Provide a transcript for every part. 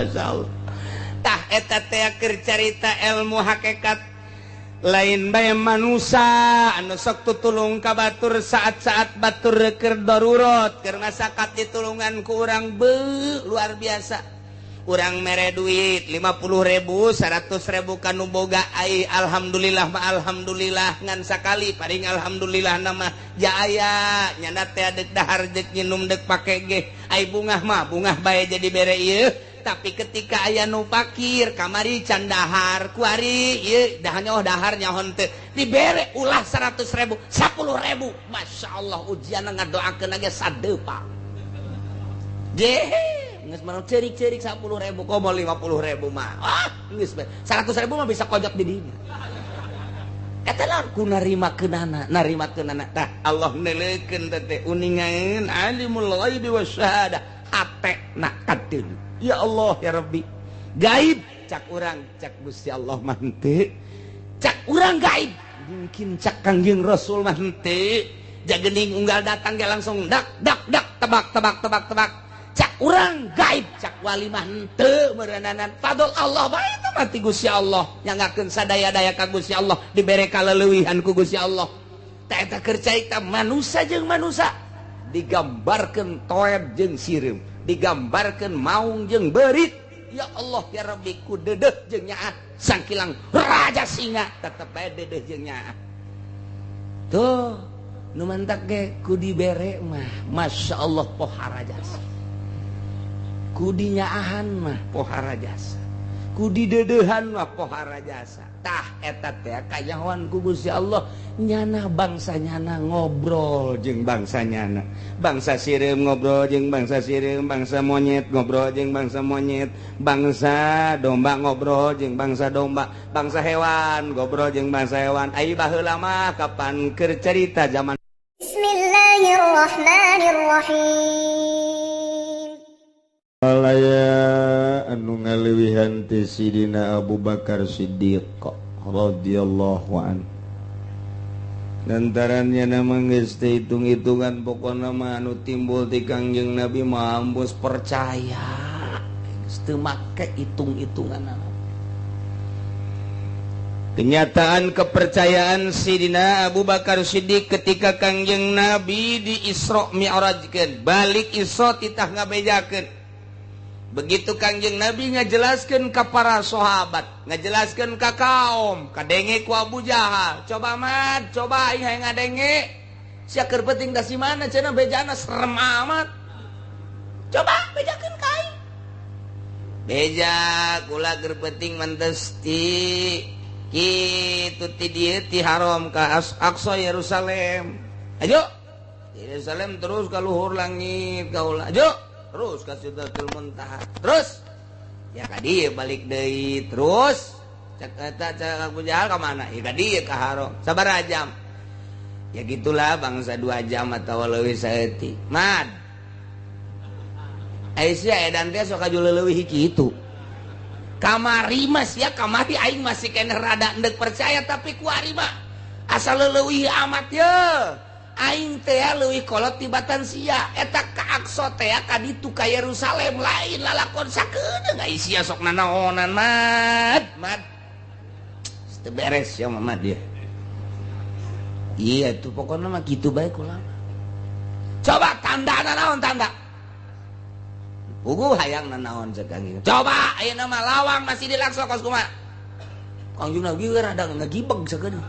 Masyaallah. Tah, eta teh keur carita ilmu hakikat. Lain bae manusia anu sok tutulung ka batur saat-saat batur keur darurat, keur masakat ditulungan ku urang, be luar biasa. Urang mere duit 50.000, 100.000 kanu boga, ai alhamdulillah mah alhamdulillah, ngan sakali paling alhamdulillah nama jaya nyana teh dek dahar, dek nginum, dek pake ge. Ai bungah mah bungah bae jadi bere ieu. Tapi ketika aya nu pakir kamari can dahar, kuari ieu dah nyaho dahar nyaho teu, dibere ulah 100.000, 10.000, Masya Allah, ujian ngadoakeun ge sadepa je. Geus mah ceurik-ceurik 10.000, komo 50.000 mah, ah geus 100.000 mah bisa kojok di dinya. Eta naon? Ku narima keunana, narima keunana. Tah, Allah neuleukeun teh uningaeun alimul ghaibi wasyahadah, hatena kadeul. Ya Allah ya Rabbi, gaib cak urang, cak Gusti Allah mah henteu. Cak urang gaib mungkin, cak Kangjeng Rasul mah henteu. Jagening unggal datang ge langsung dak dak dak, tebak tebak tebak tebak. Cak urang gaib, cak wali mah henteu meureunana. Fadl Allah bae eta mah ti Gusti Allah, nyangakeun sadaya-daya ka Gusti Allah, dibere kaleuwihan ku Gusti Allah. Tah, eta keur carita manusia jeung manusia, digambarkeun toed jeung sireum, digambarkeun maung jeung beurit. Ya Allah ya Rabbi, ku deudeuh jeung nyaah sangkilang raja singa tetep bae deudeuh jeung nyaah. Tuh nu mantak ge ku dibere mah Masya Allah pohara jasa, ku dinyaahan mah pohara jasa, ku dideudeuhan mah pohara jasa. Tah, eta teh kanyahoan ku Gusti Allah, nyana bangsa nyana ngobrol jeung bangsa nyana. Bangsa sireum ngobrol jeung bangsa sireum, bangsa monyet ngobrol jeung bangsa monyet, bangsa domba ngobrol jeung bangsa domba, bangsa hewan ngobrol jeung bangsa hewan. Ai baheula mah kapan keur cerita zaman Bismillahirrahmanirrahim. Alaya anu ngalewihan ti Sidina Abu Bakar Siddiq radhiyallahu an, lantarannya nama geus teu hitung-hitungan. Pokona mah anu timbul ti Kangjeng Nabi mah ambus percaya, geus teu make hitung-hitungan. Kenyataan kepercayaan Sidina Abu Bakar Siddiq ketika Kangjeng Nabi di Isra Mi'rajkeun, balik Isra titah ngabejakeun. Begitu Kangjeng Nabi ngajelaskeun ka para sahabat, ngajelaskeun ka kaum, kadenge ku Abu Jahal. "Coba Mad, coba aing hayang ngadenge. Sia keur penting da si mana cenah bejana serem amat. Coba bejakeun ka aing. Beja kula keur penting mentes ti kitu, ti dieu, ti Haram ka Aqsa Yerusalem. Ayo. Yerusalem terus ka luhur langit kaula. Ayo. Terus ka Sidratul Muntaha. Terus ya ka dieu balik deui terus." Cek eta, cek Abu Jahal, ka mana? Ya ka dieu, ka Haram. Sabaraha jam? Ya gitulah, bangsa 2 jam atau leuwih saeutik. Mad. Aisyah edan teh sok aju leuwih kitu. Kamari mah sia, kamari aing masih keneh rada endek percaya, tapi kuari mah asal leuwih amat ye. Aing teh leuwih kolot tibatan sia, eta ka Aqsa teh ka ditu ka Yerusalem lain lalakon sakedeung, ai sia sok nanaonan. Mad, mad. Teu beres ya mah dia. Iya tuh, pokoknya mah gitu bae kula. Coba tanda naon, tanda. Puguh hayang nanaon cek Kangjeng. Coba ayeuna mah lawang Masjidil Aqsa kos kumaha? Kangjeng Nabi rada ngagibeg sakedeung.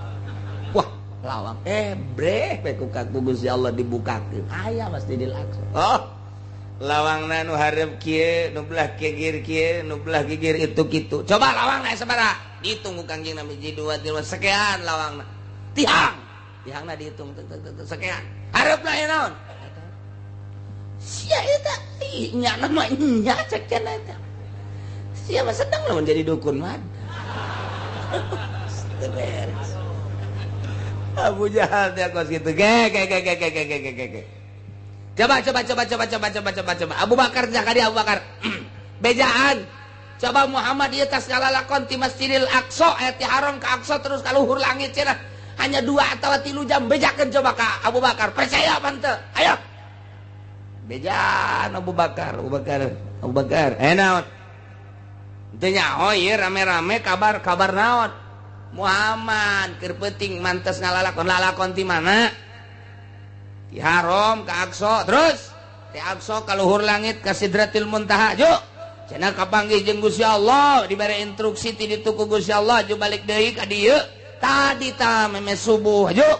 Wah, lawang eh breh we ku Gusti Allah dibukakeun. Aya Masjidil Aqsa. Oh, lawangna nu hareup kieu, nu belah gigir kieu, nu belah gigir itu kitu. Coba lawangna sabaraha? Dihitung ku Kangjeng Nabi, hiji, dua, tilu, sekian lawangna. Tiang. Tiangna dihitung tek, tek, tek, sekian. Hareupna aya naon? Sia eta nya nama nya cek cenah eta. Sia mah sedang lamun jadi dukun mah. Teu beres. Abu Jahal teh kos kitu. Ge ge ge ge ge ge ge ge ge. Coba coba coba coba coba coba coba coba. Abu Bakar kadi Abu Bakar. Bejaan. Coba Muhammad ieu tas ngalalakon ti Masjidil Aqsa, aya ti Haram ke Aqsa terus ka luhur langit cenah. Hanya 2 atau 3 jam, bejakeun coba ka Abu Bakar. Percaya apa henteu? Ayo. Bejaan Abu Bakar, Abu Bakar, Abu Bakar. Eh, naon? Teu nyaho ieu rame-rame kabar-kabar naon? Muhammad keur peuting mantes ngalalakon lalakon ti mana? Ti Haram ka Aqsa terus ti Aqsa ka luhur langit ka Sidratil Muntaha juk. Cenah kapanggih jeung Gusti Allah dibere instruksi ti ditu ku Gusti Allah ju balik deui ka dieu. Tadi ta meme subuh juk.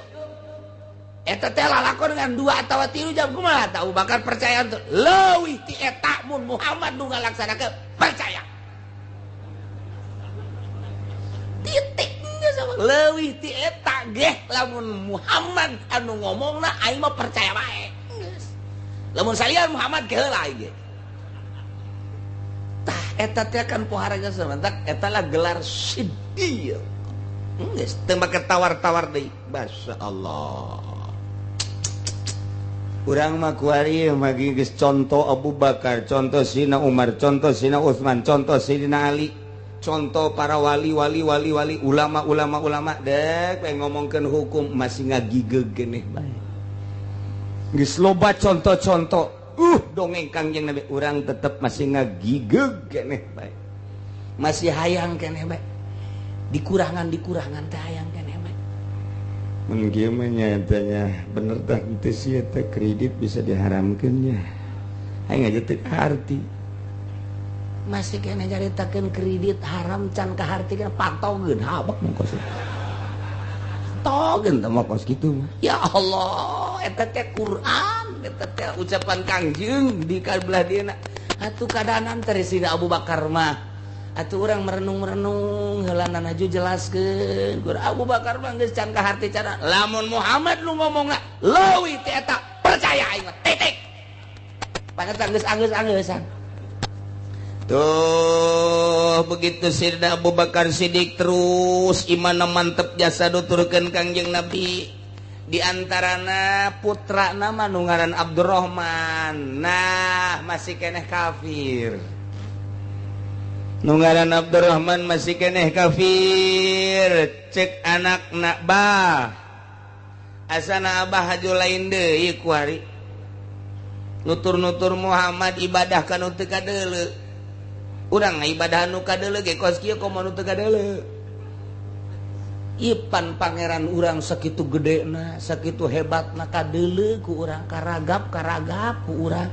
Eta teh lalakon dengan 2 atawa 3 jam kumaha tah Abu Bakar percaya tuh. Leuwih ti eta mun Muhammad nu ngalaksanakeun percaya. Titiknya sama leuwih ti eta geh lamun Muhammad anu ngomongna aing mah percaya bae. Geus. Lamun salian Muhammad ge heula aing ge. Tah eta teh kan pohara geus mantak eta lah gelar siddiq. Geus teu make tawar-tawar deui. Masyaallah. Urang mah kuari mah geus contoh Abu Bakar, contoh Sina Umar, contoh Sina Utsman, contoh Sidina Ali, contoh para wali wali wali wali ulama ulama ulama dek pengen ngomongkeun hukum masih ngagigeg geneh bae. Geus loba contoh-contoh. Dongeng Kangjeng Nabi urang tetep masih ngagigeg geneh bae. Masih hayang keneh bae. Dikurangan-dikurangan teh hayang keneh bae. Mun kieu mah nya bener tah teu sih eta kredit bisa diharamkeun nya. Aing aja teu kaharti. Masih kena nyaritakeun kredit haram can kaharti kana patogeun habek mun kos. Patogeun teh mah kos kitu mah. Ya Allah, eta teh Quran, eta teh ucapan Kangjeng di kabelah dieuna. Atuh kadanan teh Sina Abu Bakar mah. Atuh urang merenung-merenung heulanan aju jelaskeun. Gur Abu Bakar mah geus can kaharti cara. Lamun Muhammad nu ngomongna leuwih ti eta percaya aing mah titik. Pangetan geus anggeus-anggeusan. Tuh begitu Sayyidina Abu Bakar Siddiq terus imanna mantep jasa nuturkeun Kangjeng Nabi. Di antarana putra nama nu ngaran Abdurrahman. Nah, masih keneh kafir. Nu ngaran Abdurrahman masih keneh kafir. Cek anakna bah. Asana abah haju lain deui kuari. Nutur-nutur Muhammad ibadah ka nu teu kadeuleu. Urang ibadah nu kadeuleu ge kos kieu komo nu teu kadeuleu. Ipan pangeran urang sakitu gedena, sakitu hebatna kadeuleu ku urang karagap-karagap ku urang.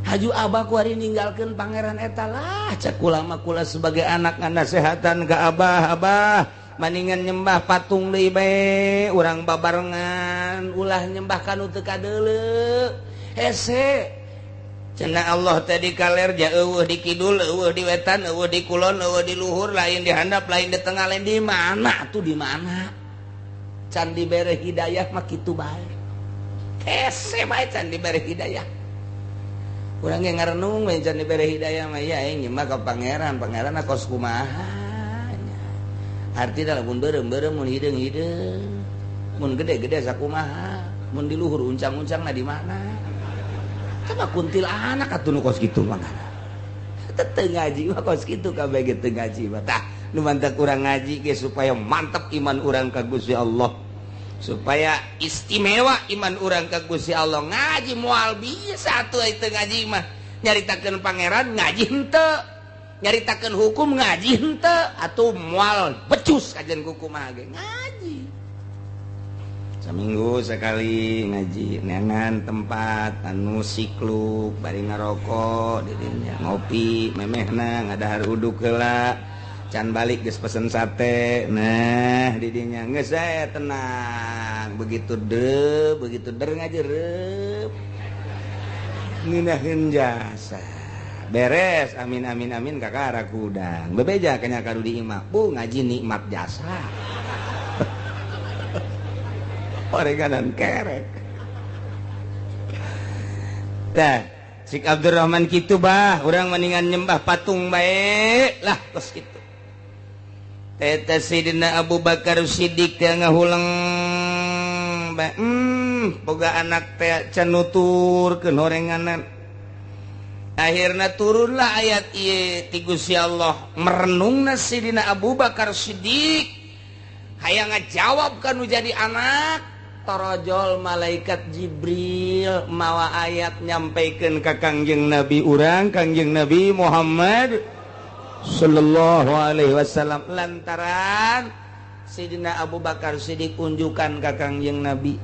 Haju abah ku hari ninggalkeun pangeran eta lah cek kula mah kula sebagai anak ngasehatan ka abah, abah maningan nyembah patung deui bae urang babarengan ulah nyembah ka nu teu kadeuleu. Hese cenah Allah tadi kaler ja eueuh di kidul, eueuh di wetan, eueuh di kulon, eueuh di luhur, lain di handap, lain di tengah, lain di mana tuh di mana? Can dibere hidayah mah kitu bae. Hese bae can dibere hidayah. Urang ge ngarenung we can dibere hidayah mah ya aing nyembah ka pangeran, pangeran kos kumaha nya. Artina lamun beureum-beureum mun hideung-hideung, mun gede-gede sakumaha, mun di luhur uncang-uncangna di mana? Sama kuntilanak atuh nu kos kitu mah. Teu ngaji mah kos kitu kabeh ge teu ngaji mah. Tah nu mantak urang ngaji ge supaya mantep iman urang ka Gusti Allah. Supaya istimewa iman urang ka Gusti Allah. Ngaji moal bisa atuh teu ngaji mah. Nyaritakeun pangeran ngaji henteu. Nyaritakeun hukum ngaji henteu atuh moal becus kajian kumaha ge ngaji. Seminggu sekali ngaji neangan tempat anu sikluk bari ngarokok didinya ngopi memehna ngadahar uduk heula can balik geus pesen sate nah didinya geus saya tenang begitu de begitu der ngajerep ngeunaheun jasa beres amin amin amin kakara kudang bebeja kanya ka di imah bu ngaji nikmat jasa oreganan kerek. Tah, Sik Abdurrahman kitu bah, urang mendingan nyembah patung bae lah kos kitu. Eta Sidina Abu Bakar Siddiq teh ngahuleng bae. Boga anak teh can nuturkeun horenganan. Akhirna turunlah ayat ieu ti Gusti Allah merenungna Sidina Abu Bakar Siddiq hayang ngajawab kanu jadi anak. Torojol malaikat Jibril mawa ayat nyampaikan ke Kangjeng Nabi urang, Kangjeng Nabi Muhammad sallallahu alaihi wasallam lantaran Sayyidina Abu Bakar Siddiq unjukan ka Kangjeng Nabi.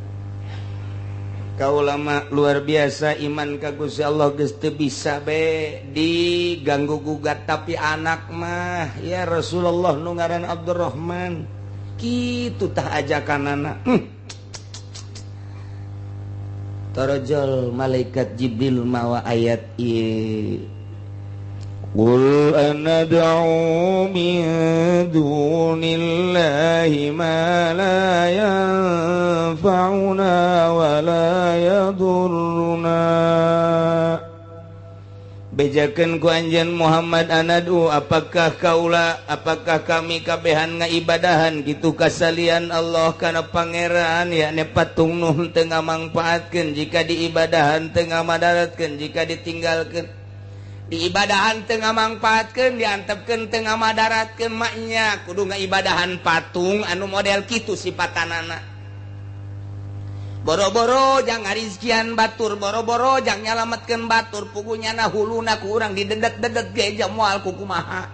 Kaulama luar biasa iman ka Gusti Allah geus teu bisa be diganggu gugat, tapi anak mah ya Rasulullah nu ngaran Abdurrahman kitu tah ajakanana. Tarajal malaikat Jibril mawa ayat ieu. Qul anad'u min dunillahi ma la yanfa'una wa la yadurruna. Bejakeun ku anjeun Muhammad anad'u, apakah kaula, apakah kami kabehan ngaibadahan kitu kasalian Allah kana pangeran, yakni patung nu teu ngamangpaatkeun jika diibadahan, teu ngamadaratkeun jika ditinggalkeun. Diibadahan teu ngamangpaatkeun, diantepkeun teu ngamadaratkeun, maknya kudu ngaibadahan patung anu model kitu sipatanana. Boro-boro jang ngarizkian batur, boro-boro jang nyalametkeun batur, pugunyana huluna ku urang didedet-dedet ge moal ku kumaha.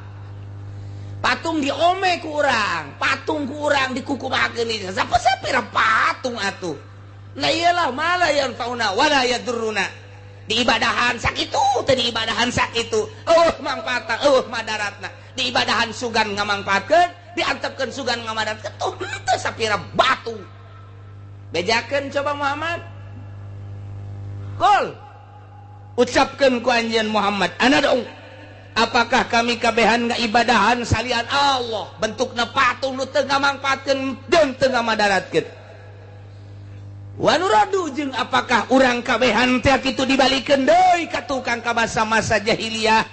Patung diome ku urang, patung ku urang dikukumahakeun sapira patung atuh. Nah iyalah mala yanfauna wala yadurruna. Diibadahan sakitu teh, diibadahan sakitu eueuh mangpaatna, eueuh madaratna. Diibadahan sugan ngamangpaatkeun, diantepkeun sugan ngamadaratkeun, tuh teu sapira batu. Bejakeun coba Muhammad. Qul, ucapkeun ku anjeun Muhammad, anad'u, apakah kami kabehan ngaibadahan salian Allah bentukna patung nu teu ngamangpaatkeun jeung teu ngamadaratkeun. Wa nuradu, jeung apakah urang kabehan teh kitu dibalikeun deui ka tukang ka masa-masa jahiliyah,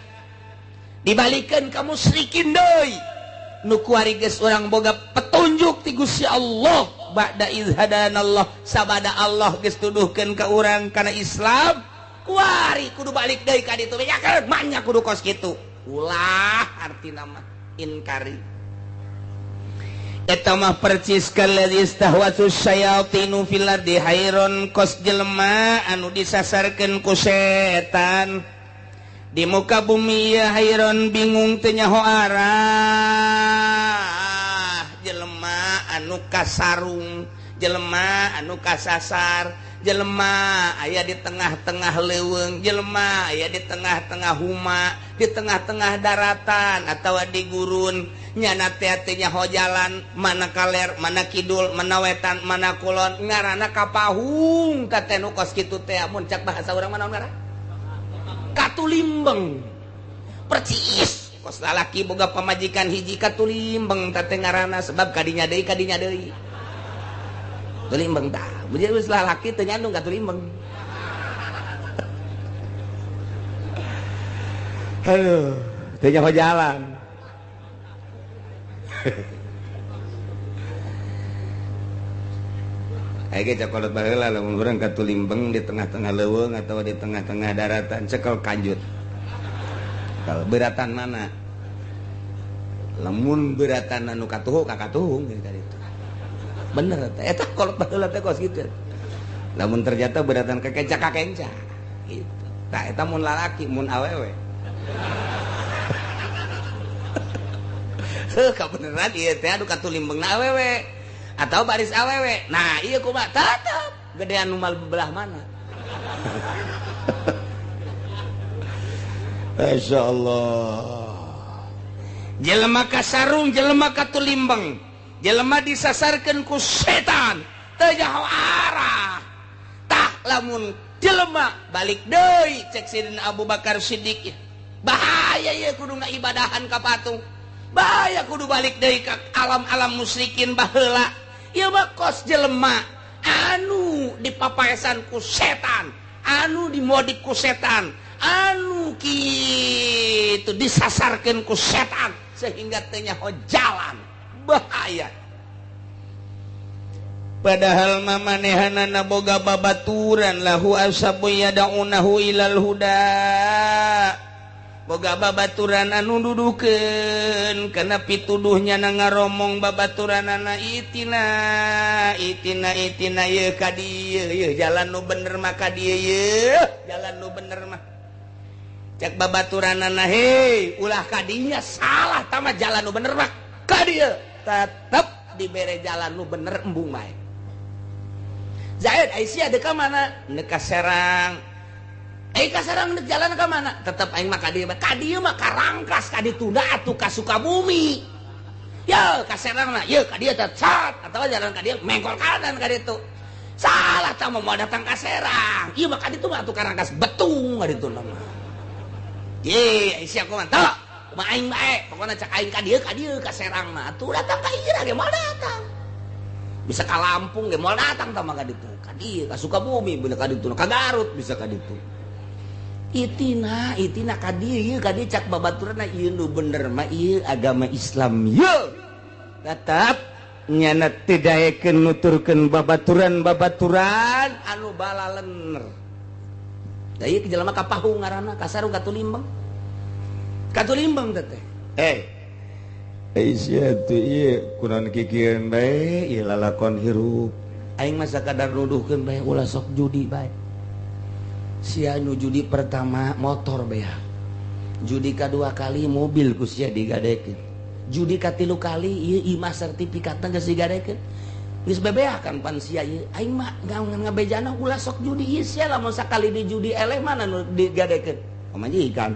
dibalikeun ka musyrikin deui nu kuari geus urang boga petunjuk ti Gusti Allah ba'da iz hadanallah, sabada Allah geus tuduhkeun ka urang kana Islam, kuari kudu balik deui ka ditu, bejakeun manya kudu kos kitu. Ulah artina mah inkari. Eta mah percis kalladzi istahwatu syayatinu fil ardi hayron, kos jelema anu disasarkeun ku setan di muka bumi ya hayron, bingung teu nyaho arah. Jelema anu kasarung, jelema anu kasasar, jelema aya di tengah-tengah leuweung, jelema aya di tengah-tengah huma, di tengah-tengah daratan atawa di gurun, nyana teh teu nyaho jalan, mana kaler, mana kidul, mana wetan, mana kulon, ngaranna kapahung ka teh nu kos kitu teh. Mun cak bahasa urang mah naon ngaran? Katulimbeng. Percis kos lalaki boga pamajikan hiji katulimbeng teh ngaranna, sebab kadinya deui kadinya deui. Tulimbeng tah, geus lalaki teu nyandung katulimbeng. Aduh, teu nyaho jalan. Aya ge cakolot baheula lamun urang katulimbeng di tengah-tengah leuweung atawa di tengah-tengah daratan, cekel kanjut. Kalau beratan mana? Lamun beratan anu katuhu ka katuhung gitu itu. Bener teh eta kolot baheula teh kos kitu. Lamun ternyata beratan ka kenca gitu. Tah eta mun lalaki, mun awewe. Heuh kabeneran ieu teh anu katulimbengna awewe atau baris awewe. Nah ieu kumaha tetep gedean nu belah mana. Masyaallah. Jelema kasarung, jelema katulimbeng, jelema disasarkeun ku setan teu nyaho arah. Tah lamun jelema balik deui cek Sidina Abu Bakar Siddiq, bahaya ieu kudu ngaibadahan ka patung, bahaya kudu balik deui ka alam-alam musyrikin baheula. Ieu mah kos jelema anu dipapaesan ku setan, anu dimodik ku setan, anu kitu disasarkeun ku setan sehingga teu nyaho jalan, bahaya. Padahal mamanehanana boga babaturan lahu asabu yad'unahu ilal huda, boga babaturan anu dudukeun kana pituduhnya na ngaromong babaturanana itina itina itina yeuh ka dieu, yeuh jalan nu bener mah ka dieu, yeuh jalan nu bener mah. Cek babaturanana hei ulah kadinya salah tama jalan nu bener mah ka dieu tetep dibere jalan nu bener embung bae. Zaid Aisyah deuk ka mana? Deuk ka Serang. Ka Serang deuk jalan ka mana? Tetep aing mah ka dieu. Ka dieu mah ka Rangkas ka ditunda atuh ka Sukabumi. Ye ka Serang mah ye ka dieu teh cat atawa jalan ka dieu mengkol kanan ka ditu. Salah tama mau datang ka Serang. Ieu mah ka ditu mah atuh ka Rangkas Betung ka ditu mah. Ye, Aisyah kumaha? Tah, kumaha aing bae. Pokona cak aing ka dieu ka Serang mah atuh datang ka ieu ge moal datang. Bisa ka Lampung ge moal datang tah mah ka ditu. Ka dieu ka Sukabumi bener ka ditu, ka Garut bisa ka ditu. Itina, itina ka dieu ieu ka dieu cak babaturanna ieu nu bener mah ieu agama Islam ieu. Tetep nyana teu daekeun nuturkeun babaturan-babaturan anu balalener. Da ieu jelema ka pahung ngaranna kasarung katulimbeng. Katulimbeng teh. Aisyah teh ieu kunaon kikieun bae ieu lalakon hirup. Aing mah sakadar nuduhkeun bae ulah sok judi bae. Sia nu judi pertama motor beak. Judi kadua kali mobil ku sia digadekeun. Judi katilu kali ieu imah sertifikatna geus digadekeun. Geus bebeakan pan sia ieu. Aing mah ngabejana ulah sok judi ieu sia lamun sakali di judi eleh mana nu digadekeun? Pamajikan.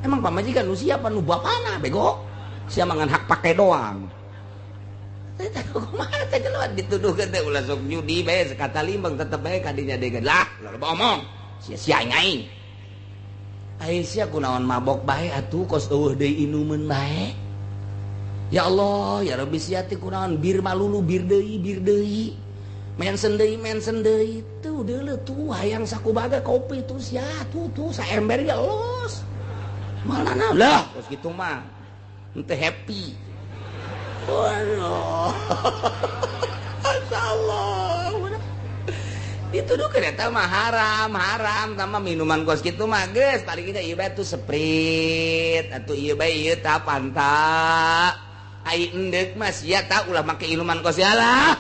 Emang pamajikan nu siapa nu bapana bego? Sia mangan hak pake doang. Teh kumaha teh jelema dituduhkeun teh ulah sok judi bae sakata limbang tetep bae kadinya degeun. Lah, loba omong. Sia-sia aing aing. Ai sia kunaon mabok bae atuh kos eueuh deui inumeun bae. Ya Allah, ya Rabbi sia teh kunaon bir malulu bir deui bir deui. Mensen deui tuh deuleu tuh hayang sakubaga kopi tuh sia tuh tuh saember ya los. Malana lah kos kitu mah. Henteu happy. Waduh. Masyaallah. Dituduh eta mah haram, haram sama minuman kos kitu mah geus paling kita ieu bae tuh Sprite atuh ieu bae ieu tah Fanta. Ai endek mah sia tah ulah make minuman kos lah.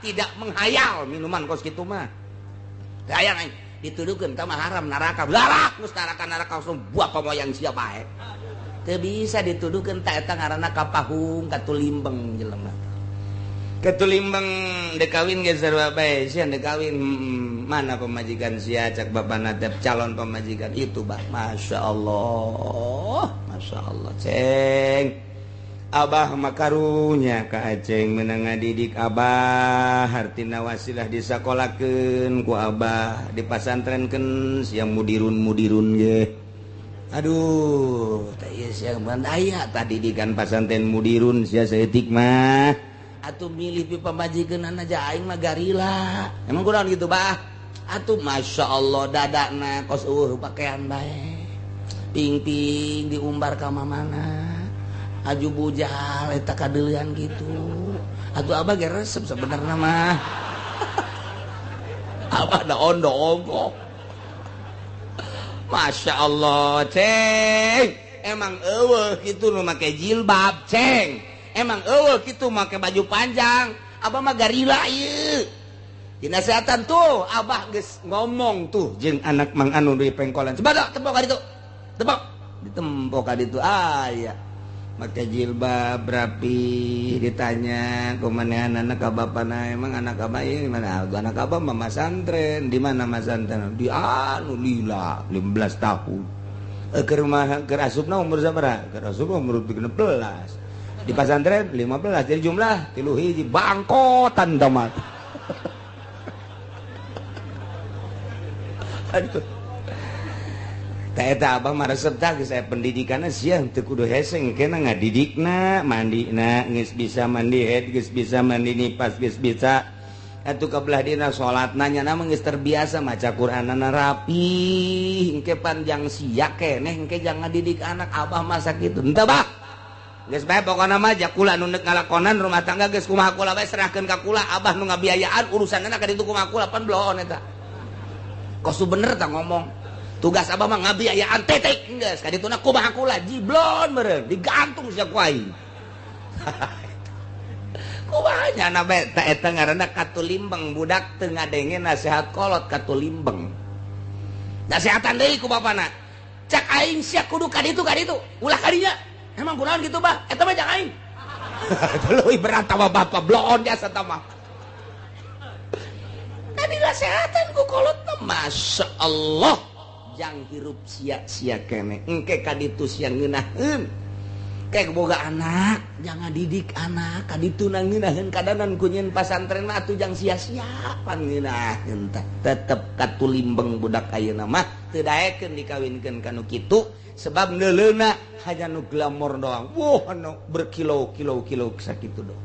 Tidak menghayal minuman kos kitu mah. Teu hayang aing dituduhkeun tah mah haram neraka. Larak geus neraka-neraka langsung buah pamoyang sia bae. Teu bisa dituduhkeun tah eta ngaranna kapahung katulimbeng jelema. Katulimbeng dek kawin ge sarua bae sia dek kawin mana pemajikan sia cak bapana teh calon pemajikan itu bah masyaallah masyaallah ceng abah makarunya ka Aceng menang ngadidik abah hartina wasilah disakolakeun ku abah dipasantrenkeun siang mudirun-mudirun ge aduh teh ieu siang aya tadi didikan pasantren mudirun sia saeutik mah atuh milih pi pamajikeunana aja aing mah garila emang kunaon gitu bah atuh masyaallah dadana kos eueuh pakaian bae ping-ping diumbar ka mamana aju bujal eta kadeulean gitu atuh abah ge resep sebenarna mah abah da ondo ongkoh Masya Allah ceng emang eueuh kitu nu make jilbab ceng emang eueuh kitu make baju panjang abah mah garila ieu dinasehatan tuh abah geus ngomong tuh jeung anak mang anu di pengkolan coba tepok ka ditu tepok ditempok ka ditu aya make jilbab rapi ditanya kumanehan anak ka bapana emang anak abah ieu mana anak abah mah masantren di mana masantren di anu lila 15 tahun keur mah keur asupna umur sabaraha keur asupna umur 16 di pasantren 15 jadi jumlah 3 hiji bangkotan tamat. Aduh eta abah mah resep tah geus aya pendidikanna sia teu kudu hese engkena ngadidikna mandina geus bisa mandi head geus bisa mandi nipas geus bisa atuh ka belah dina salatna nya mah geus terbiasa maca Qur'anana rapi engke panjang sia keneh engke jangan ngadidik anak abah mah sakitu henteu bah geus bae pokona mah ja kula nu neuk ngalakonan rumah tangga geus kumaha kula bae serahkeun ka kula abah nu ngabiayaan urusanna ka ditu kumaha kula pan bloon eta kos bener tah ngomong tugas abah mah ngabiayaan titik geus ka dituna kumaha kula jiblon meureun digantung sia ku aing kumaha nya bae ta eta ngaranna katulimbeng budak teu ngadenge nasihat kolot katulimbeng nasehatan deui ku bapana Cak aing sia kudu ka ditu ulah kadinya. Emang kunaon gitu bah? Eta mah cak aing. Leuwih berat mah bapak bloon jasa tah mah. Tadi nasehatan ku kolot mah Masya Allah. Jang hirup sia-sia kene. Engke ka ditu sia ngeunaheun. Kayak boga anak, jangan didik anak, ka ditu ngeunaheun kadanan ku nyeun pasantren mah atuh jang sia-sia pan ngeunaheun tah. Tetep katulimbeng budak ayeuna mah teu daekeun dikawinkeun ka nu kitu sebab neuleuna hanya nu glamor doang. Wah, anu berkilo-kilo-kilo sakitu doang.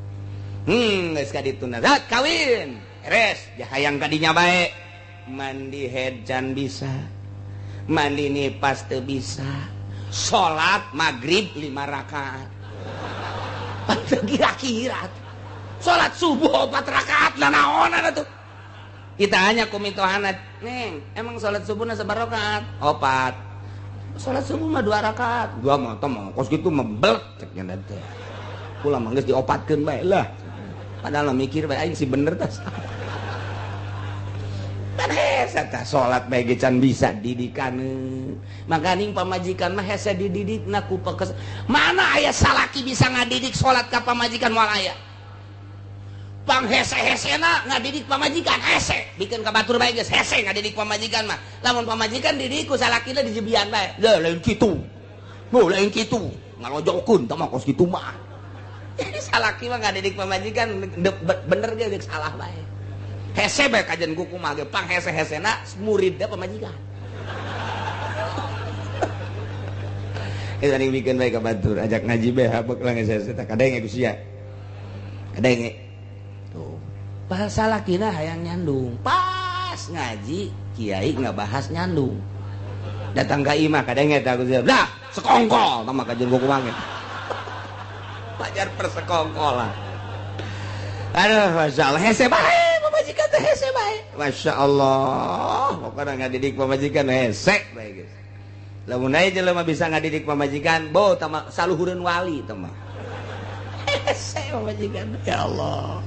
Geus ka ditu na kawin. Beres, hayang kadinya bae. Mandi head can bisa. Mandi nipas teu bisa. Salat maghrib 5 rakaat. Kira-kira salat subuh 4 rakaat lah naonan atuh. Kita hanya ku mitohana, "Neng, emang salat subuhna sabaraha rakaat?" 4. Salat subuh mah 2 rakaat. Dua mah teh mah kos kitu mah belek cek nya teh. Kula mah geus diopatkeun bae lah. Padahal mikir bae aing si bener tah. Kan hese tah salat bae ge can bisa didikane. Makaning pamajikan mah hese dididikna ku pekes. Mana aya salaki bisa ngadidik salat ka pamajikan moal aya. Pang hese-hesena ngadidik pamajikan hese, bikin ka batur bae geus hese ngadidik pamajikan mah. Lamun pamajikan didik ku salakina dijebian bae. Leuh lain kitu. Loh lain kitu. Ngalojokeun tah mah kos kitu mah. Jadi salaki mah ngadidik pamajikan bener ge geus salah bae. Hese bae kajian kuku mah ge pang hese-hesena muridna pamajikan. Eta ning bikin bae ka batur ajak ngaji bae habek lah geus hese tah kadenge ku sia. Kadenge. Tuh. Bahasa salakina hayang nyandung. Pas ngaji kiai ngabahas nyandung. Datang ka imah kadenge tah ku sia. Lah, sekongkol tah mah kajian kuku mah ge. Pajar persekongkolan. Aduh, Masya Allah, hese bae pamajikan teh hese bae. Masya Allah, pokoknya ngadidik pamajikan hese bae geus. Lamun aya jelema bisa ngadidik pamajikan, bo tama saluhureun wali teh mah. Hese pamajikan, ya Allah.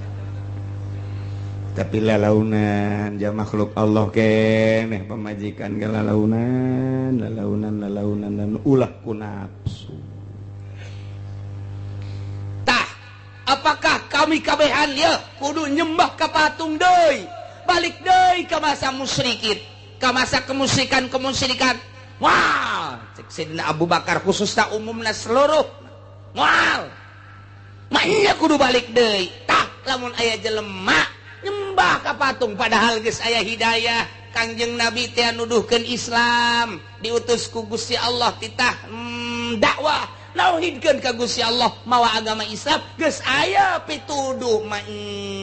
Tapi lalaunan ja makhluk Allah keneh pamajikan ge lalaunan, lalaunan, lalaunan dan ulah ku nafsu. Tah, apakah kami kabehan ya kudu nyembah ka patung deui, balik deui ka masa musyrikin, ka masa kemusyrikan-kemusyrikan. Wah, cek Sayyidina Abu Bakar khususna umumna seluruh. Moal. Mah kudu balik deui. Tah, lamun aya jelema nyembah ka patung padahal geus aya hidayah, Kangjeng Nabi teh nuduhkeun Islam, diutus ku Gusti Allah titah dakwah nauhidkeun ka Gusti Allah mawa agama Islam geus aya pituduh mah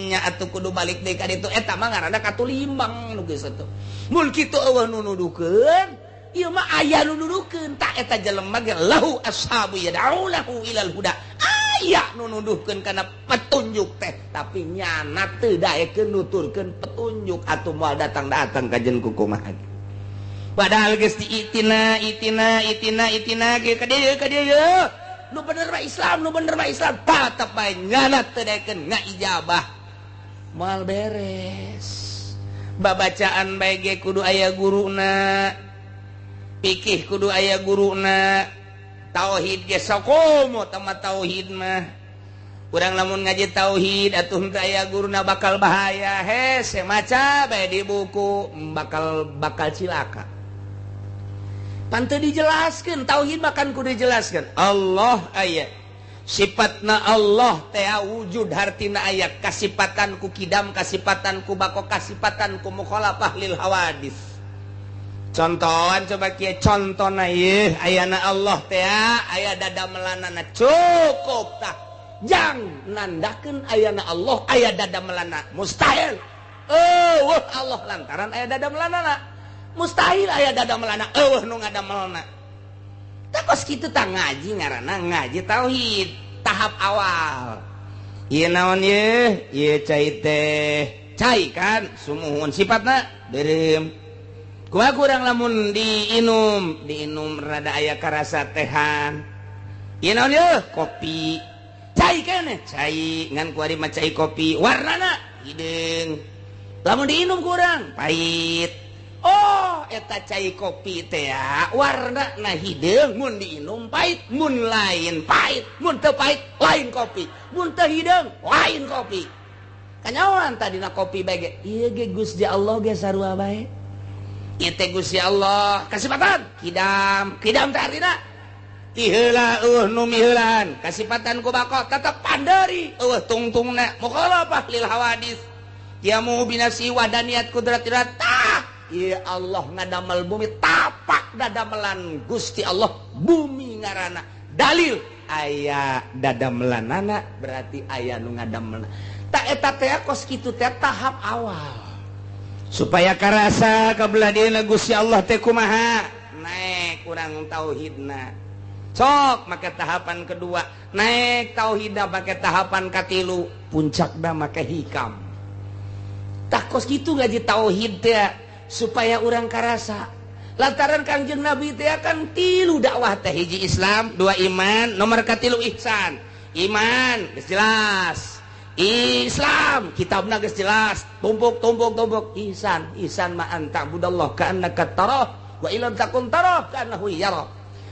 nya atuh kudu balik deui ka ditu eta mah ngaranna katulimbang nu geus atuh. Mun kitu eueuh nu nuduhkeun, ieu mah aya nu nuduhkeun tah eta jelema ge lahu ashabu yad'ulahu ilal huda. Aya nu nuduhkeun kana petunjuk teh tapi nyana teu daekeun nuturkeun petunjuk atuh moal datang-datang ka jeung kumaha. Padahal geus diitina itina itina itina ge ka dieu nu bener mah Islam nu bener mah Islam tetep bae nyana teu daekeun ngaijabah moal beres. Babacaan bae ge kudu aya guruna, pikih kudu aya guruna, tauhid ge sakomo tama tauhid mah. Urang lamun ngaji tauhid atuh henteu aya guruna bakal bahaya hese maca bae di buku bakal cilaka. Pan teu dijelaskeun tauhid mah kan kudu dijelaskeun. Allah aya sifatna Allah teh wujud hartina aya kasipatan ku kidam kasipatan ku bako kasipatan ku mukhalafah lil hawadis. Contohan coba kieu contona ieu ayana Allah teh aya dada melanana cukup tah. Jang nandakeun ayana Allah aya dada melana mustahil. Eueuh Allah lantaran aya dada melanana. Mustahil aya dada melana eueuh nu ngadamelna. Tah kos kitu tah ngaji ngaranna ngaji tauhid tahap awal. Ieu naon ieu? Ieu cai teh. Cai kan sumuhun sifatna beureum. Kumaha kurang lamun diinum, diinum rada aya karasa tehan. Ieu naon ieu? Kopi. Cai keneh, cai ngan kuari mah cai kopi, warnana hideung. Lamun diinum kurang pahit. Oh, Oh eta cai kopi teh warna na hideung mun diinum pahit, mun lain pahit, mun teu pahit lain kopi, mun teu hideung lain kopi. Kanyawan tadina kopi bae ge. Ieu ge Gusti Allah ge sarua bae. Ieu teh Gusti Allah kasipatan kidam, kidam teh artina ti heula eueuh nu miheulaan, kasipatan ku bako tetep panderi eueuh tungtungna mukhalafah lil hawadis. Yamu binafsi wadaniyat kudratirat. Ya Allah ngadamel bumi tapak dadamelan Gusti Allah bumi ngarana dalil aya dadamelanana berarti aya nu ngadamelna tak eta teh kos kitu teh tahap awal supaya karasa kabelah dieuna Gusti Allah teh kumaha naek urang tauhidna sok make tahapan kedua naek tauhidna make tahapan katilu puncakna make hikam tah kos kitu ngaji tauhid teh supaya urang karasa lantaran Kangjeng Nabi teh kan tilu dakwah teh hiji Islam dua iman nomor katilu ihsan. Iman geus jelas, Islam kitabna geus jelas, tumpuk tumpuk tumpuk. Ihsan, ihsan ma anta budallah ka'annaka tarah wa illam takun tarah ka'annahu yara.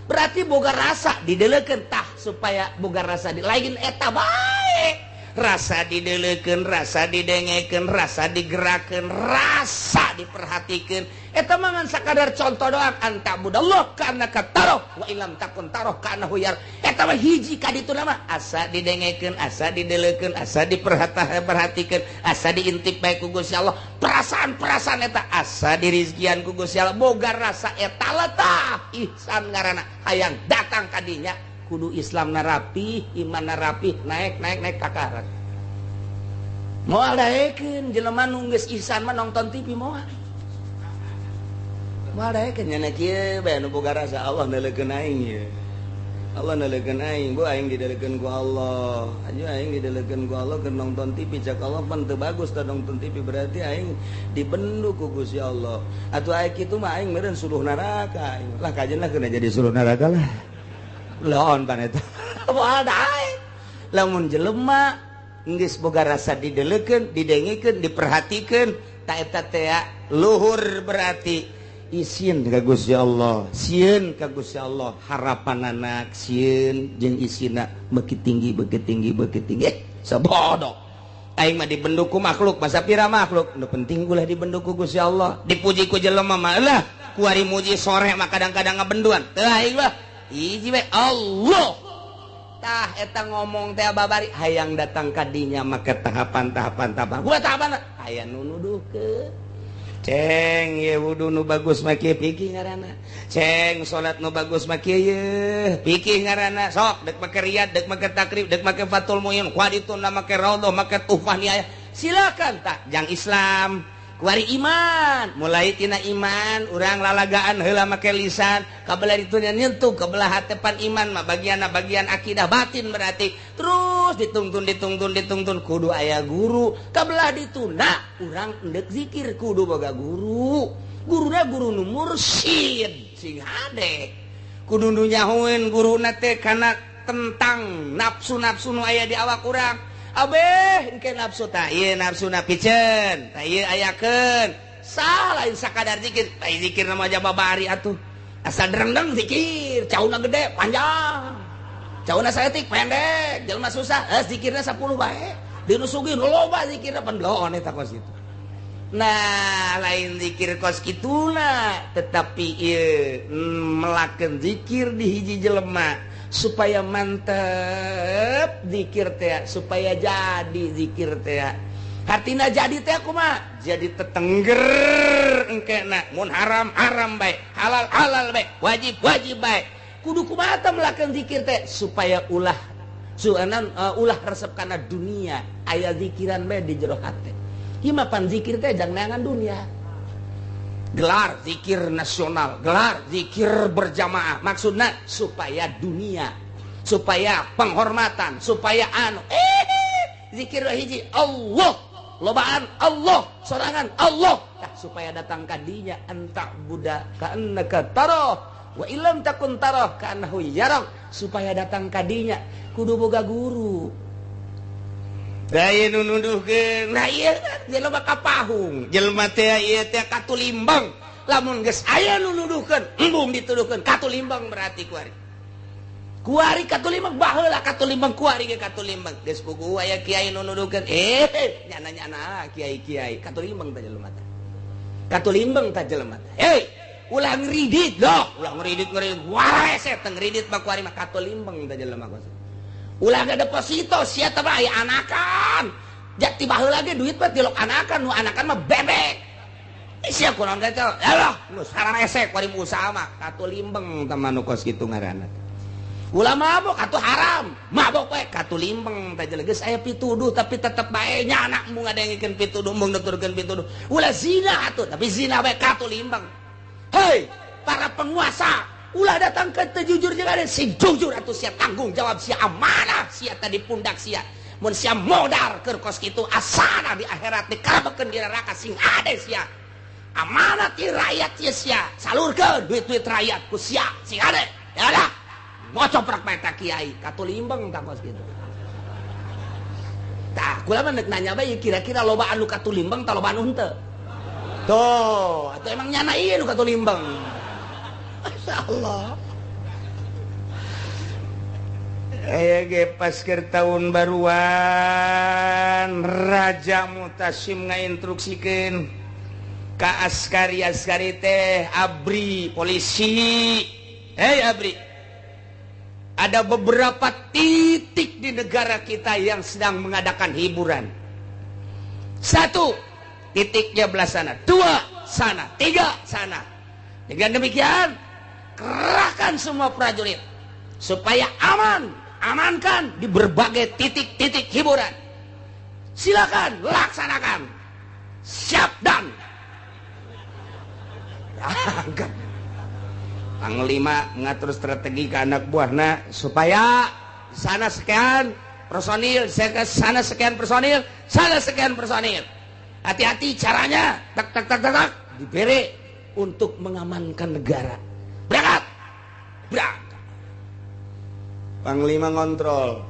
Berarti boga rasa didelekeun tah supaya boga rasa di lain eta bae. Rasa didelekeun, rasa didengekeun, rasa digerakeun, rasa diperhatikeun. Eta mah ngan sakadar contoh doang anta budallah ka'annaka tarah wa illam takun tarah ka'annahu yara. Eta mah hiji ka ditu mah asa didengekeun, asa didelekeun, asa diperhatikeun, asa diintip bae ku Gusti Allah. Perasaan-perasaan eta asa dirizkian ku Gusti Allah. Boga rasa eta tah ihsan ngaranna. Hayang datang ka dinya kudu Islam narapi, iman narapi, naik naik naik kakarat. Moal daekeun jelema nu geus ihsan mah nonton TV moal. Moal daekeun nya kieu bae nu boga rasa Allah neuleukeun aing ieu. Allah neuleukeun aing, bu aing didelekeun ku Allah. Aju aing didelekeun ku Allah keur nonton TV cak Allah pan teu bagus tah nonton TV berarti aing dibendu ku Gusti Allah. Atuh aing kitu mah aing meureun suluh neraka aing. Lah kajeun lah keuna jadi suluh neraka lah. Laon paneta. Moal daek. Lamun jelema geus boga rasa didelekeun, didengekeun, diperhatikeun, ta eta teh luhur berarti isin ka Gusti Allah, sieun ka Gusti Allah, harapan anak sieun jeung isina beuki tinggi, beuki tinggi, beuki tinggi. Sabodo. Aing mah dibendu ku makhluk, masa pira makhluk? Nu penting ulah dibendu ku Gusti Allah. Dipuji ku jelema mah lah, kuari muji sore mah kadang-kadang ngabenduan. Teu aing mah hiji we Allah. Tah eta ngomong teh babari hayang datang ka dinya make tahapan-tahapan tahapan. Gua tahapan aya nu nuduhkeun. Ceng ye wudu nu bagus mah kieu pikih ngaranna. Ceng salat nu bagus mah kieu ye pikih ngaranna. Sok dek make riyad, dek make takrib, dek make Fathul Muin, kuadituna make raudhah, make tuhfah niaya. Silakan tah jang Islam. Kuari iman, mulai tina iman, urang lalagaan heula make lisan, kabelah ditu nyentuh kabelah hatepan iman mah bagianna bagian akidah batin berarti. Terus ditungtun ditungtun ditungtun kudu aya guru, kabelah dituna urang endek zikir kudu boga guru. Guruna guru nu mursyid sing hade. Kudu nu nyahoeun guruna teh kana tentang nafsu-nafsu nu aya di awak urang. Abeh engke nafsu ta ieu nafsuna piceun ta ieu ayakeun sah lain sakadar zikir ta zikir na mah babari atuh asa drendeng zikir cauna gede panjang cauna saeutik pendek jelema susah zikirna 10 bae dinu sugih loba zikirna pan bloon eta kos kitu. Nah lain zikir kos kituna tetapi ieu melakeun zikir di hiji jelema supaya mantep zikir teh, supaya jadi zikir teh. Hartina jadi teh kumaha? Jadi tetengger engkena mun haram haram bae, halal halal bae, wajib wajib bae. Kudu kumaha teh melakukan zikir teh supaya ulah suanan ulah resep kana dunia, aya zikiran bae di jero hate. Ieu mah pan zikir teh jang neangan dunia. Gelar zikir nasional, gelar zikir berjamaah, maksudnya supaya dunia, supaya penghormatan, supaya anu zikir hiji Allah, lobaan Allah, sorangan Allah. Tah supaya datang ka dinya anta buddha ka'annaka tarah wa illam takun tarah ka'annahu yarak, supaya datang ka dinya kudu boga guru. Daya nu nuduhkeun, nah ieu jelema kapahung, jelema teh ieu teh katulimbang. Lamun geus aya nu nuduhkeun, embung dituduhkeun katulimbang berarti kuari. Kuari katulimbang baheula katulimbang kuari ge katulimbang. Geus puguh aya kiai nu nuduhkeun, nyana-nyana kiai-kiai katulimbang teh jelema teh. Katulimbang teh jelema teh. Hei, ulah ngridit loh, ulah ngridit-ngridit. Warese teh ngridit mah kuari mah katulimbang teh jelema kos. Ulah ga deposito sia teh aya anakan. Jati baheula ge duit mah tilok anakan, nu anakan mah bebek. Sia kunaon teh? Alah, nu sararese kuari usaha mah katulimbang teh mah nu kos kitu ngaranna. Ulah mabok atuh haram, mabok we katulimbang teh geus aya pituduh tapi tetep bae nya anak mung ngadengikeun pituduh mung nuturkeun pituduh. Ulah zina atuh tapi zina we katulimbang. Hei, para penguasa, ulah datang ke teu jujur jeung ada sing jujur atuh sia tanggung jawab sia amanah sia tadi pundak sia. Mun sia modar keur kos kitu asana di akhirat dikarabekeun di neraka sing ade sia. Amanat ti rakyat sia sia, salurkeun duit-duit rakyat ku sia sing ade. Ya lah. Ngocoprak bae ta kiai, katulimbang tah kos kitu. Tah, kula mah nanya bae kira-kira loba anu katulimbang ta loba anu henteu. Tuh, atuh emang nyana ieu nu katulimbang. Masyaallah. Aya ge pas keur taun baruan Raja Mutasim ngainstruksikeun ka askari-askari teh ABRI polisi. Hei ABRI, ada beberapa titik di negara kita yang sedang mengadakan hiburan. Satu, titiknya belah sana. Dua, sana. Tiga, sana. Dengan demikian, kerahkan semua prajurit supaya aman, amankan di berbagai titik-titik hiburan. Silakan laksanakan. Siap dan. Panglima ngatur strategi ke anak buahna supaya sana sekian personil, sana sekian personil, sana sekian personil. Hati-hati caranya, tak tak tak tak tak, diberi untuk mengamankan negara. Berangkat, berangkat. Panglima ngontrol.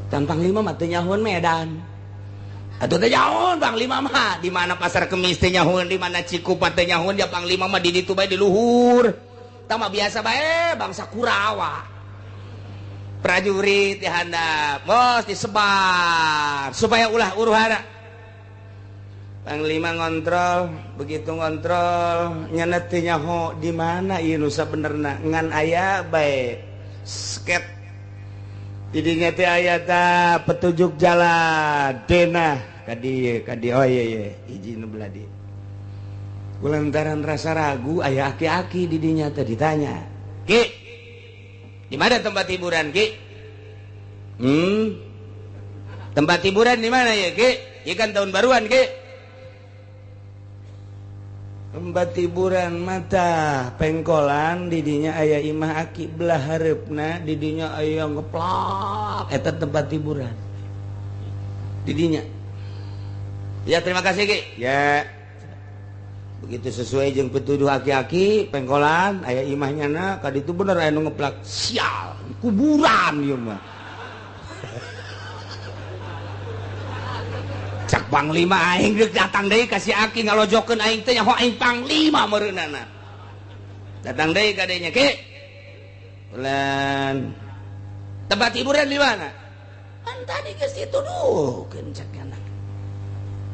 Dan Panglima mah teu nyahoan Medan. Atuh teh nyahoan Panglima mah di mana Pasar Kemis teh nyahoan, di mana Cikupa teh nyahoan, ya Panglima mah di ditu bae di luhur. Tah mah biasa bae bangsa Kurawa. Prajurit di handap, bos disebar supaya ulah huru-hara. Panglima ngontrol, begitu ngontrol nyana teu nyaho di mana ieu nu sabenerna ngan aya bae sket. Didinya teh aya ta petunjuk jalan denah ka dieu oh ieu ieu hiji nu belah dieu. Kulantaran rasa ragu aya aki-aki didinya teh ditanya, "Ki, di mana tempat hiburan, Ki?" Tempat hiburan di mana ya, Ki? Ieu kan tahun baruan, Ki." Tempat hiburan mata pengkolan didinya aya imah aki belah hareupna didinya aya ngeplak eta tempat hiburan didinya. Ya terima kasih Ki. Ya. Begitu sesuai jeung pituduh aki-aki pengkolan aya imahnya na ka ditu bener aya nu ngeplak sial kuburan ieu mah. Cak Panglima aing geus datang deui ka si aki ngalojokeun aing teh nyaho aing Panglima meureunana. Datang deui ka dinya Ki. Bulan. Tempat hiburan di mana? Kan tadi geus dituduhkeun cak anak.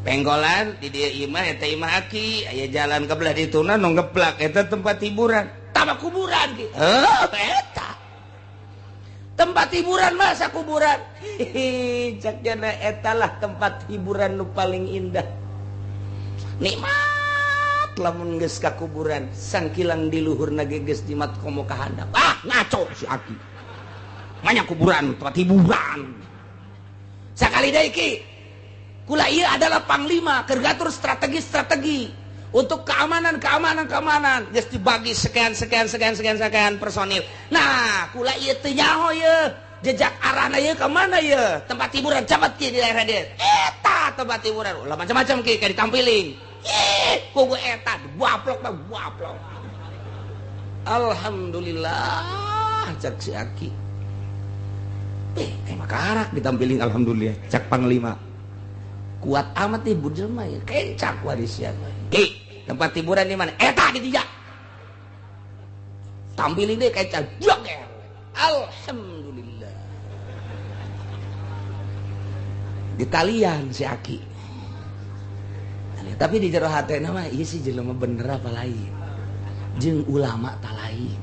Penggolan di dieu imah eta imah aki aya jalan ke belah dituna nu ngeplak eta tempat hiburan. Tama kuburan Ki. Heuh eta. Tempat hiburan masa kuburan. Hihi, cak jana etalah tempat hiburan nu paling indah. Nikmat lamun geus ka kuburan, sangkilang di luhurna ge geus jimat komo ka handap. Ah, ngaco si aki. Banyak kuburan, tempat hiburan. Sakali deui Ki. Kula ieu adalah panglima keur ngatur strategi-strategi untuk keamanan keamanan keamanan geus dibagi sekian sekian sekian sekian sekian personil. Nah, kula ieu teu nyaho ieu jejak arahna ieu ka mana ieu? Tempat hiburan cabat ki di daerah dieu. Eta tempat hiburan. Ulah macam-macam ki kayak ditampiling. Ih, kugu eta waplok mah waplok. Alhamdulillah cak si aki. Eh, makarak ditampiling alhamdulillah cak panglima. Kuat amat nih budel mah ya. Kencak warisian mah. Ki. Tempat hiburan di mana? Eta di dia. Tampilin deh kayak cajak. Alhamdulillah. Ditalian si Aki. Tapi di jero hatena mah ieu si jelema bener apa lain. Jeung ulama ta lain.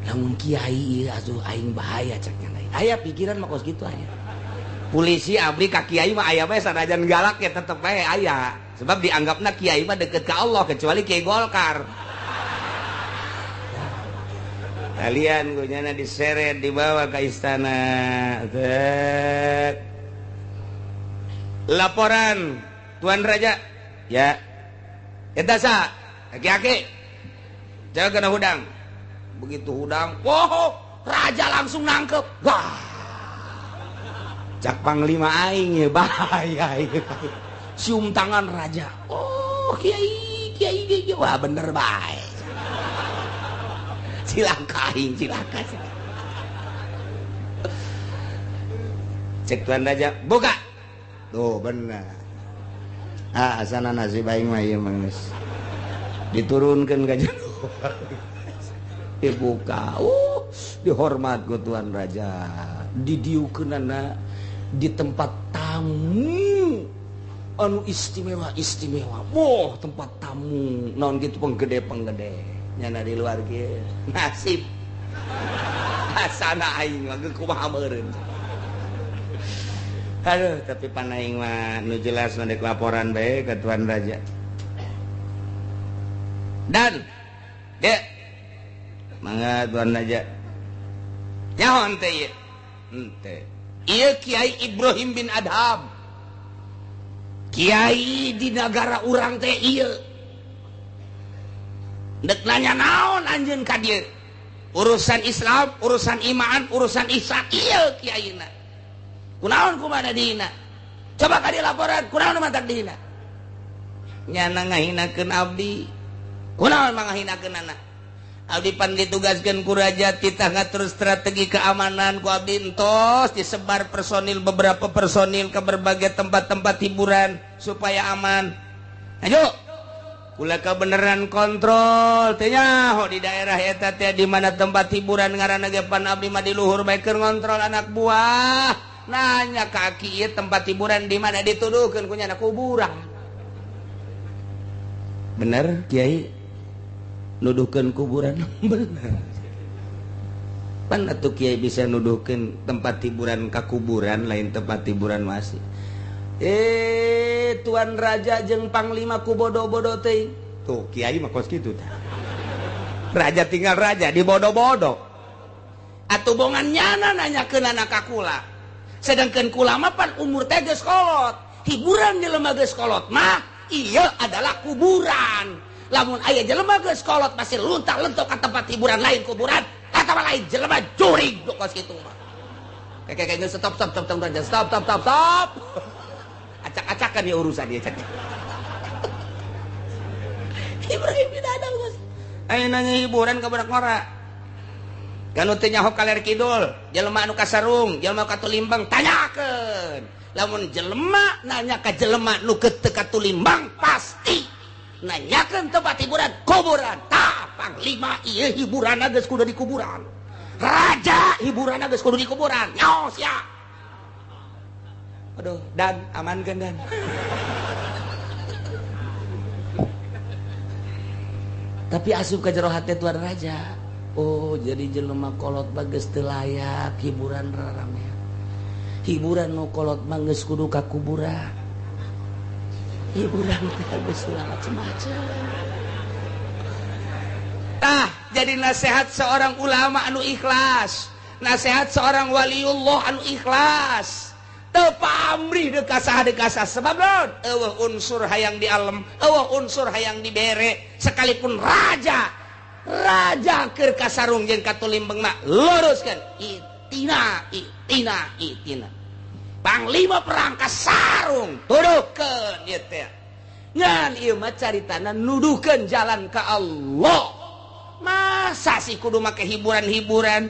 Lamun kiai ieu asuh aing bahaya cek nya lain. Aya pikiran mah kos kitu aya. Polisi abdi ka kiai mah aya bae sanajan galak ya tetep bae aya. Sebab dianggapna kiai mah deket ka Allah kecuali kiai Golkar. Kalian gunyana diseret dibawa ke istana. Tek. Laporan Tuan Raja. Ya. Eta sa, aki-aki. Jangan kena hudang. Begitu hudang, wow, raja langsung nangkep. Wah. Cak panglima aing ya bahaya. Cium tangan raja. Oh, kiai, kiai, kiai. Wah, bener bae. Cilaka aing, cilaka. Cek Tuan Raja, buka. Tuh bener. Ah, asana nasib aing mah ieu mah geus. Diturunkeun ka jero. Dibuka. Dihormat ku Tuan Raja. Didiukeunana di tempat tamu anu istimewa istimewa. Wah, tempat tamu naon gitu penggede-penggede. Nyana di luar kieu. Nasib. Asana aing mah kumaha meureun. Aduh, tapi panaing mah nu jelas mah dek laporan bae ke Tuan Raja. Dan dek mangga Tuan Raja. Nyaho henteu ieu? Henteu. Ieu Kiai Ibrahim bin Adham. Kiai di nagara urang teh ieu. Dek nanya naon anjeun ka dieu? Urusan Islam, urusan iman, urusan ihsan ieu kiaina. Kunaon kumana dihina? Coba ka dilaporan, kunaon mantak dihina? Nyana ngahinakeun abdi. Kunaon mangahinakeun anak? Abdi pan ditugaskeun ku raja titah ngatur strategi keamanan ku abdi entos disebar personil beberapa personil ke berbagai tempat-tempat hiburan supaya aman. Ayo. Kula kebeneran kontrol teh nyaho di daerah eta teh di mana tempat hiburan ngaranna ge pan abdi mah di luhur bae keur ngontrol anak buah. Nanya kaki ieu tempat hiburan di mana dituduhkeun ku nyana kuburan. Bener Kiai nuduhkeun kuburan? Bener. Pan atuh Kiai bisa nuduhkeun tempat hiburan ka kuburan lain tempat hiburan masih. Tuan Raja jeung panglima ku bodo-bodo teuing. Tuh Kiai mah kos kitu tah. Raja tinggal raja dibodo-bodo. Atuh bongan nyana nanyakeun anak ka kula. Sedangkan kula mah pan umur teh geus kolot. Hiburan jelema geus kolot mah ieu adalah kuburan. Lamun aya jelema geus kolot masih luntak-lentok ka tempat hiburan lain kuburan, eta mah lain jelema jurig kos kitu mah. Kayak geus stop stop stop stop stop stop stop stop. Acak-acakan ya urusan dia cak. Ibrahim bin Adham geus. Aya nanya hiburan ka budak ngora. Kanu teu nyaho kaler kidul, jelema anu kasarung, jelema katulimbang tanyakeun. Lamun jelema nanya ka jelema nu teu katulimbang pasti nanyakeun tempat hiburan kuburan. Tah panglima ieu hiburanna geus kudu di kuburan. Raja hiburanna geus kudu di kuburan. Nyaho sia. Aduh, dan amankeun dan. Tapi asup ka jero hate Tuan Raja. Oh, jadi jelema kolot mah geus teu layak hiburan raramean. Hiburan nu kolot mah geus kudu ka kuburan. Hiburan teh geus macem-macem. Tah, jadi nasihat seorang ulama anu ikhlas, nasihat seorang waliullah anu ikhlas. Teu pamrih deuk ka saha deuk ka saha sebab naon? Eueuh unsur hayang di alem, eueuh unsur hayang dibere, sekalipun raja. Raja keur kasarung jeung katulimbeng mah luruskeun itina itina itina. Panglima perang kasarung tuduhkeun ieu teh. Ngan ieu mah caritana nuduhkeun jalan ka Allah. Masa sih kudu make hiburan-hiburan?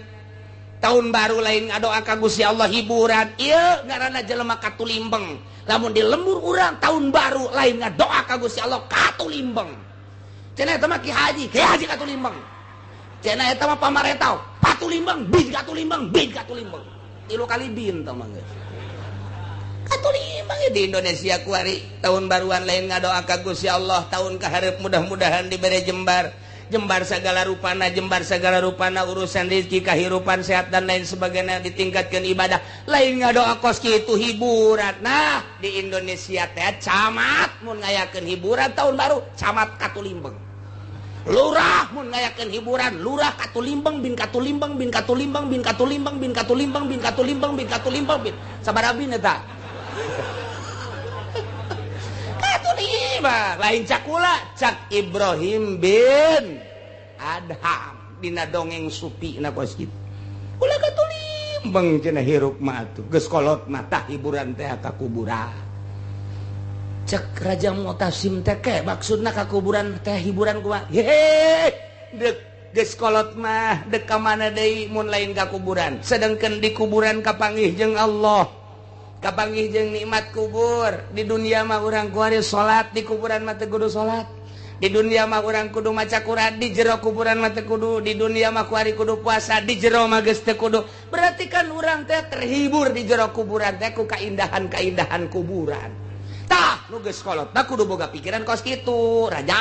Tahun baru lain ngadoa ka Gusti Allah hiburan. Ieu ngaranna jelema katulimbeng. Lamun di lembur urang tahun baru lain ngadoa ka Gusti Allah katulimbeng. Cenah eta mah Ki Haji, Ki Haji katulimbeng. Cenah eta mah pamaretau, patulimbeng, bin katulimbeng, bin katulimbeng. Tilu kali bin tah mah geus. Katulimbeng di Indonesia kuari tahun baruan lain ngadoa ka Gusti Allah, tahun kaharep mudah-mudahan dibere jembar. Jembar segala rupana, jembar segala rupana urusan rezeki, kehidupan sehat dan lain sebagainya, ditingkatkan ibadah. Lain ngadoa kos kitu hiburan. Nah, di Indonesia teh camat mun ngayakeun hiburan tahun baru, camat katulimbeng. Lurah mun ngayakeun hiburan, lurah katulimbeng bin katulimbeng bin katulimbeng bin katulimbeng bin katulimbeng bin katulimbeng bin katulimbeng bin. Sabaraha bin eta? Katulimbeng, lain cakula, cak Ibrahim bin Adham dina dongeng supi na kos kitu. Ulah katulimbeng cenah hirup mah atuh, geus kolot mah tah hiburan teh ka kuburan. Cek Raja Mu'tasim teh ke maksudna ka kuburan teh hiburan kumaha? Hehe, dek geus kolot mah dek ka mana deui mun lain ka kuburan. Sedengkeun di kuburan kapanggih jeung Allah. Kapanggih jeung nikmat kubur. Di dunia mah urang kuari salat, di kuburan mah teu kudu salat. Di dunia mah urang kudu maca Quran, di jero kuburan mah teu kudu. Di dunia mah kuari kudu puasa, di jero mah geus teu kudu. Berarti kan urang teh terhibur di jero kuburan teh ku kaindahan-kaindahan kuburan. Tah, nu geus kolot mah kudu boga pikiran kos kitu, raja.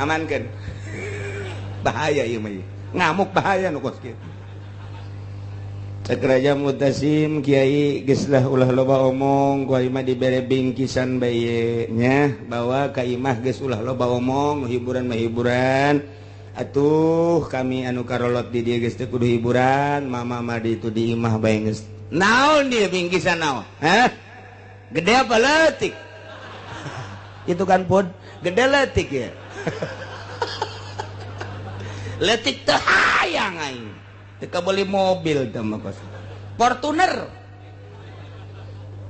Amankeun. Bahaya ieu mah. Ngamuk bahaya nu kos kitu. Cek Raja Mutasim kiai geus lah ulah loba omong, ku imah dibere bingkisan bae nya, bawa ka imah geus ulah loba omong, hiburan mah hiburan. Atuh kami anu karolot di dieu geus teu kudu hiburan, mama mah di itu di imah bae geus. Naon dia bingkisan naon? Hah? Gede apa leutik? Itu kan pun gede leutik ya. Leutik teu hayang aing. Teu beli mobil teh mah kos. Fortuner.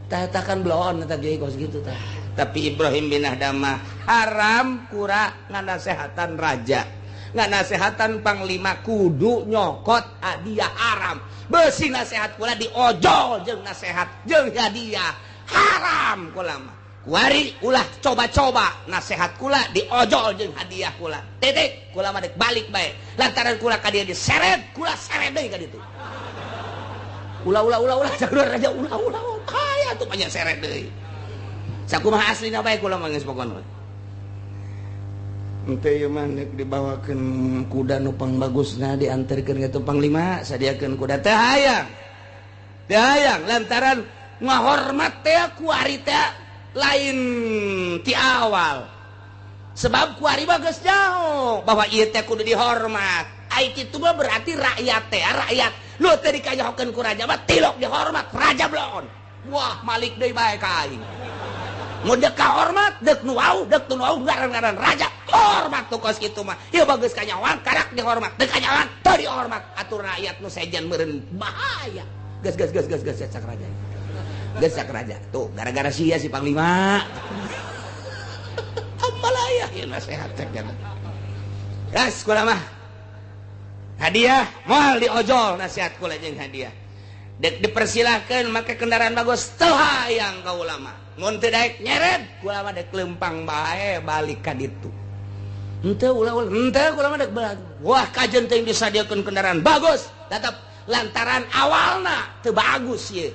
Tah eta kan bloon eta ge kos gitu tah. Tapi Ibrahim bin Adham haram kura nganasehatan raja. Nganasehatan panglima kudu nyokot hadiah haram. Beusi nasehat kula diojol jeung nasehat jeung hadiah haram kula mah. Kuari ulah coba-coba nasehat kula diojol jeung hadiah kula. Titik kula mah dek balik bae. Lantaran kula ka dieu diseret, kula seret deui ka ditu. Ulah ulah ulah ulah jalur raja ulah ulah. Kaya tuh banyak seret deui. Sakumaha aslina bae kula mah geus pokona. Ente ieu mah nek dibawakeun kuda nu pangbagusna dianterkeun ka panglima, sadiakeun kuda teh hayang. Teh hayang lantaran ngahormat teh kuari teh lain ti awal. Sebab kuari mah geus jauh bahwa ieu teh kudu dihormat. Ai kitu mah berarti rakyat teh, rakyat lu teh dikanyahokeun ku raja mah tilok dihormat, raja bloon. Wah, malik deui bae ka aing. Mun dek kahormat, dek nu wau, dek nu wau ngaran-ngaran raja hormat tuh kos kitu mah. Ieu bagus kanyahoan karak dihormat, dek kanyahoan teu dihormat. Atur rakyat nu sejen meureun bahaya. Geus geus geus geus geus cak raja. Geus cak raja. Tuh gara-gara sia si panglima. Amalaya ieu nasehat cek nya. Geus kula mah. Hadiah moal diojol nasihat kula jeung hadiah. Dek dipersilahkeun make kendaraan bagus teu hayang ka ulama. Mun teu daek nyeret kula mah dek lempang bae balik ka ditu. Henteu ulah ulah henteu kula mah dek balik. Wah kajen teh disadiakeun kendaraan bagus tetep lantaran awalna teu bagus ieu.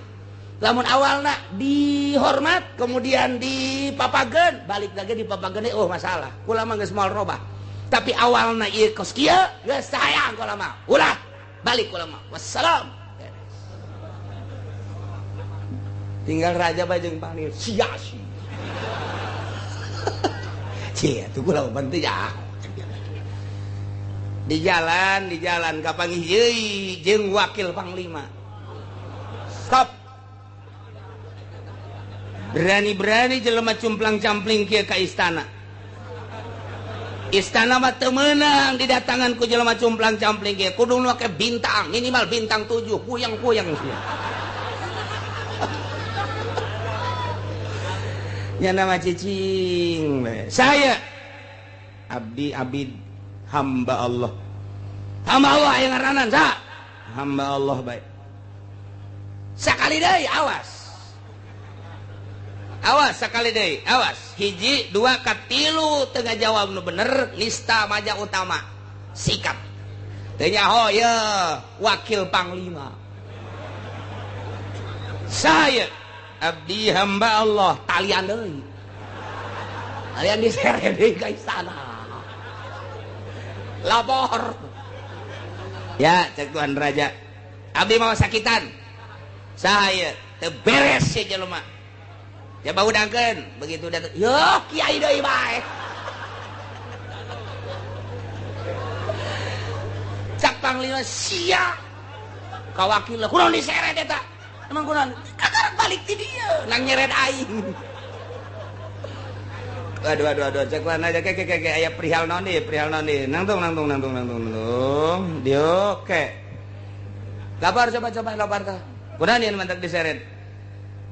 Lamun awalna dihormat kemudian dipapageun balik lagi dipapageun oh masalah. Kula mah geus moal robah. Tapi awalna ieu kos kieu geus hayang kula mah. Ulah balik kula mah. Wassalam. Tinggal raja bae jeung panglima sia sia. Sia tuh kula penting ya. Di jalan kapanggih deui jeung wakil panglima. Stop. Berani-berani jelema cumplang-campling kieu ka istana. Istana mah teu meunang didatangan ku jelema cumplang-campling kieu. Kudu make bintang, minimal bintang 7, puyeng-puyeng sia. Nya nama cicing. Saya abdi abid hamba Allah. Hamba Allah aya ngaranan sa? Hamba Allah bae. Sakali deui awas. Awas sakali deui, awas. Hiji, dua, katilu teu ngajawab nu bener, nista maja utama. Sikap. Teu nyaho ye wakil panglima. Saya abdi hamba Allah talian deui. Talian diseret deui ka istana. Lapor. Ya, cek Tuhan Raja. Abdi mau sakitan. Saya teu beres si jelema. Ya bau dangkeun, begitu datang. Yo, kiai deui bae. Cak panglima sia. Ka wakil kunaon diseret eta? Emang kunaon? Kakarak balik ti dieu, nang nyeret aing. Aduh aduh aduh, cek mana aja ke aya perihal naon deui, perihal naon deui. Nangtung nangtung nangtung nangtung nangtung. Dio ke. Lapor coba coba lapor tah. Kunaon ieu mantak diseret?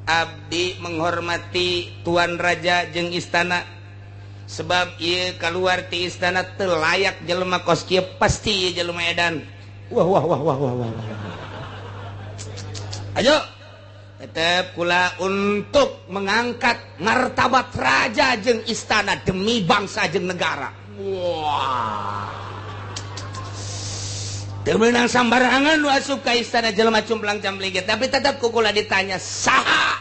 Abdi menghormati Tuan Raja jeung istana. Sebab ieu kaluar ti istana teu layak jelema kos kieu pasti ieu jelema edan. Wah wah wah wah wah wah. Ayo tetep kula untuk mengangkat martabat raja jeung istana demi bangsa jeung negara. Wah. Teu meunang sambarangan nu asup ka istana jelema cumplang cambling ge, tapi tetep ku kula ditanya saha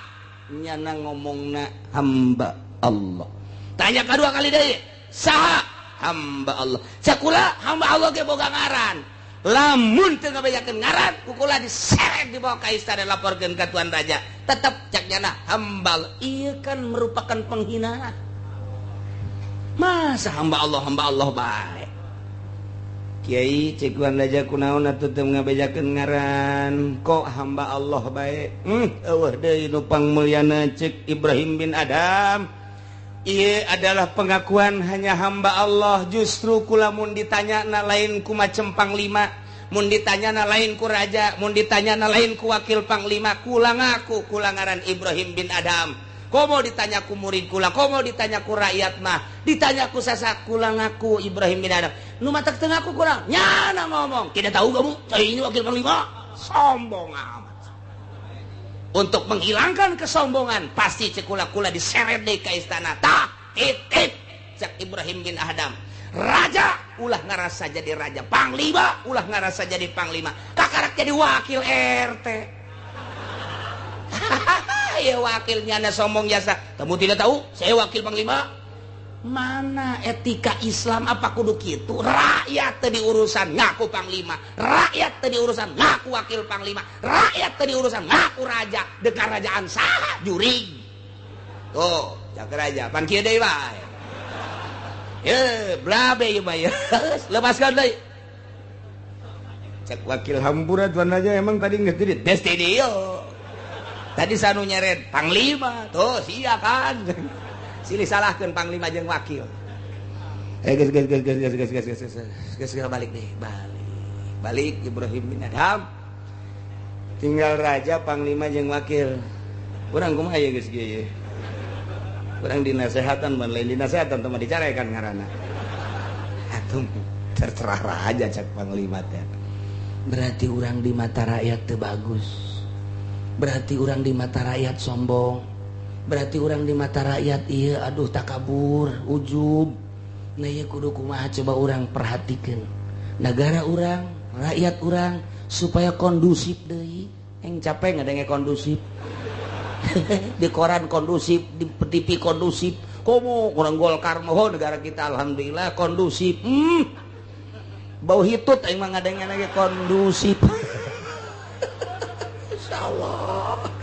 nyana ngomongna hamba Allah. Tanya kadua kali deui, saha hamba Allah. Cakula hamba Allah ge boga ngaran. Lamun teu ngabejakeun ngaran ku kula diseret dibawa ka istana laporkeun ka Tuan Raja. Tetep cak nyana hamba Allah. Ieu kan merupakan penghinaan. Masa hamba Allah bae. Kiai cek Tuan Raja kunaon atuh teu ngabejakeun ngaran kok hamba Allah bae. Eueuh deui nu pangmulyana cek Ibrahim bin Adam. Ieu adalah pengakuan hanya hamba Allah. Justru kula mun ditanya na lain ku macem panglima, mun ditanya na lain ku raja, mun ditanya na lain ku wakil panglima, kula ngaku kula ngaran Ibrahim bin Adam. Komo ditanya ku murid kula, komo ditanya ku rakyat mah, ditanya ku sasak kula ngaku Ibrahim bin Adam. Nu matak teu ngaku kurang, nyana ngomong, tidak tahu kamu, saya ini wakil panglima, sombong amat. Untuk menghilangkan kesombongan pasti cekula-kula diseret deui ka istana. Tah titip cak Ibrahim bin Adam. Raja ulah ngarasa jadi raja, panglima ulah ngarasa jadi panglima, kakarak jadi wakil RT. Ya wakilnya anda sombong jasa. Kamu tidak tahu saya wakil panglima. Mana etika Islam apa kudu kitu? Rakyat teu diurusan ngaku panglima, rakyat teu diurusan ngaku wakil panglima, rakyat teu diurusan ngaku raja. Deuk karajaan saha jurig. Tuh, cak raja pan kieu deui bae. Ye, blabe ieu mah ye. Lepaskan deui. Cak wakil hampura tuan raja emang tadi geus di des di dieu. Tadi sanu nyeret panglima, tuh sia kan. Silih salahkeun panglima jeung wakil. Geus geus geus geus geus geus geus geus geus balik deh, balik. Balik Ibrahim bin Adham. Tinggal raja, panglima jeung wakil. Urang kumaha ye geus kieu ye? Urang dinasehatan ban lain dinasehatan teh mah dicarekan ngaranna. Atuh terserah raja cak panglima teh. Berarti urang di mata rakyat teu bagus. Berarti urang di mata rakyat sombong. Berarti orang di mata rakyat iya aduh takabur ujub. Nah iya kudu kumaha coba orang perhatikan negara orang, rakyat orang supaya kondusif deui. Yang capek ngadenge kondusif. Di koran kondusif, di TV kondusif. Komo kurang Golkar moho negara kita alhamdulillah kondusif. Bau hitut aing mah ngadenge lagi kondusif. Insyaallah.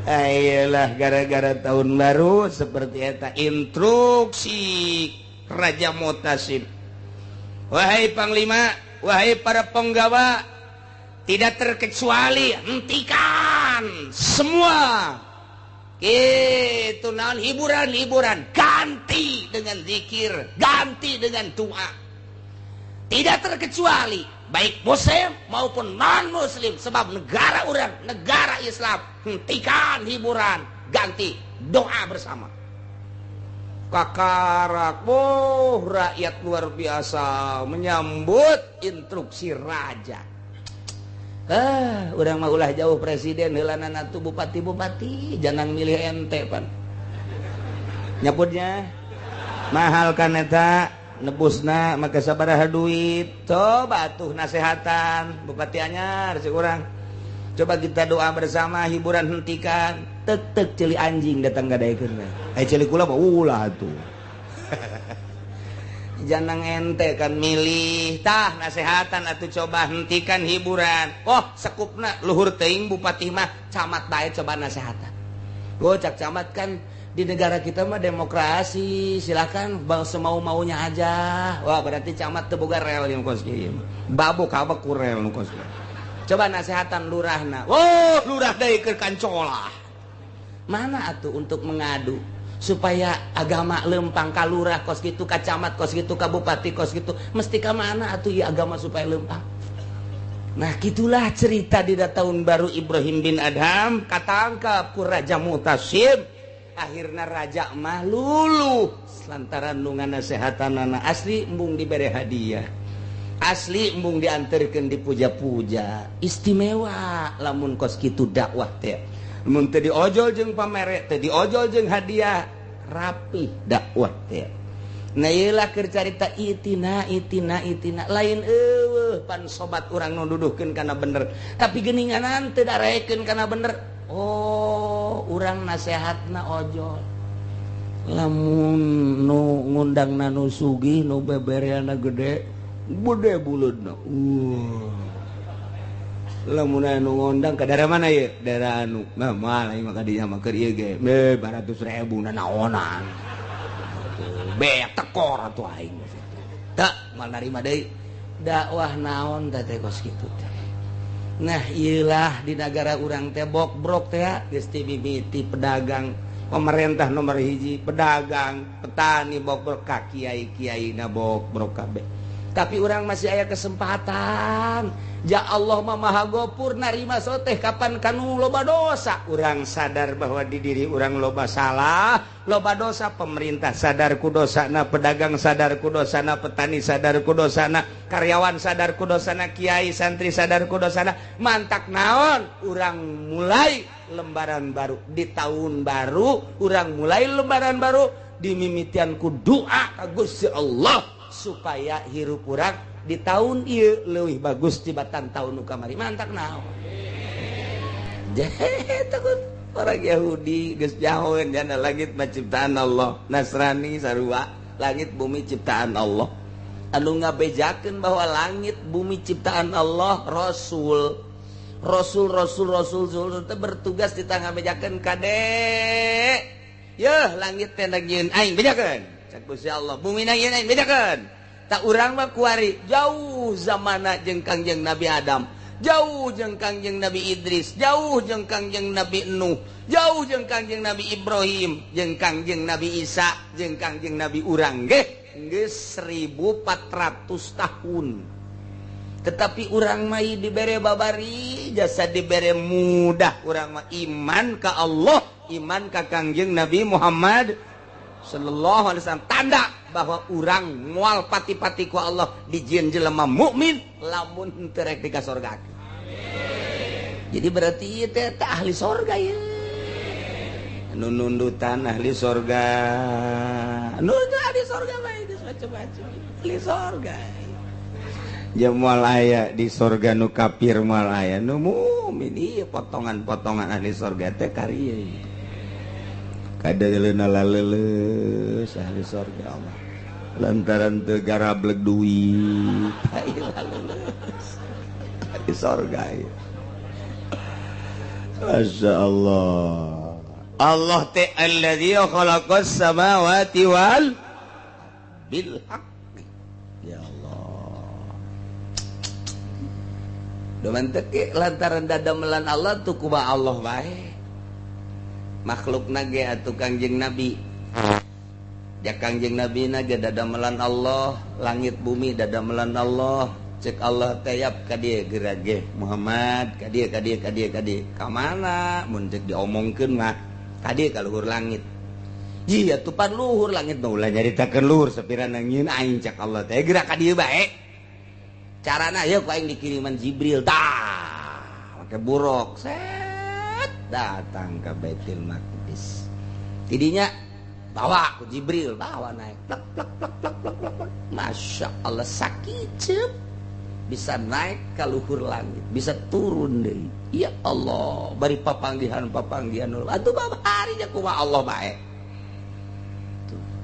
Ayolah gara-gara tahun baru seperti eta instruksi Raja Mutasim. Wahai panglima, wahai para penggawa, tidak terkecuali hentikan semua itu naon hiburan-hiburan, ganti dengan zikir, ganti dengan doa. Tidak terkecuali baik muslim maupun non muslim, sebab negara orang, negara Islam, hentikan hiburan, ganti doa bersama. Kakarak, oh rakyat luar biasa menyambut instruksi raja. Urang mah ulah jauh presiden heulanan atuh bupati-bupati jangan milih ente pan. Nyaputnya mahal kan eta nebusna maka sabaraha duit. Coba atuh nasehatan bupati anyar si urang. Coba kita doa bersama, hiburan hentikan. Tek-tek ceuli anjing datang gadaekeun. Eh ceuli kula mah ulah atuh. Jangan ente kan milih tah nasehatan atuh coba hentikan hiburan. Oh sekupna luhur teuing bupati mah camat bae coba nasehatan. Oh cak camat kan di negara kita mah demokrasi, silakan bang semau-maunya aja. Wah berarti camat teu boga rel yang kos kieu. Babuk kabek ku rel nu kos kieu. Coba nasehatan lurahna. Oh lurah deui keur kancolah. Mana atuh untuk mengadu supaya agama lempang ka lurah kos kitu, ka camat kos kitu, ka bupati kos kitu, mesti ka mana atuh ieu agama supaya lempang. Nah gitulah cerita di tahun baru Ibrahim bin Adham katangkap ku Raja Mu'tasim. Akhirna raja mah luluh lantaran nu nganasehatanana asli embung dibere hadiah, asli embung diantarkeun dipuja-puja. Istimewa lamun kos kitu dakwah teh. Mun teu diojol jeung pamere, teu diojol jeung hadiah, rapi dakwah teh. Nah ieu lah keur carita itina itina itina lain eueuh pan sobat urang nu duduhkeun kana bener, tapi geuninganan teu darekeun kana bener. Oh, urang nasehatna ojol. Lamun nu ngundangna nu sugih nu bebereana gede, gede buleudna. Lamun anu ngundang ka daerah mana ieu? Daerah anu. Nah, moal aing mah ka dinya mah keur ieu ge. 200.000 nanaonan. Beak tekor atuh aing. Tak moal narima deui. Dakwah naon teh teh kos kitu teh. Nah iyalah di negara urang teh bokbrok teh geus ti mimiti pedagang, pemerintah nomor hiji, pedagang, petani bokbrok, ka kiai-kiai na bokbrok kabeh. Tapi urang masih aya kesempatan. Ja Allah mah Maha Gofur narima soteh kapan kanu loba dosa. Urang sadar bahwa di diri urang loba salah, loba dosa. Pemerintah sadar ku dosana, pedagang sadar ku dosana, petani sadar ku dosana, karyawan sadar ku dosana, kiai santri sadar ku dosana. Mantak naon? Urang mulai lembaran baru di tahun baru, urang mulai lembaran baru dimimitian ku doa ka Gusti Allah supaya hirup urang di tahun ieu leuwih bagus tibatan tahun nu kamari. Mantak naon? Takut orang Yahudi geus jauheun jana langit mah ciptaan Allah, Nasrani sarua langit bumi ciptaan Allah. Anu ngabejakeun bahwa langit bumi ciptaan Allah Rasul. Rasul Rasul Rasul Rasul teh bertugas di tangga bejakeun kade. Yeuh langit teh nyieun aing bejakeun. Cak Gusti Allah, bumi na nyieun aing bejakeun. Tak urang mah kuari jauh zamana jeung Kangjeng Nabi Adam, jauh jeung Kangjeng Nabi Idris, jauh jeung Kangjeng Nabi Nuh, jauh jeung Kangjeng Nabi Ibrahim, jeung Kangjeng Nabi Isa, jeung Kangjeng Nabi urang ge geus 1400 tahun. Tetapi urang mah dibere babari, jasa dibere mudah urang mah iman ka Allah, iman ka Kangjeng Nabi Muhammad sallallahu alaihi wasallam, tanda bahwa urang moal pati-pati ku Allah dijieun jelema mukmin lamun teu rek dikasorgakeun. Jadi berarti ieu teh ahli sorga ieu. Anu nundutan ahli sorga. Anu ahli sorga mah geus macam-macam. Ahli sorga. Ja moal aya di sorga nu kafir, moal aya nu mukmin. Ieu potongan-potongan ahli sorga teh karieu. Kadaleuna laleuleus ahli sorga Allah lantaran teu garableg duit laleuleus ahli sorga. Masya Allah. Allah teh alladzi khalaqas samawati wal bil haqq. Ya Allah. Doman teh lantaran dadamelan Allah tuh kumaha Allah bae. Makhluk nage atuh Kangjeng Nabi. Ja Kangjeng Nabi nage dadamelan Allah, langit bumi dadamelan Allah. Cek Allah tayap ka dieu gerage Muhammad, ka dieu ka dieu ka dieu ka dieu. Ka mana mun cek diomongkeun mah ka dieu ka luhur langit. Iya tuh pan luhur langit mah ulah nyaritakeun luhur sapira nangieun aing cak Allah teh geura ka dieu bae. Carana ieu ku aing dikiriman Jibril tah make buruk set datang ke Baitul Maqdis. Tidinya bawa ku Jibril bawa naik plek plek plek plek plek plek. Masya Allah sakit bisa naik ke luhur langit, bisa turun deui. Ya Allah, bari papanggihan-papanggihan atuh babari nya kumaha Allah bae.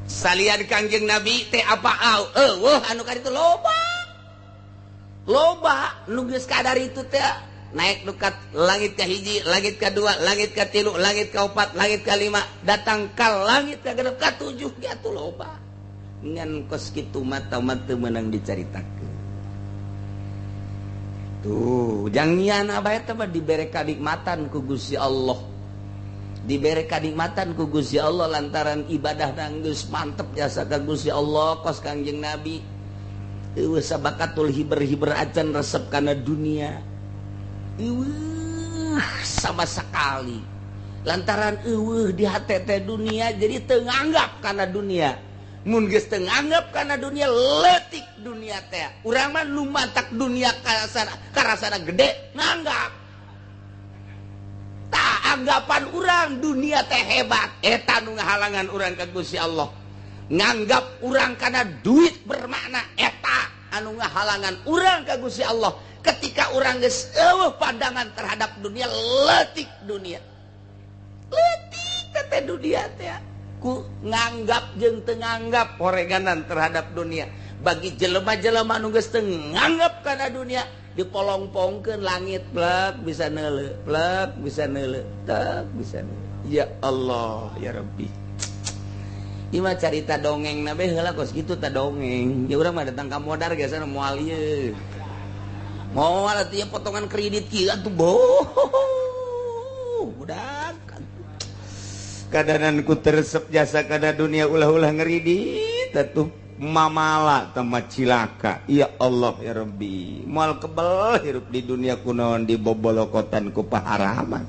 Salian Kangjeng Nabi teh apa eueuh anu ka ditu loba. Loba nu geus kadar itu teh naik nu ka langit ka hiji, langit ka dua, langit ka tilu, langit ka opat, langit ka lima, datang ka langit ka genep ka tujuh ge atuh loba. Ngan kos kitu mah teu meunang dicaritakeun. Tuh, jangan bae teh dibere kanikmatan ku Gusti Allah. Dibere kanikmatan ku Gusti Allah lantaran ibadah geus mantep jasa ka Gusti Allah kos Kangjeng Nabi. Eueuh sabakatul hiber-hiber acan resep kana dunia. Eueuh sama sekali. Lantaran eueuh di hate teh dunia jadi teu nganggap kana dunia. Mun geus teu nganggap kana dunia leutik dunia teh. Urang mah nu matak dunia karasana gede nganggap. Tah anggapan urang dunia teh hebat eta nu ngahalangan urang ka Gusti Allah. Nganggap urang kana duit bermakna eta anu ngahalangan urang ka Gusti Allah. Ketika urang geus eueuh pandangan terhadap dunia leutik dunia. Leutik teh dunia teh. Ku nganggap jeung teu nganggap horeganan terhadap dunia. Bagi jelema-jelema nu geus teu nganggap kana dunia dipolong-pongkeun langit plek bisa neuleuh, plek bisa neuleuh, tek bisa neuleuh. Ya Allah, ya Rabbi. Ieu mah carita dongeng na bae heula kos kitu ta dongeng. Ya urang mah datang ka modar geus moal ieu. Moal atuh ieu potongan kredit kieu atuh boh. Budak kadananku teresep jasa kada dunia ulah-ulah ngeridit atuh mamala tempat cilaka. Ya Allah ya Rabbi, moal kebel hirup di dunia kunaon dibobolokotan ku paharaman.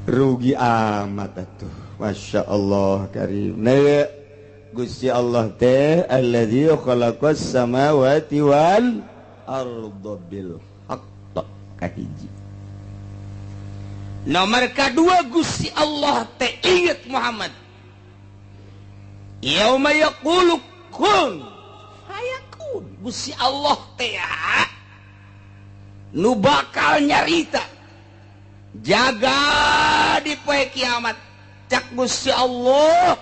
Rugi amat atuh. Masya Allah karim. Nah, Gusti Allah teh allazi khalaqas samawati wal arda bil haqq kahiji. Nomor kedua Gusti Allah teh inget Muhammad. Yauma yaqulu kun fayakun. Gusti Allah teh nu bakal nyarita jaga di poe kiamat. Cak Gusti Allah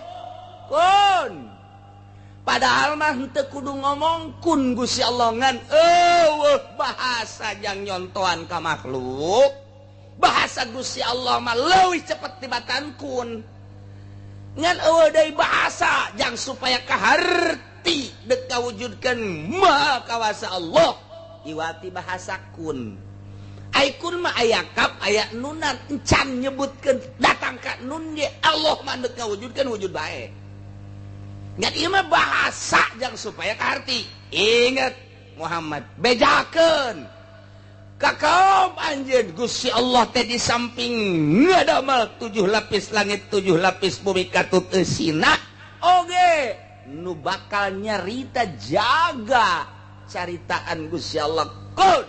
kun. Padahal mah henteu kudu ngomong kun Gusti Allah ngan eueuh bahasa jang nyontoan ka makhluk. Bahasa Gusti Allah mah leuwih cepet tibatan kun. Ngan eueuh deui bahasa jang supaya kaharti deuk kawujudkeun maha kawasa Allah iwati bahasa kun. Ai kun mah aya kap aya nunan encan nyebutkeun datang ka nun ge Allah mah deuk ngawujudkeun wujud bae. Ngan ieu mah bahasa jang supaya kaharti. Ingat Muhammad bejakeun ka kaum anjeun Gusti Allah teh di samping ngadamel 7 lapis langit 7 lapis bumi katut eusina oge nu bakal nyarita jaga caritaan Gusti Allah kun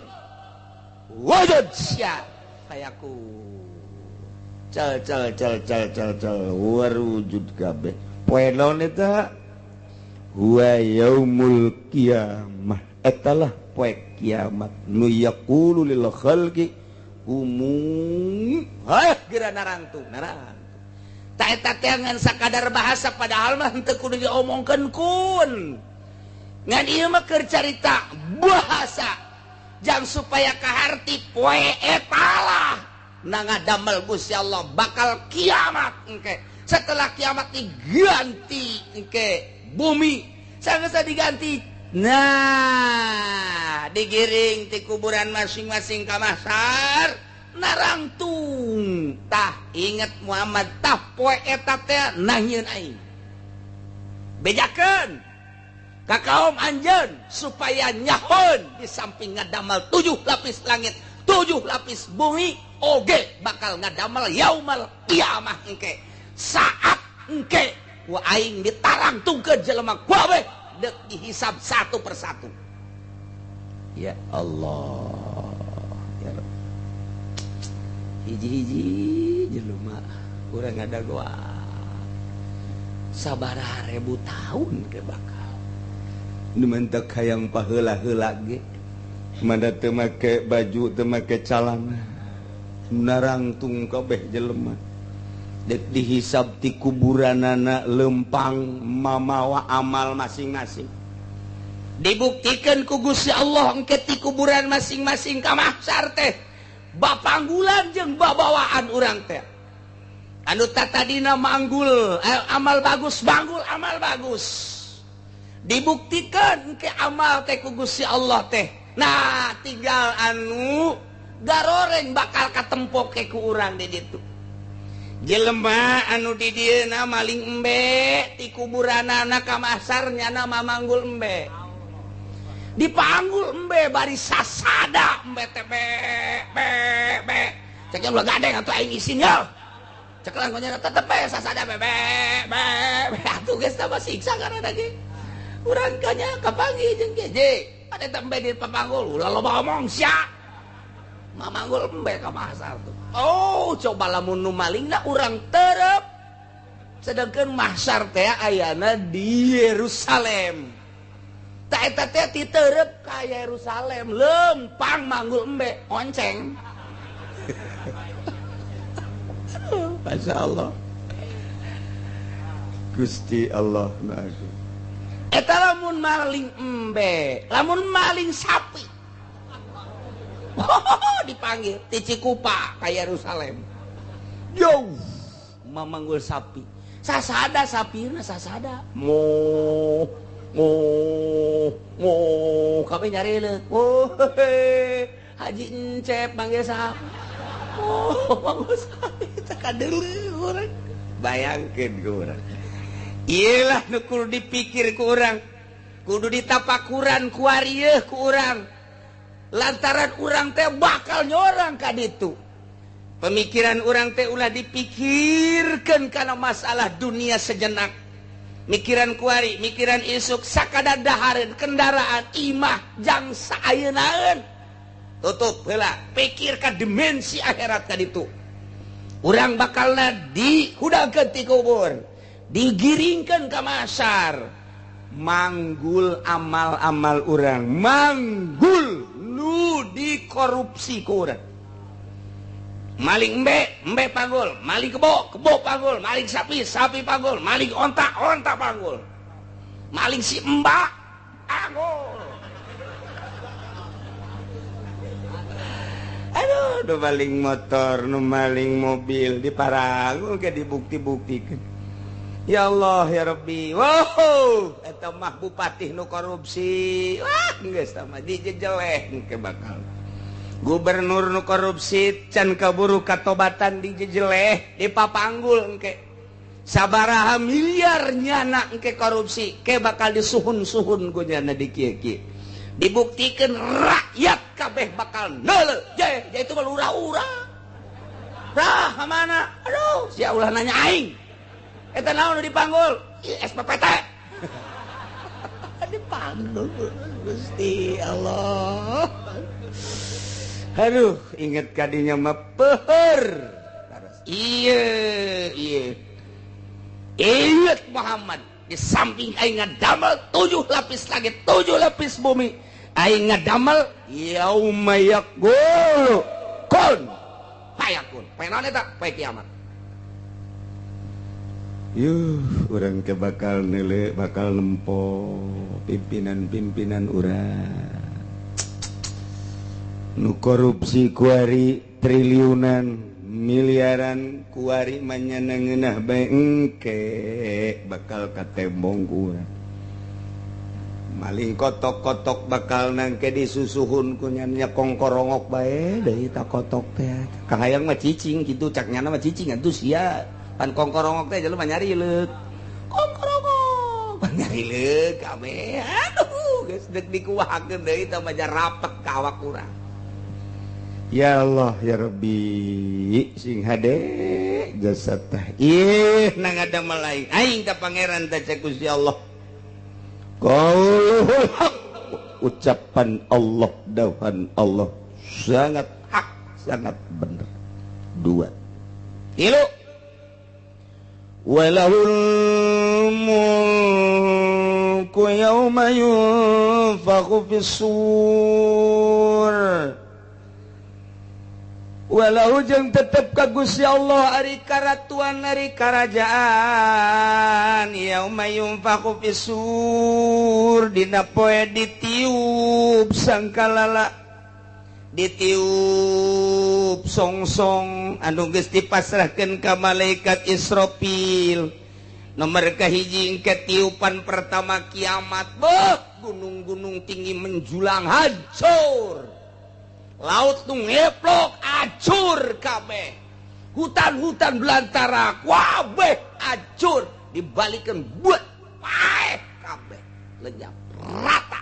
wujud sia kayaku cal cal cal cal cal cal warujud kabeh poe naon eta huwa yaumul qiyamah etalah poe kiamat nu yaqulu lil khalqi kumu heh geura narangtung narangtung ta eta teh ngan sakadar bahasa padahal mah henteu kudu diomongkeun kun ngan ieu mah keur carita bahasa jang supaya kaharti poe eta lah na ngadamel Gusti Allah bakal kiamat engke setelah kiamat diganti engke bumi sanggeus diganti. Nah, digiring di kuburan masing-masing ka mahsyar narangtung. Tah inget Muhammad tah poe eta teh nangieun aing. Bejakeun ka kaum anjeun supaya nyahoeun di samping ngadamel 7 lapis langit, 7 lapis bumi oge bakal ngadamel yaumal qiyamah engke. Saat Engke ku aing ditarangtungkeun jelema kabeh deuk dihisab satu persatu. Ya Allah ya Rabb. Hiji-hiji jelema urang ngadagoan sabaraha ribu tahun ke bakal nu mentak hayang paheula-heula ge mana teu make baju teu make calana narangtung kabeh jelema dek dihisab ti kuburanana lempang mamawa amal masing-masing dibuktikan ku Gusti Allah engke ti kuburan masing-masing ka mahsyar teh bapanggulan jeung babawaan urang teh anu tatadina manggul amal bagus banggul amal bagus dibuktikan ke amal teh ku Gusti Allah teh. Nah tinggal anu garoreng bakal katempo ke ku urang di ditu jelema anu di dieuna maling embe ti kuburanana ka mahsyar nyana mamanggul embe dipanggul embe bari sasada embe teh be be be cek ulah gadeng atuh aing isin ya ceklan konyana tetep be sasada be be be atuh geus tambah siksa karena ge urang kanya kapanggih jeung geje pada tembe di papanggul ulah loba omong sia mamanggul embe ka mahsyar tuh. Oh coba lamun nu malingna urang terep sedangkan mahsyar teh ayana di Yerusalem ta eta teh titerep ka Yerusalem lempang manggul embe onceng. Masya Allah Gusti Allah eta lamun maling embe lamun maling sapi dipanggil ti Cikupa ka Yerusalem jauh mamanggul sapi sasada sapina sasada mo mo mo kabeh nyarileuk oh Haji Encep manggil sapi oh manggul sapi teh kadeuleu urang bayangkeun ku urang ieu lah nu kudu dipikir ku urang kudu ditapakuran ku arieuh ku urang lantaran urang teh bakal nyorang ka ditu pemikiran urang teh ulah dipikirkeun kana masalah dunia sejenak mikiran kuari mikiran isuk sakadar dahareun kendaraan imah jang saayeunaeun tutup heula pikir ka dimensi akhirat ka ditu urang bakalna dihudangkeun ti kubur digiringkeun ka mahsyar manggul amal-amal urang manggul nu dikorupsi ku urang maling embe embe panggul maling kebo kebo panggul maling sapi sapi panggul maling onta onta panggul maling si mbak panggul. Aduh nu maling motor nu maling mobil diparanggul ke dibukti-buktikeun. Ya Allah ya Rabbi. Wow, eta mah bupati nu korupsi. Wah, geus tah mah dijejeleh ke bakal. Gubernur nu korupsi can kaburu katobatan dijejeleh, dipapanggul engke. Sabaraha miliar nyana engke korupsi, ke bakal disuhun-suhun ku nyana di kieu-kieu. Dibuktikeun rakyat kabeh bakal neuleuh. Je, je itu mah lurah-urah. Rah, mana? Aduh, sia ulah nanya aing. Eta naon nu dipanggul? SPPT. Dipanggul Gusti Allah. Aduh, inget kadinya mah peuheur. Iya, iya. Inget Muhammad, di samping aing ngadamel 7 lapis langit, 7 lapis bumi. Aing ngadamel yauma yaqulu kun fayakun. Poe naon eta? Poe kiamat. Yuh, urang ke bakal nele bakal nempo pimpinan-pimpinan urang nu korupsi kuari triliunan miliaran kuari manyanengeunah bae engke bakal katembong ku urang maling kotok-kotok bakal nangke disusuhun ku nya kongkorongok bae deui ta kotok teh kahayang mah cicing kitu cak nyana mah cicing atuh sia pan kongkorongok teh jelema nyari leuk kongkorongok pan nyari leuk kabeh aduh geus deuk dikuahakeun deui tah mah rapet ka awak urang. Ya Allah ya Rabbi sing hade jasad tah ih nang ada melaing aing ka pangeran tah cek Gusti Allah qaulul haq ucapan Allah dawuhan Allah sangat hak sangat bener. Dua tilu walahul mulku yauma yunfakhu fis-sur walau jeung tetep ka Gusti Allah ari karatuan ari karajaan yauma yunfakhu fis-sur dina poe ditiup sangkalala ditiup songsong anu geus dipasrahkeun ka malaikat Israfil nomor kahiji engke tiupan pertama kiamat beuh gunung-gunung tinggi menjulang hancur laut nu ngeplok acur kabeh hutan-hutan belantara kabeh acur dibalikeun buat paeh kabeh lenyap rata.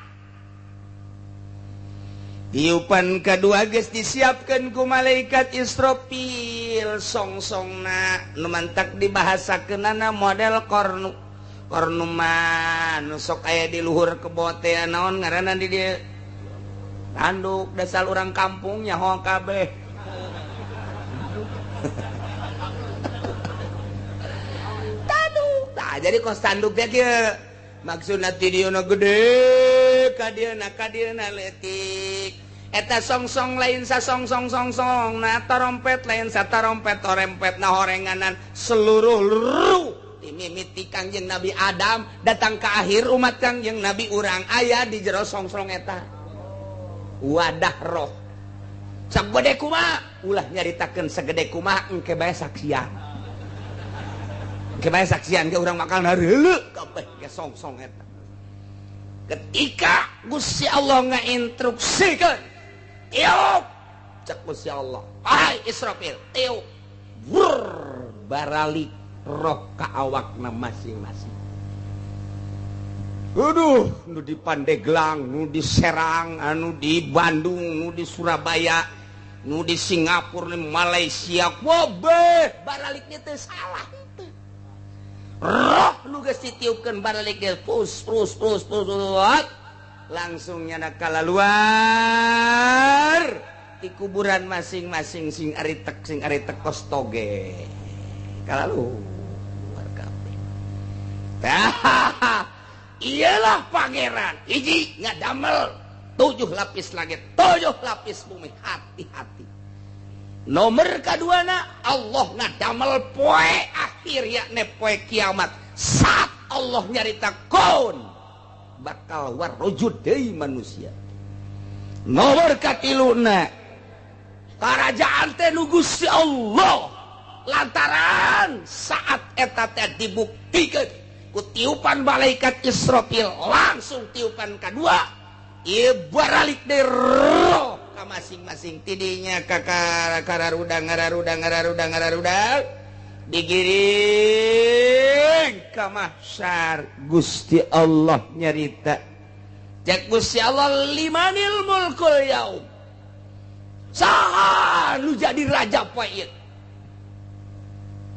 Tiupan kedua geus disiapkeun ku malaikat Israfil songsongna nu mantak dibahasakeunana model kornu kornu mah nu sok aya di luhur kebo teh naon ngaranna di dieu tanduk dasar orang kampung nyaho kabeh. Tanduk tah jadi kos tanduk teh kieu maksudna ti dieu na gede ka dieu na leutik eta songsong lain sa songsong songsong na tarompet lain sa tarompet torempet na horenganan seluruh ruh dimimiti Kangjeng Nabi Adam datang ke akhir umat Kangjeng Nabi urang aya di jero songsong eta wadah roh sagede kumaha ulah nyaritakeun segede kumaha engke bae saksian engke bae saksian ge urang bakal hareuleuh kabeh ge songsong eta ketika Gusti Allah ngainstruksikeun tiup cek Gusti Allah ai Israfil tiup wur baralik roh ka awakna masing-masing. Aduh, nu di Pandeglang, nu di Serang, anu di Bandung, nu di Surabaya, nu di Singapura, nu di Malaysia, wabeh, baraliknya teh salah teh. Roh nu geus ditiupkeun baralik teh pus pus pus pus langsung nyana kalaluar di kuburan masing-masing sing aritek kos toge. Kalaluar kabeh. Tah iyalah pangeran hiji ngadamel 7 lapis langit 7 lapis bumi hati-hati nomor kaduana Allah ngadamel poe akhir yakni poe kiamat saat Allah nyarita kaun bakal warujud deui manusia nomor katiluna karajaan teh nu Gusti Allah lantaran saat eta teh dibuktikeun ku tiupan malaikat Israfil langsung tiupan kedua ieu baralik deui roh ka masing-masing tidinya ka kararudang ngararudang ngararudang ngararudang digiring ka mahsyar. Gusti Allah nyarita cek Gusti Allah limanil mulkul yaum saha nu jadi raja poe ieu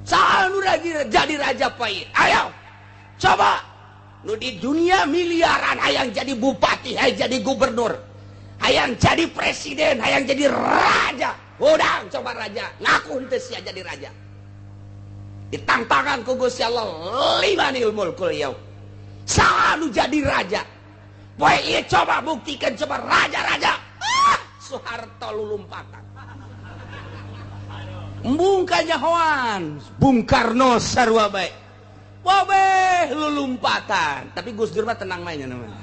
saha nu jadi raja poe ieu ayo coba nu di dunia miliaran hayang jadi bupati, hayang jadi gubernur, hayang jadi presiden, hayang jadi raja. Udang coba raja, ngaku henteu sia jadi raja. Ditantangan ku Gusti Allah limanil mulkul yaum. Saha nu jadi raja? Poe ieu coba buktikan coba raja-raja. Ah, Soeharto lulumpatan. Embung kanyahoan, Bung Karno sarua bae. Wabeh lulumpatan. Tapi Gus Dur mah tenang mainnya namanya.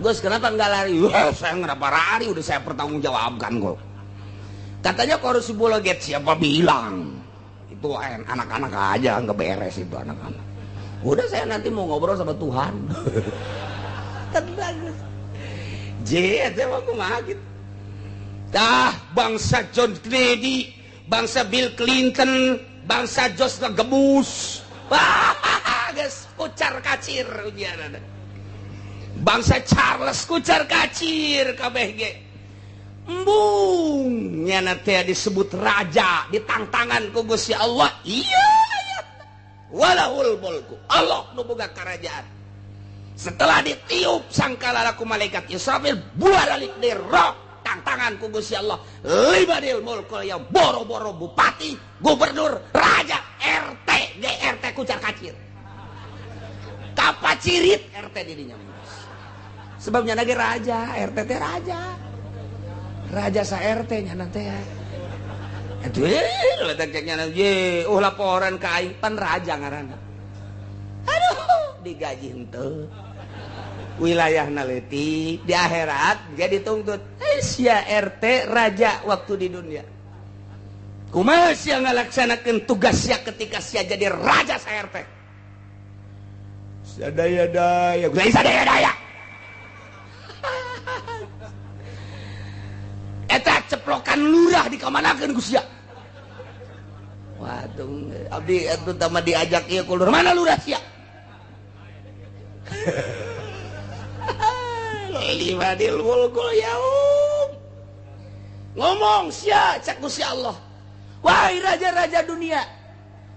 Gus kenapa nggak lari? Wah, saya kenapa lari? Udah saya pertanggungjawabkan kok. Katanya korupsi bola get siapa bilang? Itu anak-anak aja nggak beres itu anak-anak. Udah saya nanti mau ngobrol sama Tuhan. Tenang Gus. Jet saya mau kumaha gitu. Tah bangsa John Kennedy, bangsa Bill Clinton, bangsa George Gebus. Wah, geus kucar kacir ujianana. Bangsa Charles kucar kacir kabeh ge. Embung nyana teh disebut raja ditangtangan ku Gusti Allah. Iya walahul mulku, Allah nu boga karajaan. Setelah ditiup sangkala ku malaikat Israfil buaralik di roh tangtangan ku Gusti Allah. Limanil mulku ya boro-boro bupati, gubernur, raja, RT, GRT kucar kacir. Kapacirit RT dirinya. Sebabnya lagi raja, RT teh raja. Raja sa RT nya nanti ya. Aduh, letak nya ye, laporan ka aing pan raja ngaranna. Aduh, digaji henteu. Wilayahna leutik, di akhirat jadi tuntut. Sia RT raja waktu di dunia. Kumaha sia ngalaksanakeun tugas sia ketika sia jadi raja sa RT? Sadaya-daya, sadaya-daya. Eta ceplokan lurah dikamanakeun ku sia. Waduh, abdi atuh tama diajak ieu ku lurah. Mana lurah sia? Limanil mulkul yaum. Ngomong sia cak Gusti Allah. Wahai raja-raja dunia,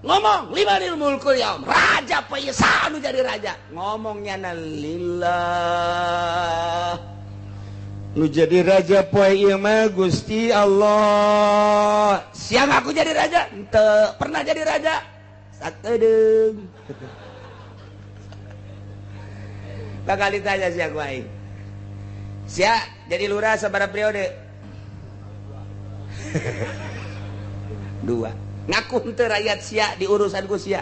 ngomong limanil mulkul yaum. Raja payesa anu jadi raja. Ngomongnya na lillah. Nu jadi raja poe ieu mah Gusti Allah. Siang aku jadi raja? Henteu. Pernah jadi raja? Sakedeung. Bakal ditanya sia ku aing. Sia jadi lurah sabaraha periode? 2. Ngaku henteu rakyat sia di urusan ku sia.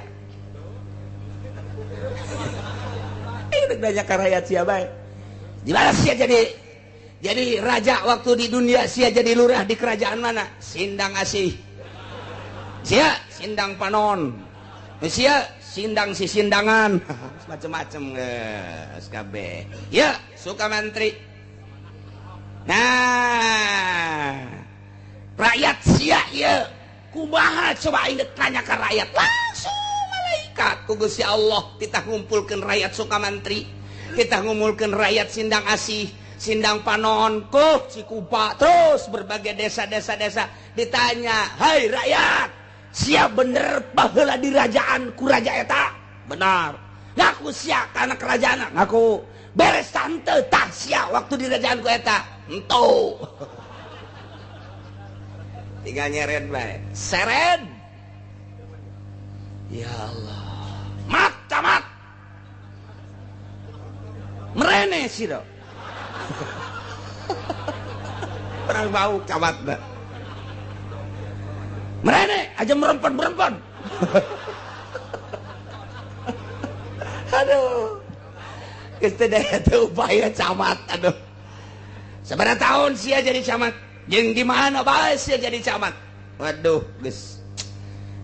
Aing nanya ka rakyat sia bae. Di mana sia jadi raja waktu di dunia? Sia jadi lurah di kerajaan mana? Sindang Asih. Sia Sindang Panon. Sia Sindang si Sindangan. Macem-macem SKB. Ya, Sukamantri. Nah, rakyat sia ieu kumaha coba aing tanya ka rakyat langsung malaikat ku Gusti Allah titah ngumpulkeun rakyat Sukamantri, titah ngumpulkeun rakyat Sindang Asih, Sindang Panon, Kuh, Cikupa, terus berbagai desa-desa desa ditanya, "Hai rakyat, sia bener baheula di rajaan ku raja eta?" Benar. Ngaku sia kana kerajaan, ngaku. Beres tante tah sia waktu di rajaan ku eta. Enteu. Tinggal nyeret bae. Seret. Ya Allah. Mat camat. Merene sira. Perang bau camat dah. Merene aja merempan-merempan. Aduh. Geus teu daya teu upaya camat aduh. Sabaraha tahun sia jadi camat? Jeung di mana bae sia jadi camat? Waduh, geus.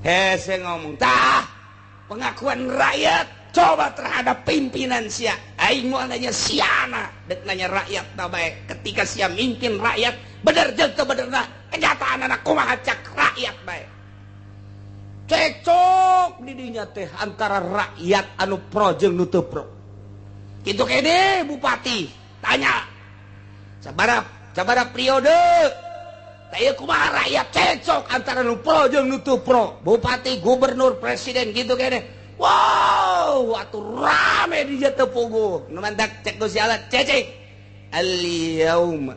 Hese ngomong tah pengakuan rakyat coba terhadap pimpinan sia. Aing moal nanya siana, dek nanya rakyat ta bae. Ketika sia mimpin rakyat bener jeung teu benerna kenyataan anak kumaha cak rakyat bae. Cekcok di dinya teh antara rakyat anu pro jeung nu teu pro. Kitu kene bupati tanya sabaraha periode teh ieu kumaha rakyat cekcok antara nu pro jeung nu teu pro. Bupati, gubernur, presiden kitu kene. Wow, atuh rame di dieu teu puguh. Nu mantak cek Gusti Allah cecek. Al yauma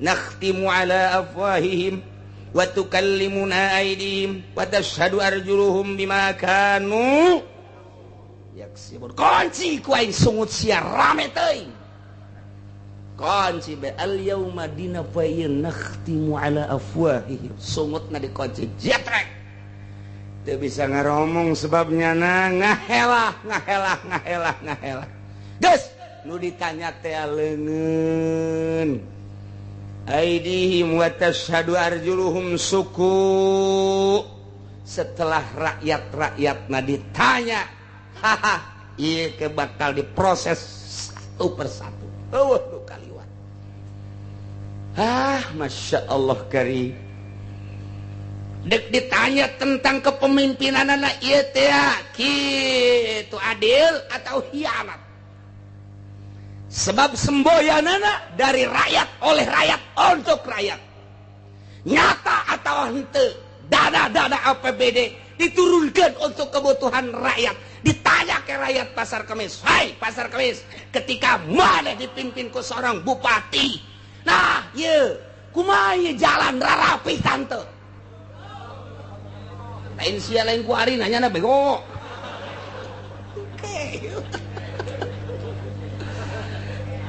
nakhtimu ala afwahihim wa tukallimuna aydihim wa tashhadu arjuluhum bima kanu yaksibun. Kunci ku aing sungut sia rame teuing. Kunci be al yauma dina poe ieu nakhtimu ala afwahihim. Sungutna dikunci jetrek. Teu bisa ngaromong sebabnya na ngahelah ngahelah ngahelah ngahelah. Geus nu ditanya teh leungeun. Aidihim wa tashhadu arjuluhum suku. Setelah rakyat-rakyatna ditanya, haha, ieu ke bakal diproses satu persatu. Eueuh nu kaliwat. Ah, Masya Allah karim. Dek ditanya tentang kepemimpinanana ieu teh kitu adil atau hianat. Sebab semboyanana dari rakyat oleh rakyat untuk rakyat. Nyata atau henteu, dana-dana APBD diturunkan untuk kebutuhan rakyat. Ditanya ke rakyat Pasar Kemis, "Hai Pasar Kemis, ketika mana dipimpin ku seorang bupati, nah ye kumaha jalan rarapi tante?" Lain sia lain ku ari nanya na bego. Oke.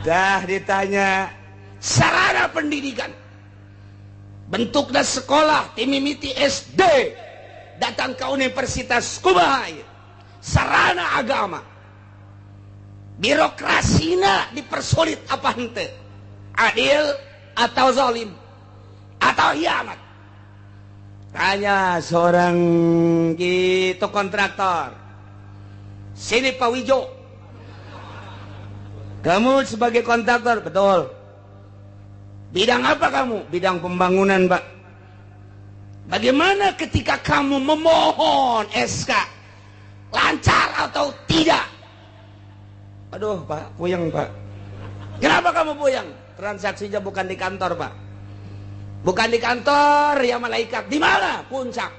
Dah ditanya sarana pendidikan, bentuknya sekolah timimiti SD datang ke universitas kumaha, sarana agama, birokrasina dipersulit apa henteu, adil atau zalim atau hianat. Tanya seorang gitu kontraktor, sini Pak Wijo, kamu sebagai kontraktor, betul, bidang apa kamu? Bidang pembangunan Pak. Bagaimana ketika kamu memohon SK, lancar atau tidak? Aduh Pak, puyeng Pak. Kenapa kamu puyeng? Transaksinya bukan di kantor Pak. Bukan di kantor ya malaikat. Di mana? Puncak.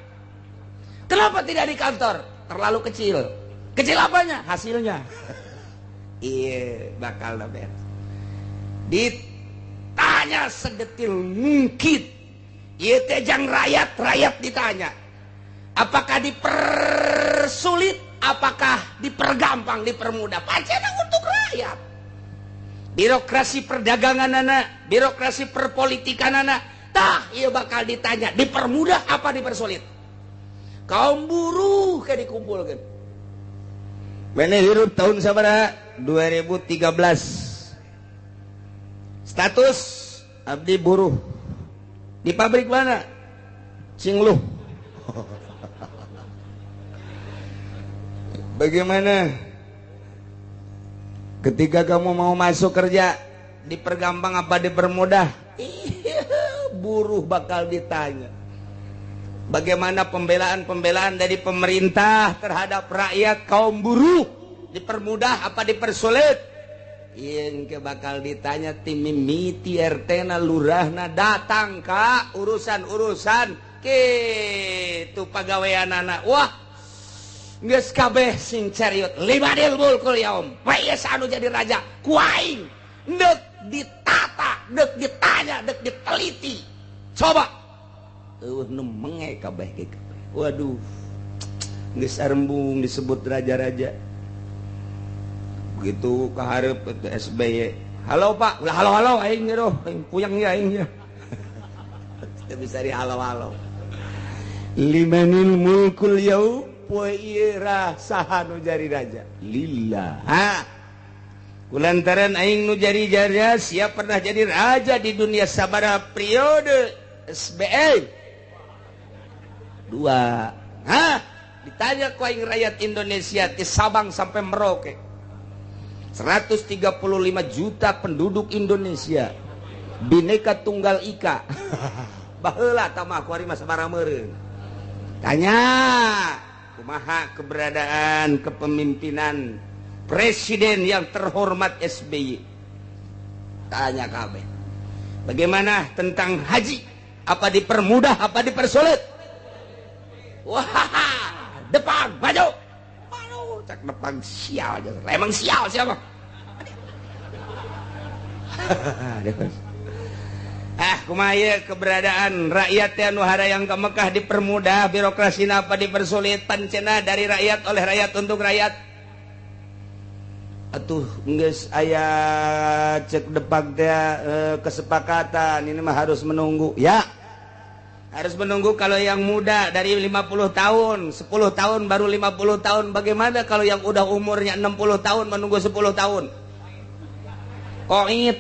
Kenapa tidak di kantor? Terlalu kecil. Kecil apanya? Hasilnya. Iya, bakal beres. Ditanya sedetil mungkin. Ieu teh jang rakyat, rakyat ditanya. Apakah dipersulit, apakah dipergampang, dipermudah? Pancena untuk rakyat. Birokrasi perdagangan anak, birokrasi perpolitikan anak, tah ieu bakal ditanya, dipermudah apa dipersulit? Kaum buruh ke dikumpulkan. Mana hirup tahun sabaraha? 2013. Status abdi buruh. Di pabrik mana? Cingluh. Bagaimana ketika kamu mau masuk kerja, dipergampang apa dipermudah? Buruh bakal ditanya. Bagaimana pembelaan-pembelaan dari pemerintah terhadap rakyat kaum buruh, dipermudah apa dipersulit? Yang bakal ditanya tim mimiti RT na lurahna datang ka urusan-urusan kitu pagawean anak. Wah, geus kabeh sing cariut limanil mulkul yaum. Bae anu jadi raja ku aing deuk ditata, deuk ditanya, deuk diteliti. Coba eueuh nu menge kabeh ge kabeh. Waduh, geus arembung disebut raja-raja. Begitu kaharep SBY, halo Pak, ulah halo-halo aing doh, aing puyeng ya aing ya. Teu bisa di halo-halo. Limanil mulkul yaum, poe ieu saha nu jadi raja? Lillah. Ha. Kulantaran aing nu jadi raja, siap pernah jadi raja di dunia sabaraha periode SBY? 2. Hah? Ditanya ku aing rakyat Indonesia ti Sabang sampai Merauke. 135 juta penduduk Indonesia, Bineka Tunggal Ika. Baheula tah mah ku ari mah sabaraha meureun. Tanya kumaha keberadaan kepemimpinan presiden yang terhormat SBY. Tanya kabeh. Bagaimana tentang haji? Apa dipermudah apa dipersulit? Wah, depan maju. Cak depan sial aja. Emang sial siapa? Ah, kumaha keberadaan rakyat anu harayang ke Mekah dipermudah birokrasi apa dipersulit? Pancena dari rakyat oleh rakyat untuk rakyat. Atuh geus aya cek depak teh kesepakatan ini mah harus menunggu. Ya. Harus menunggu kalau yang muda dari 50 tahun, 10 tahun baru 50 tahun. Bagaimana kalau yang udah umurnya 60 tahun menunggu 10 tahun? Koit.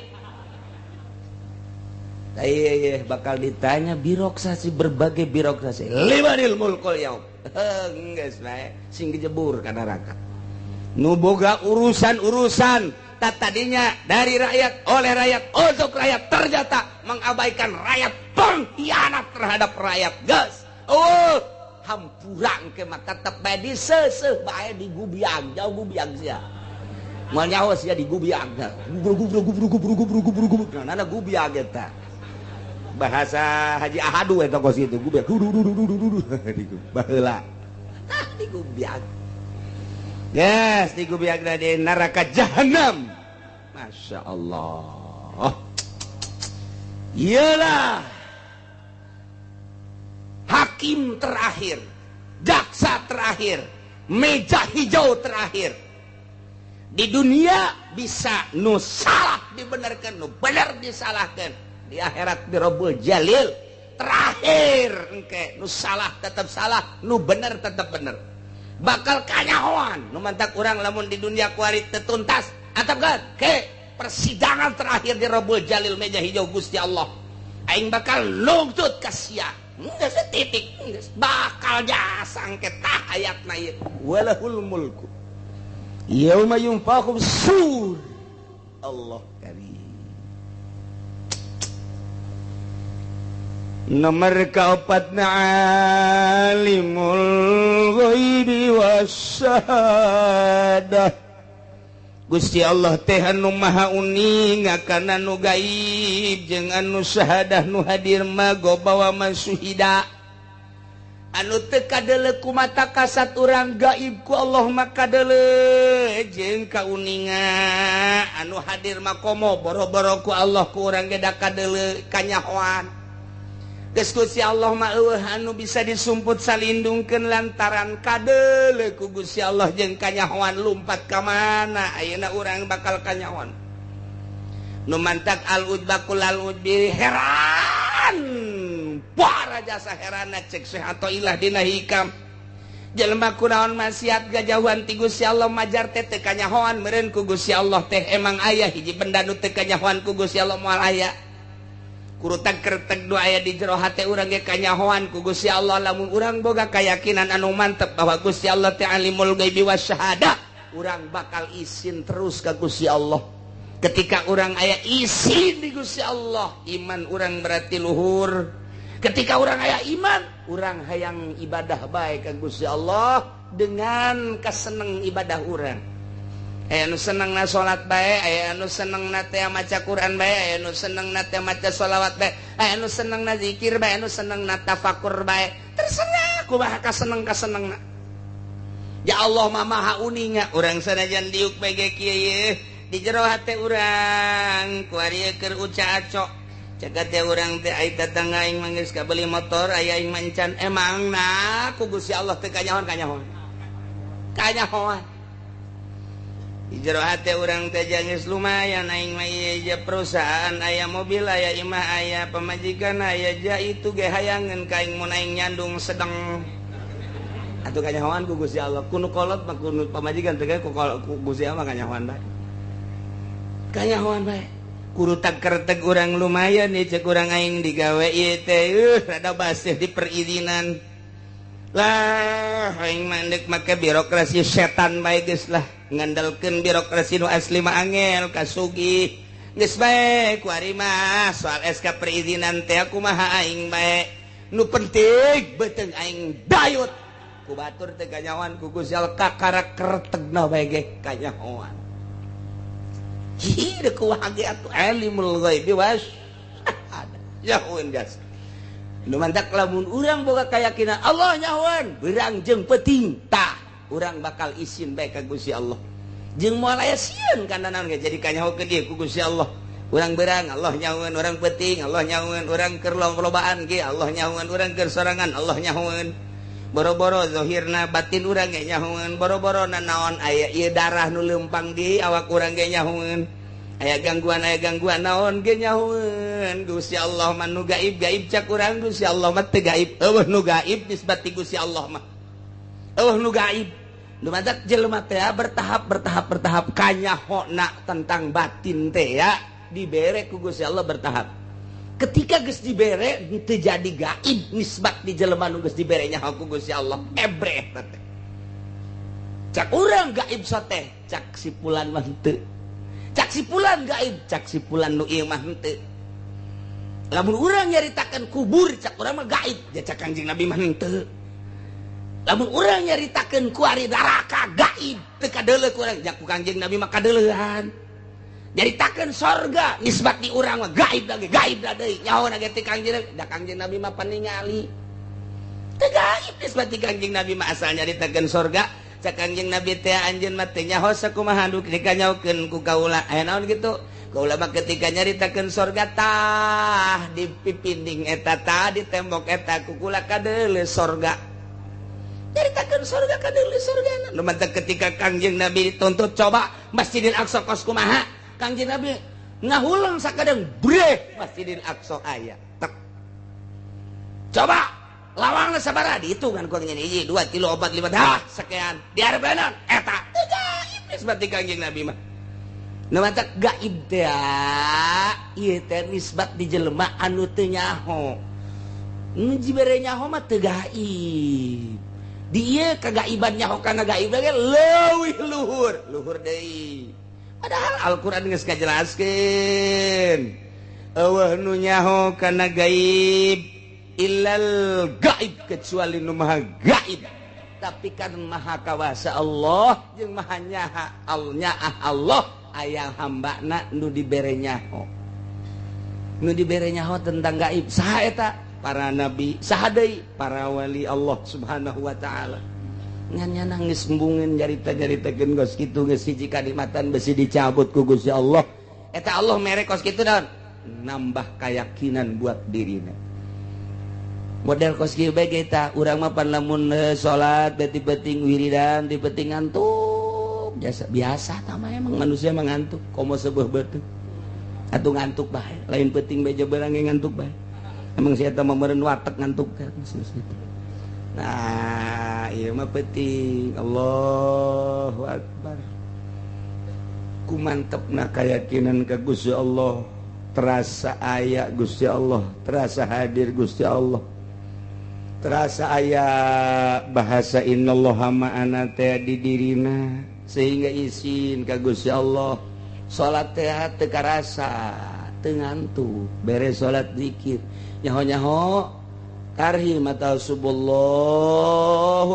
Iya, bakal ditanya birokrasi, berbagai birokrasi. Limanil mulkul yaum. Geus bae sing dijebur ka neraka. Nu boga urusan-urusan tadinya dari rakyat oleh rakyat untuk rakyat, ternyata mengabaikan rakyat, pengkhianat terhadap rakyat. Geus. Oh, hampurang ke mah tetep bae diseuseuh bae digubiang, jauh gubiang sia. Moal nyaho sia digubiag. Gubrug gubrug gubrug gubrug gubrug gubrug. Nah, gubiag eta. Bahasa Haji Ahadu eta kos kitu, gubiag. Du du du du du du. Baheula. Tah digubiag. Yes, digubiag di neraka jahanam. Masya Allah. Iyalah hakim terakhir, jaksa terakhir, meja hijau terakhir. Di dunia bisa nu salah dibenarkan, nu benar disalahkan. Di akhirat di Rabbul Jalil terakhir engke nu salah tetap salah, nu benar tetap benar. Bakal kanyahoan nu mantak urang lamun di dunia kuari teu tuntas atap ke persidangan terakhir di Rabbul Jalil meja hijau Gusti Allah. Aing bakal nungtut ka sia. Geus titik, bakal jasa engke tah ayatna ieu. Walahul mulku yauma yunfakhu sur. Allah karim. Nomor keempat, alimul ghaibi wasyahadah. Gusti Allah teh anu maha uning kana nu gaib jeung anu syahadah nu hadir mah gobawa masuhida. Anu teu kadeuleu ku mata kasat urang gaib ku Allah mah kadeuleu jeung kauninga. Anu hadir mah komo boro-boro ku Allah ku urang ge da kadeuleu kanyahoan. Geus Gusti Allah mah eueuh anu bisa disumput salindungkeun lantaran kadeuleu ku Gusti Allah jeung kanyahoan lumpat ka mana ayeuna urang bakal kanyahoan. Nu mantak al ujbakul al ujbi heran. Para jasa herana cek Syekh Athaillah dina hikam. Jelema kunaon maksiat gajauhan ti Gusti Allah majar teh teu kanyahoan meureun ku Gusti Allah teh emang aya hiji benda nu teu kanyahoan ku Gusti Allah moal aya. Kurutak kertek doa aya di jero hate urang ge kanyahoan ku Gusti Allah lamun urang boga keyakinan anu mantep bahwa Gusti Allah teh alimul ghaibi wasyahadah, urang bakal isin terus ka Gusti Allah. Ketika urang aya isin di Gusti Allah, iman urang berarti luhur. Ketika urang aya iman, urang hayang ibadah bae ka Gusti Allah dengan kaseneng ibadah urang. Aya nu seneng na salat bae, aya nu seneng na teh maca Quran bae, aya nu seneng na teh maca sholawat bae, aya nu seneng na zikir bae, anu seneng na tafakur bae. Terserah kumaha kaseneng-kasenengna. Ya Allah mah maha uninga, urang sanajan diuk bae ge kieu ye, di jero hate urang kuari keur uca aco. Cagat teh urang teh ai tatangga aing mah geus kabeli motor, aya aing mancan emang na ku Gusti Allah teh kanyahoan-kanyahoan. Kanyahoan. Di jero hate urang teh geus lumayan aing mah ieu je perusahaan aya mobil aya imah aya pamajikan aya ja itu ge hayangeun ka aing mun aing nyandung sedeng. Atuh kanyahoan ku Gusti Allah ku nu kolot mah ku nu pamajikan teh ku Gusti Allah kanyahoan bae. Kanyahoan bae. Kurutak kerteg urang lumayan ieu cek urang aing digawe ieu teh rada baseuh di perizinan. Lah aing mah deuk make birokrasi setan bae geus lah. Ngandalkeun birokrasi nu asli mah angel kasugih geus bae kuari mah soal SK perizinan teh kumaha aing bae nu penting beuteung aing dayut ku batur teh kanyahoan ku Gusti Allah kakara kertegna bae ge kanyahoan. Hi deuk kumaha ge atuh alimul ghaibi was nyahoeun gas nu mantak lamun urang boga kayakinan Allah nyahoan beurang jeung peuting tah urang bakal isin bae ka Gusti Allah jeung moal aya sieun kana naon ge jadi kanyahokeun ieu ku Gusti Allah. Urang beurang Allah nyahoeun, urang peuting Allah nyahoeun, urang keur lobaan ge Allah nyahoeun, urang keur sorangan Allah nyahoeun. Boro-boro zahirna batin urang ge nyahoeun, boro-boro nanaon aya ieu darah nu leumpang di awak urang ge nyahoeun. Aya gangguan naon ge nyahoeun. Gusti Allah mah nu gaib-gaib cak urang, Gusti Allah mah teu gaib. Eueuh nu gaib nisbat ti Gusti Allah mah. Eueuh nu gaib. Nu mantak jelema teh bertahap bertahap bertahap kanyahona tentang batin teh ya dibere ku Gusti Allah bertahap. Ketika geus dibere teu jadi gaib nisbat di jelema nu geus dibere nyaho ku Gusti Allah. Ebreh teh. Cak urang gaib soteh, cak si pulan mah henteu. Cak si pulan gaib, cak si pulan nu ieu mah henteu. Lamun urang nyaritakeun kubur cak urang mah gaib, ja cak Kanjeng Nabi mah henteu. Lamun urang nyaritakeun kuari neraka gaib teu kadeuleu ku urang, ku Kangjeng Nabi mah kadeuleuhan. Nyaritakeun sorga nisbat di urang mah gaib lagi, gaib deui. Nyaho ge ti Kangjeng, da Kangjeng Nabi mah paningali. Teu gaib nisbat di Kangjeng Nabi mah asal nyaritakeun sorga. Cak Kangjeng Nabi teh anjeun mah teu nyaho sakumaha nu dikanyaokeun ku kaula. Aya naon kitu? Kaula mah ketika nyaritakeun sorga tah di pipinding eta tah di tembok eta ku kula kadeuleu sorga. Nyaritakeun sorga kadeuleu sorgana. Nu mantak ketika Kangjeng Nabi dituntut coba Masjidil Aqsa kos kumaha? Kangjeng Nabi ngahulang sakadeng breh Masjidil Aqsa aya. Tek. Coba lawangna sabaraha dihitungan ku Kangjeng hiji, 2, 3, 4, 5 dah sekian. Diareupna eta teu gaib nisbat di Kangjeng Nabi mah. Nu mantak gaib teh ieu teh nisbat di jelema anu teu nyaho. Nu dibere nyaho mah teu gaib. Di ieu kagaiban nyaho kana gaib ge leuwih luhur, luhur deui. Padahal Al-Qur'an geus ngajelaskeun. Eueuh nu nyaho kana gaib illal gaib kecuali nu maha gaib. Tapi kan maha kawasa Allah jeung maha nyaha alnyaah Allah aya hambana nu dibere nyaho. Nu dibere nyaho tentang gaib saha eta? Para nabi, saha deui? Para wali Allah Subhanahu wa taala. Ngan nyana geus embungeun nyarita-nyaritakeun geus kitu geus hiji kanikmatan besi dicabut ku Gusti Allah. Eta Allah mere kos kitu naon? Nambah keyakinan buat dirina. Model kos kieu bae kita urang mah pan lamun salat beti penting wiridan, ti penting ngantuk. Biasa biasa tah mah emang manusia mah ngantuk, komo seubeuh beuteung. Atuh ngantuk bae, lain penting bae jeberang ge ngantuk bae. Emang si eta mah meureun watek ngantuk kan. Nah, ieu mah penting. Allahu akbar. Ku mantepna keyakinan ka Gusti Allah, terasa aya Gusti Allah, terasa hadir Gusti Allah. Terasa aya bahasa innallaha ma'ana teh di dirina sehingga isin ka Gusti Allah. Salat teh teu karasa, teu ngantuk, beres salat zikir. Nyaho-nyaho tarhi mata subuh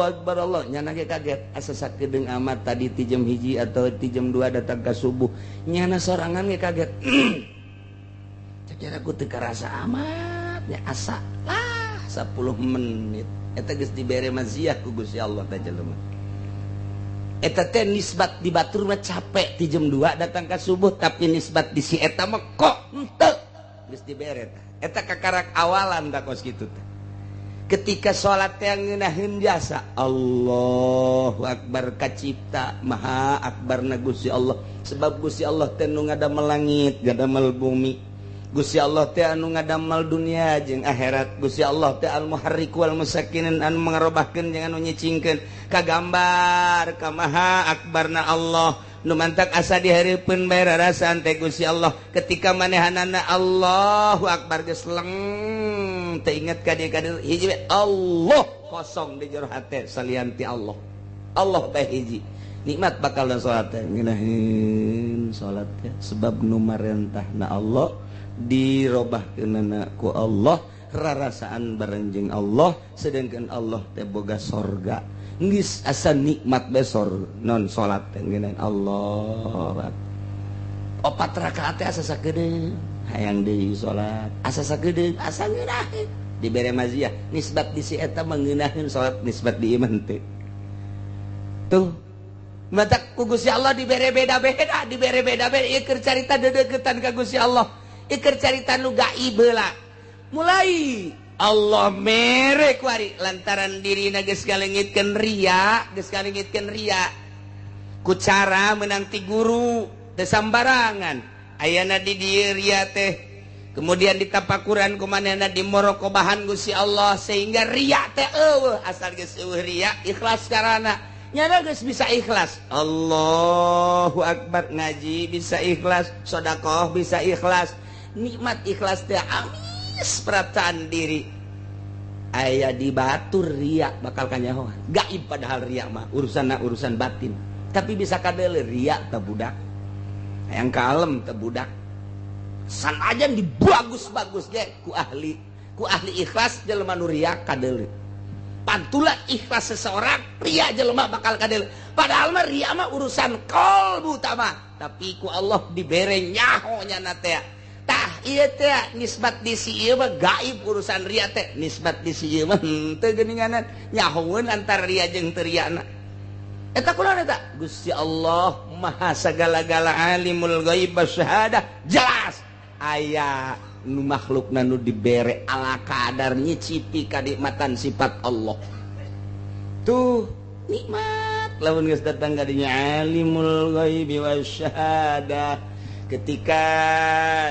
akbar Allah nyana ge kaget asa sakedeung amat tadi ti jam 1 atau ti jam 2 datang ka subuh nyana sorangan ge kaget. Cek aku teu karasa amat nya asa lah 10 menit eta geus dibere maziah ku Gusti Allah teh jelema. Eta teh nisbat di batur mah capek ti jam 2 datang ka subuh tapi nisbat di si eta mah kok henteu geus dibere tah. Eta kakarak awalan tak kos kitu teh. Ketika salat teh ngeunaheun jasa Allahu akbar kacipta maha akbarna Gusti Allah sebab Gusti Allah teh nu ngadamel langit ngadamel bumi. Gusti Allah teh anu ngadamel dunia jeung akhirat. Gusti Allah teh al muharrik wal musakkinin anu mangarobahkeun jeung anu nyicingkeun kagambar ka maha akbarna Allah. Nu mantak asa dihareupeun bae rarasaan teh Gusti Allah ketika manehanana Allahu akbar geus leng teu inget ka dieu ka dieu hiji we Allah kosong di jero hate salian ti Allah. Allah bae hiji nikmat bakal dan salat teh ngeunaheun salat teh sebab nu marentahna Allah dirobahkeunana ku Allah rarasaan bareng jeung Allah sedangkan Allah teh boga sorga. Geus asa nikmat besor non salat teh ngeunaheun Allah. Opat rakaat teh asa sakedeung hayang deui salat asa sakedeung asa ngeunaheun dibere maziah nisbat di si eta mangeunaheun salat nisbat di iman teh. Tuh matak ku Gusti Allah dibere beda-beda, dibere beda-beda ieu keur carita deudeuketan ka Gusti Allah. Ieu keur carita nu gaib heula. Mulai Allah mere kuari lantaran dirina geus ngalengitkeun ria, geus ngalengitkeun ria. Ku cara menang ti guru teu sambarangan. Ayana di dieu ria teh. Kemudian ditapakuran ku manehna dimorokobahan Gusti Allah sehingga ria teh eueuh, asal geus eueuh ria ikhlas karana. Nyana geus bisa ikhlas. Allahu akbar ngaji bisa ikhlas, sedekah bisa ikhlas. Nikmat ikhlas teh amis perasaan diri. Aya di batur ria bakal kanyahoan. Gaib padahal ria mah urusanna urusan batin. Tapi bisa kadeuleu ria teh budak. Hayang kalem teh budak. Sanajan dibagus-bagus ge ku ahli ikhlas jelema nu ria kadeuleu. Pantulan ikhlas seseorang ria jelema bakal kadel. Padahal mah ria mah urusan kolbu tama, tapi ku Allah dibere nyaho nyana teh. Tah ieu teh nisbat di si ieu mah gaib urusan ria teh, nisbat di si ieu mah henteu geuninganan nyahoeun antara ria jeung teu riana. Eta kunaon eta? Gusti Allah maha sagala-gala, alimul ghaib wasyahadah, jelas aya nu makhlukna nu dibere ala kadar nyicipi kanikmatan sifat Allah. Tuh nikmat lamun geus datang ka dinya alimul ghaibi wasyahadah. Ketika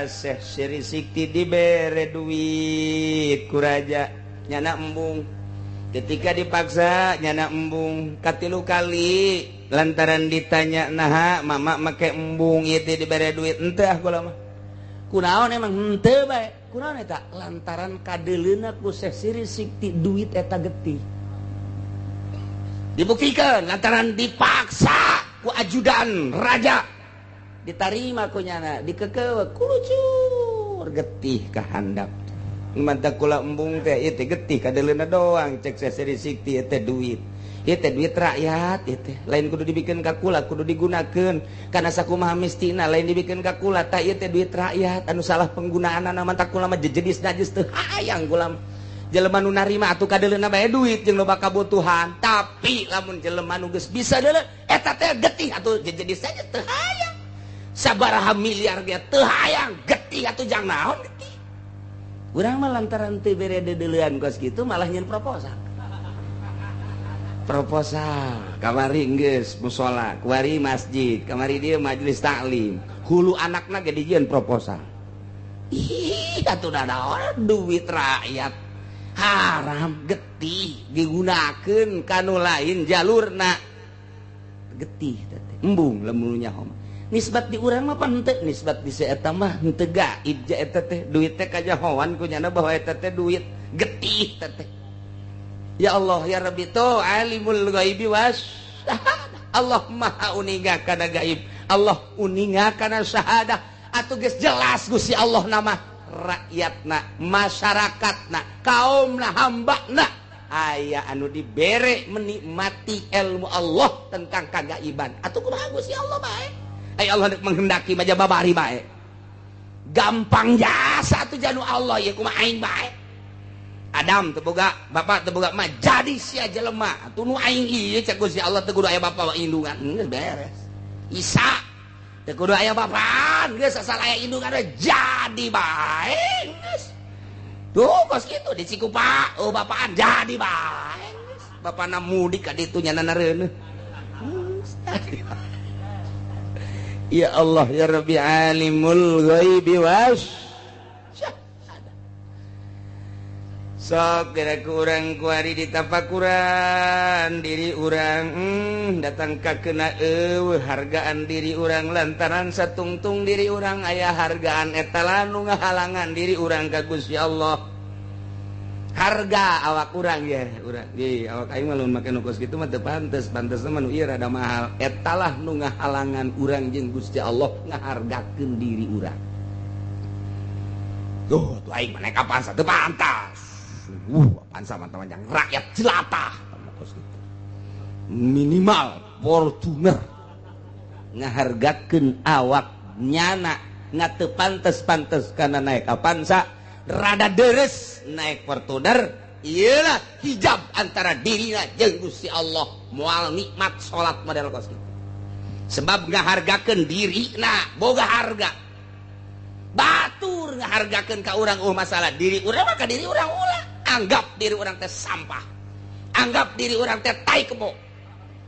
Syekh Siri Sikti dibere duit ku raja nyana embung, ketika dipaksa nyana embung katilu kali lantaran ditanya naha mama make embung ieu teh dibere duit henteu ah kula mah. Kunaon emang henteu bae? Kunaon eta? Lantaran kadeuleuna ku Syekh Siri Sikti duit eta getih. Dibuktikan lantaran dipaksa ku ajudan raja, ditarima ku nyana, dikekeuweuk kulucur getih ka handap. Mantap kula embung teh ieu teh getih kadeuleuna doang cek Syekh Siri Sikti ieu teh duit. Ieu teh duit rakyat ieu teh lain kudu dibikeun ka kula, kudu digunakeun kana sakumaha mistina, lain dibikeun ka kula tah ieu teh duit rakyat anu salah penggunaanna mantak kula mah jejenis najis teu hayang kula. Jelema nu narima atuh kadeuleuna bae duit jeung loba kabutuhan, tapi lamun jelema nu geus bisa deuleu eta teh getih atuh jejenis saja teu hayang. Sabaraha miliar ge teu hayang, getih atuh jang naon getih. Urang mah lantaran teu bere deudeulean kos kitu malah nyeun proposal. Proposal kamari geus musala, kuari masjid, kamari dia majelis taklim, hulu anakna ge dijieun proposal. Ih, atuh naon duit rakyat haram getih digunakeun kanu lain jalurna getih teh embung lamun nyaho mah. Nisbat di urang mah pan henteu, nisbat di si eta mah henteu gaib ja eta teh duit teh kajahoan ku nyana bahwa eta teh duit getih teh. Ya Allah ya Rabbi to alimul ghaibi wasyahadah. Allah maha uninga kana gaib, Allah uninga kana syahadah. Atuh geus jelas Gusti Allah nama rakyatna, masyarakatna, kaumna, hambana aya anu dibere menikmati ilmu Allah tentang kagaiban. Atuh kumaha Gusti Allah bae? Ay Allah menghendaki baja babari bae. Gampang jasa atuh janu Allah ieu kumaha aing bae. Adam teu boga, bapak teu boga mah jadi sia jelema. Atuh nu aing ieu cek Gusti Allah teu kudu aya bapak indungan. Geus beres. Isa teu kudu aya bapaan, geus asal aya indungan jadi bae geus. Tuh kos kitu di Cikupa, oh bapaan jadi bae geus. Bapana mudik ka ditu nya nareuneuh. Ya Allah ya Rabbi alimul ghaibi was syahadah. Sok geura ku urang kuari ditapakuran diri urang, datang ka kena eueuh hargaan diri urang lantaran satungtung diri urang aya hargaan eta nu ngahalangan diri urang ka Gusti Allah. Harga awak urang ya, urang. Ye, awak aing mah lamun make nu kos kitu mah teu pantes, pantesna mah nu ieu rada mahal. Eta lah nu ngahalangan urang jeung Gusti Allah ngahargakeun diri urang. Tuh, tuh aing mah naik Avanza teu pantas. Avanza mah yang rakyat jelata. Minimal Fortuner ngahargakeun awak nyana nga teu pantes-pantes kana naik Avanza, rada deres naik Fortuner, iyalah hijab antara dirina jeung Gusti Allah moal nikmat salat model kos kitu. Sebab ngahargakeun dirina boga harga. Batur ngahargakeun ka urang masalah diri urang mah ka diri urang ulah. Anggap diri urang teh sampah. Anggap diri urang teh tai kebo.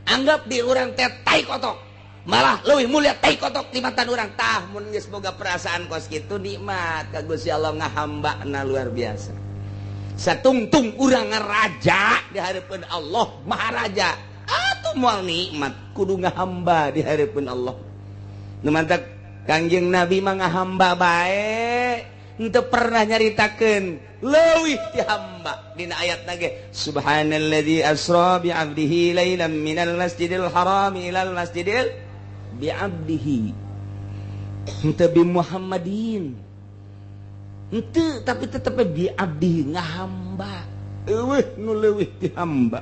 Anggap diri urang teh tai kotok. Malah leuwih mulia tai kotok tibatan urang. Tah mun geus boga perasaan kos kitu nikmat ka Gusti Allah ngahambana luar biasa. Satungtung urang ngaraja di hareupeun Allah Maharaja. Atuh moal nikmat kudu ngahamba di hareupeun Allah. Nu mantak Kangjeng Nabi mah ngahamba bae, henteu pernah nyaritakeun leuwih ti hamba. Dina ayatna ge subhanalladzi asra bi 'abdihi lailan minal masjidil haram ilal masjidil bi 'abdihi. Henteu bi Muhammadin. Henteu tapi tetep bi 'abdihi ngahamba. Eueuh nu leuwih ti hamba.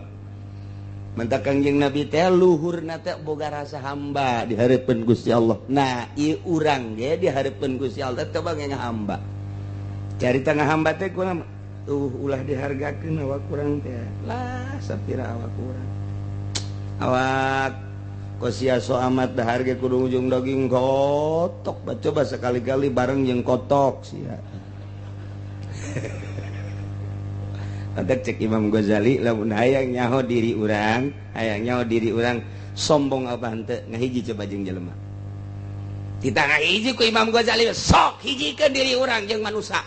Mantak Kangjeng Nabi teh luhurna teh boga rasa hamba di hareupeun Gusti Allah. Nah, ieu urang ge di hareupeun Gusti Allah teh coba ngahamba. Carita ngahamba teh kurang ulah dihargakeun awak urang teh. Lah sapira awak urang. Awak kosia so amat dahar ge kudu ujung daging kotok. Coba sekali-kali bareng jeung kotok sia. Antak cek Imam Ghazali lamun hayang nyaho diri urang, hayang nyaho diri urang sombong apa henteu ngahiji coba jeung jelema. Kita ngahiji ku Imam Ghazali sok hijikeun diri urang jeung manusia.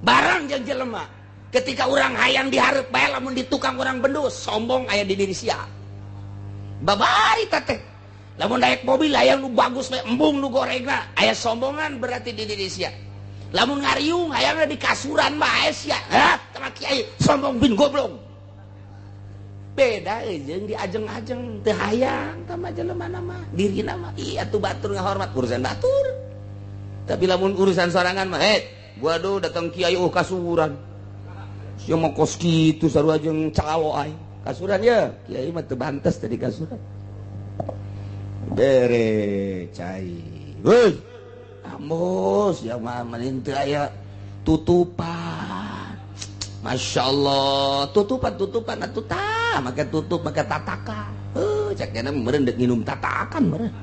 Barang jeung jelema. Ketika urang hayang dihareup bae lamun di tukang urang bendu sombong aya di diri sia. Babari teh. Lamun naik mobil hayang nu bagus bae embung nu gorengna aya sombongan berarti di diri sia. Lamun ngariung hayangna di kasuran bae sia. Hah, tama kiai sombong bin goblok. Beda jeung diajeng-ajeng teu hayang tama jelema mah dirina mah iya tuh batur ngahormat urusan batur. Tapi lamun urusan sorangan mah waduh datang kiai oh kasuran. Sia mah kos kitu sarua jeung calo aing. Kasuran ya, kiai mah teu bantes tadi kasuran. Bere cai. Heuh. Ambos ya mah mending teu aya tutupan. Masya Allah, tutupan atuh tah, make tutup make tatakan. Heuh, cek nya meureun deuk nginum tatakan meureun.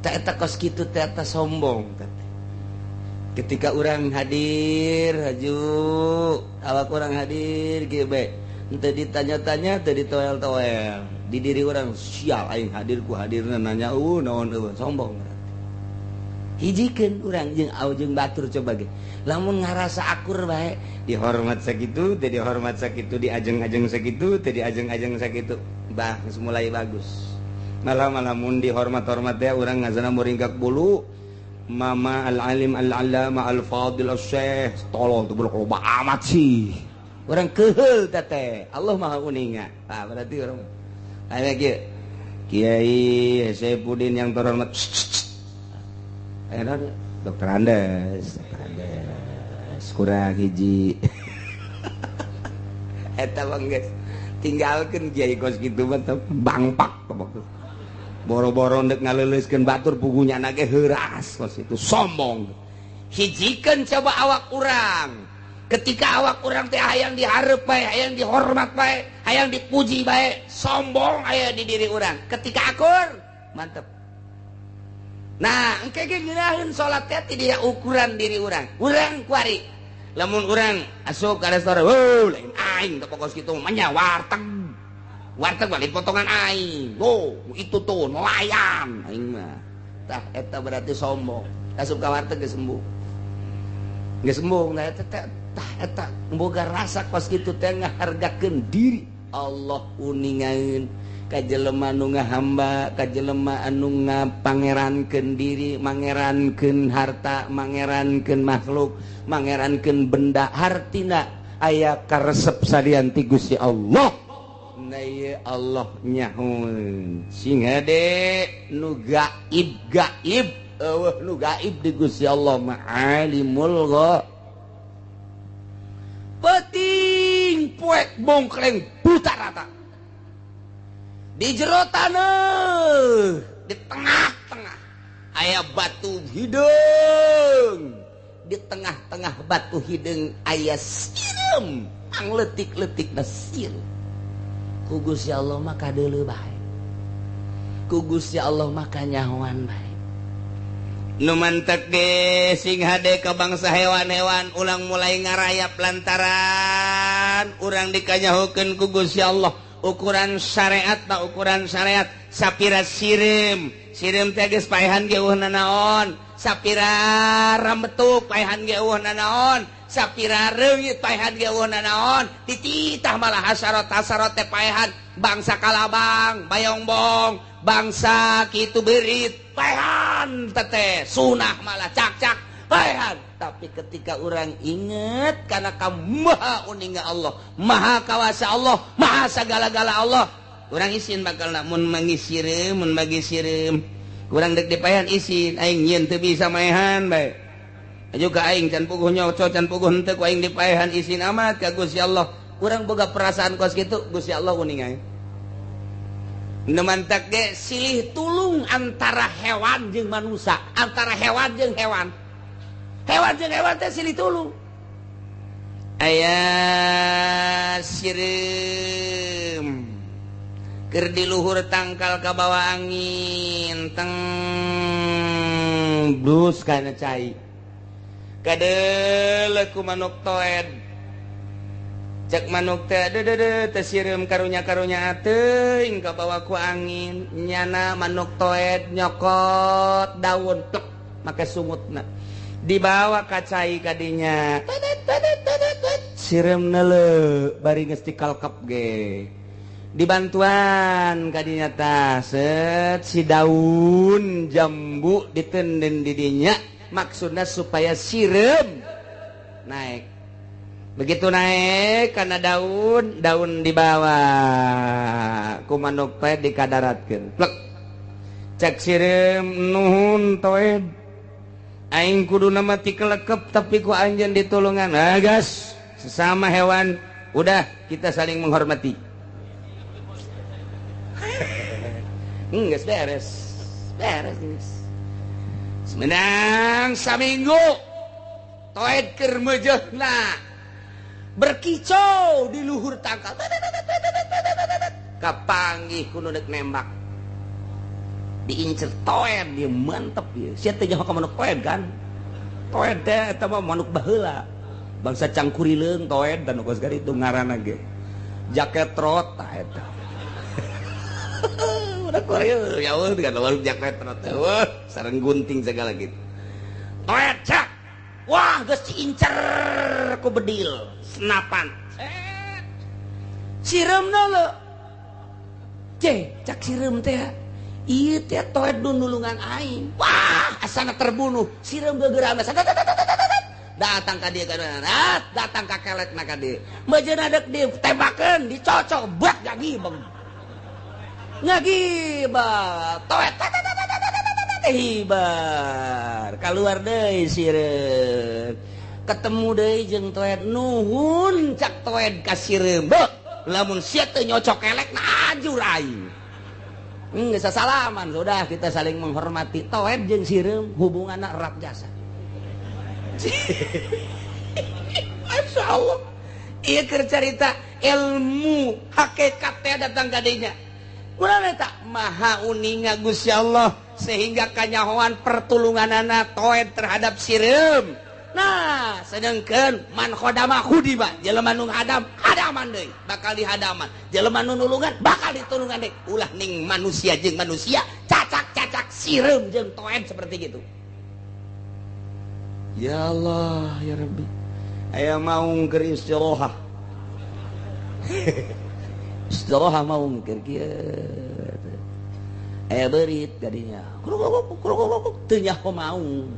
Tah eta kos kitu teh eta sombong teh. Ketika orang hadir haju awak orang hadir kieu bae henteu ditanya-tanya teu ditoel-toel di diri orang sial aing hadir ku hadirna nanya eueuh naon eueuh sombong hijikeun urang jeung au jeung batur coba ge lamun ngarasa akur bae dihormat sakitu teu dihormat sakitu diajeng-ajeng sakitu teu diajeng-ajeng sakitu bah geus mulai bagus malah-malah mun dihormat-hormat teh urang ngazana muringkak bulu Mama al-alim al-alama al-fadil al-syekh tolong tuh belok loba amat sih orang keheul teh Allah maha uninga. Ah berarti orang aya kieu Kiai Saifuddin yang terhormat aya Dokter Andes kurang hiji eta mah geus tinggalkeun kiai kos kitu mah bangpak boro-boro ndek ngaleuleuskeun batur pugunya ge heuras kos itu sombong. Hijikeun coba awak urang. Ketika awak urang teh hayang dihareup bae, hayang dihormat bae, hayang dipuji bae, sombong aya di diri urang. Ketika akur, mantep. Nah, engke ge ngeunaheun salat teh ti dia ukuran diri urang. Urang kuari. Lamun urang asup ka restoran, heuh lain aing teh pokos kitu mah nya warteg. Warteg balik potongan aing. Oh, itu tuh nelayan aing mah. Tah eta berarti sombong. Asup ka warteg geus sembuh. Geus sembuh nah eta tah eta boga rasa kos kitu teh ngahargakeun diri. Allah uningaeun ka jelema nu ngahamba, ka jelema anu ngapangerankeun diri, mangerankeun harta, mangerankeun makhluk, mangerankeun benda hartina aya karesep salian ti Gusti Allah. Nah, Allah nyahun sing hade nu gaib gaib eueuh nu gaib di Gusti Allah ma'alimul ghaib. Peting poek bongkleng buta rata di jero taneuh di tengah-tengah aya batu hideung di tengah-tengah batu hideung aya sireum angletik-letikna sireum. Ku Gusti Allah maka deuleu bae. Ku Gusti Allah maka nyahoan bae. Nu mantek ge sing hade ka bangsa hewan-hewan ulang mulai ngarayap lantaran urang dikanyahokeun ku Gusti Allah ukuran syariat ta ukuran syariat sapira sireum sireum teh geus paehan ge eueuh nanaon sapira rambetuk paehan ge eueuh nanaon sapira reungit paehan ge eueuh nanaon tititah malah hasarot-hasarot teh paehan bangsa kalabang bayongbong bangsa kitu beurit paehan teteh sunah malah cak-cak paehan. Tapi ketika orang inget karena kamu maha uninga Allah, maha kawasa Allah, maha segala-gala Allah, orang isin bakal mun mangisireum mun bagi sireum kurang dek dipaehan isin aing nyieun teu bisa maehan bae. Aju ka aing can puguh nyocot can puguh henteu ku aing dipaehan isin amat ka Gusti Allah. Urang boga perasaan kos kitu Gusti Allah uning aing. Nu mantak ge silih tulung antara hewan jeung manusia, antara hewan jeung hewan. Hewan jeung hewan teh silih tulung. Aya sireum keur di luhur tangkal ka bawah angin teng blus kana cai. Kadeuleu ku manuk toed. Cek manuk teh deudeuh teh sireum karunya-karunya teuing ka bawa ku angin. Nyana manuk toed nyokot daun plek make sungutna. Dibawa ka cai kadinya. Sireum neuleu bari geus dikalkep ge. Dibantuan kadinya tah set si daun jambu ditenden di dinya maksudna supaya sireum naik. Begitu naik karena daun, daun dibawa ku manuk teh dikadaratkeun. Plek. Cek sireum nuhun toed. Aing kuduna mah tikelekep tapi ku anjeun ditulungan. Ah gas, sesama hewan udah kita saling menghormati. Geus beres. Beres geus. Semenang saminggu toed keur meujeuhna. Berkicau di luhur tangkal. Kapanggih ku nu deuk nembak. Diincer toed dia mantep ieu. Sia teh nyaho ka manuk toed kan? Toed teh eta mah manuk baheula. Bangsa cangkurileung toed dan kos itu ngaranna ge. Jaket trot tah eta. Udah Korea ya Allah dengan warung jaket trot. Wah, sareng gunting segala gitu. Toed cak. Wah, geus diincer ku bedil senapan. Sireumna leu. Ceh, cak sireum teh. Ieu teh toed nu nulungan aing. Wah, asana terbunuh. Sireum gegeurana. Datang ka dieu ka datang ka kelekna ka dieu. Mejeuna deuk ditembakeun, dicocok buat gagibeng. Ngagibeng. Toed hibar. Kaluar deui sireum. Ketemu deui jeung toed nuhun cak toed ka sireum. Beuh, lamun sia teu nyocok kelekna ajur aing. Geus salaman sudah kita saling menghormati. Toed jeung sireum hubunganna erat jasa. Masya Allah. Ieu keur carita ilmu hakikat teh datang ka dinya. Kunaon eta maha uninga Gusti Allah sehingga kanyahoan pertulunganana toed terhadap sireum. Nah, sedangkan man khodama khudiba, jelema nu hadam hadaman deui, bakal dihadaman. Jelema nu nulungan bakal ditulungan deui. Ulah ning manusia jeung manusia cacak-cacak sireum jeung toed seperti gitu. Ya Allah, ya Rabbi. Aya maung keur istirahat. Istirahat maung keur kieu. Aya beurit kadinya. Kruk teu nyaho maung.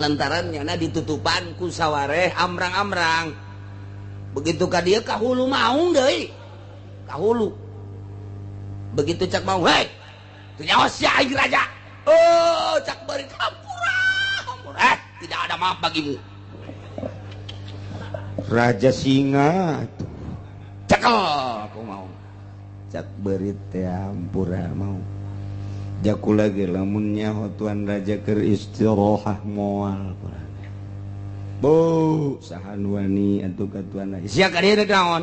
Lantaran nyana ditutupan ku sawareh amrang-amrang. Begitu ka dieu ka hulu maung deui. Ka hulu. Begitu cak maung, "Hei, teu nyaho sia aing raja." Oh, cak beurit hampura, hampura. Tidak ada maaf bagimu. Raja singa tuh. Cekel aku mau. Cak beurit teh hampura mau. Jaku lagi lamun nyaho tuan raja keur istirahat moal kurang. Bu, saha nu wani atuh ka tuan raja. Sia ka dieu rek naon?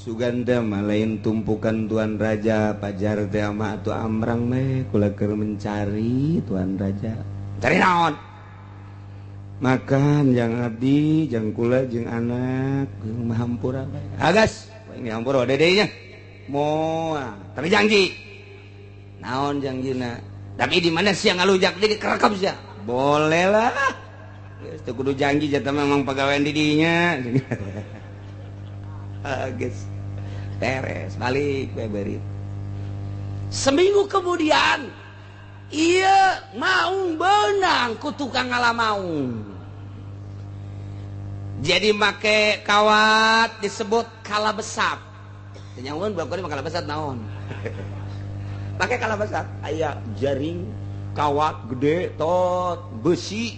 Suganda mah lain tumpukan tuan raja pajar teh mah atuh amrang meh kula keur mencari tuan raja. Cari naon? Makan jang abdi, jang kula jeung anak, jeung mah hampura bae. Agas, ini hampura dedenya. Moal, tapi janji. Naon jangjina? Tapi di mana sia ngalujak deui kerekam sia? Boleh lah. Geus teu kudu janji jatah memang pagawean di dinya. Geus. Beres, balik beberit. Seminggu kemudian ieu maung beunang ku tukang ngalamaung. Jadi make kawat disebut kalabesat. Teu nyahoeun budak mah kalabesat naon? Pakai kalabesat, aya jaring kawat gede tot besi.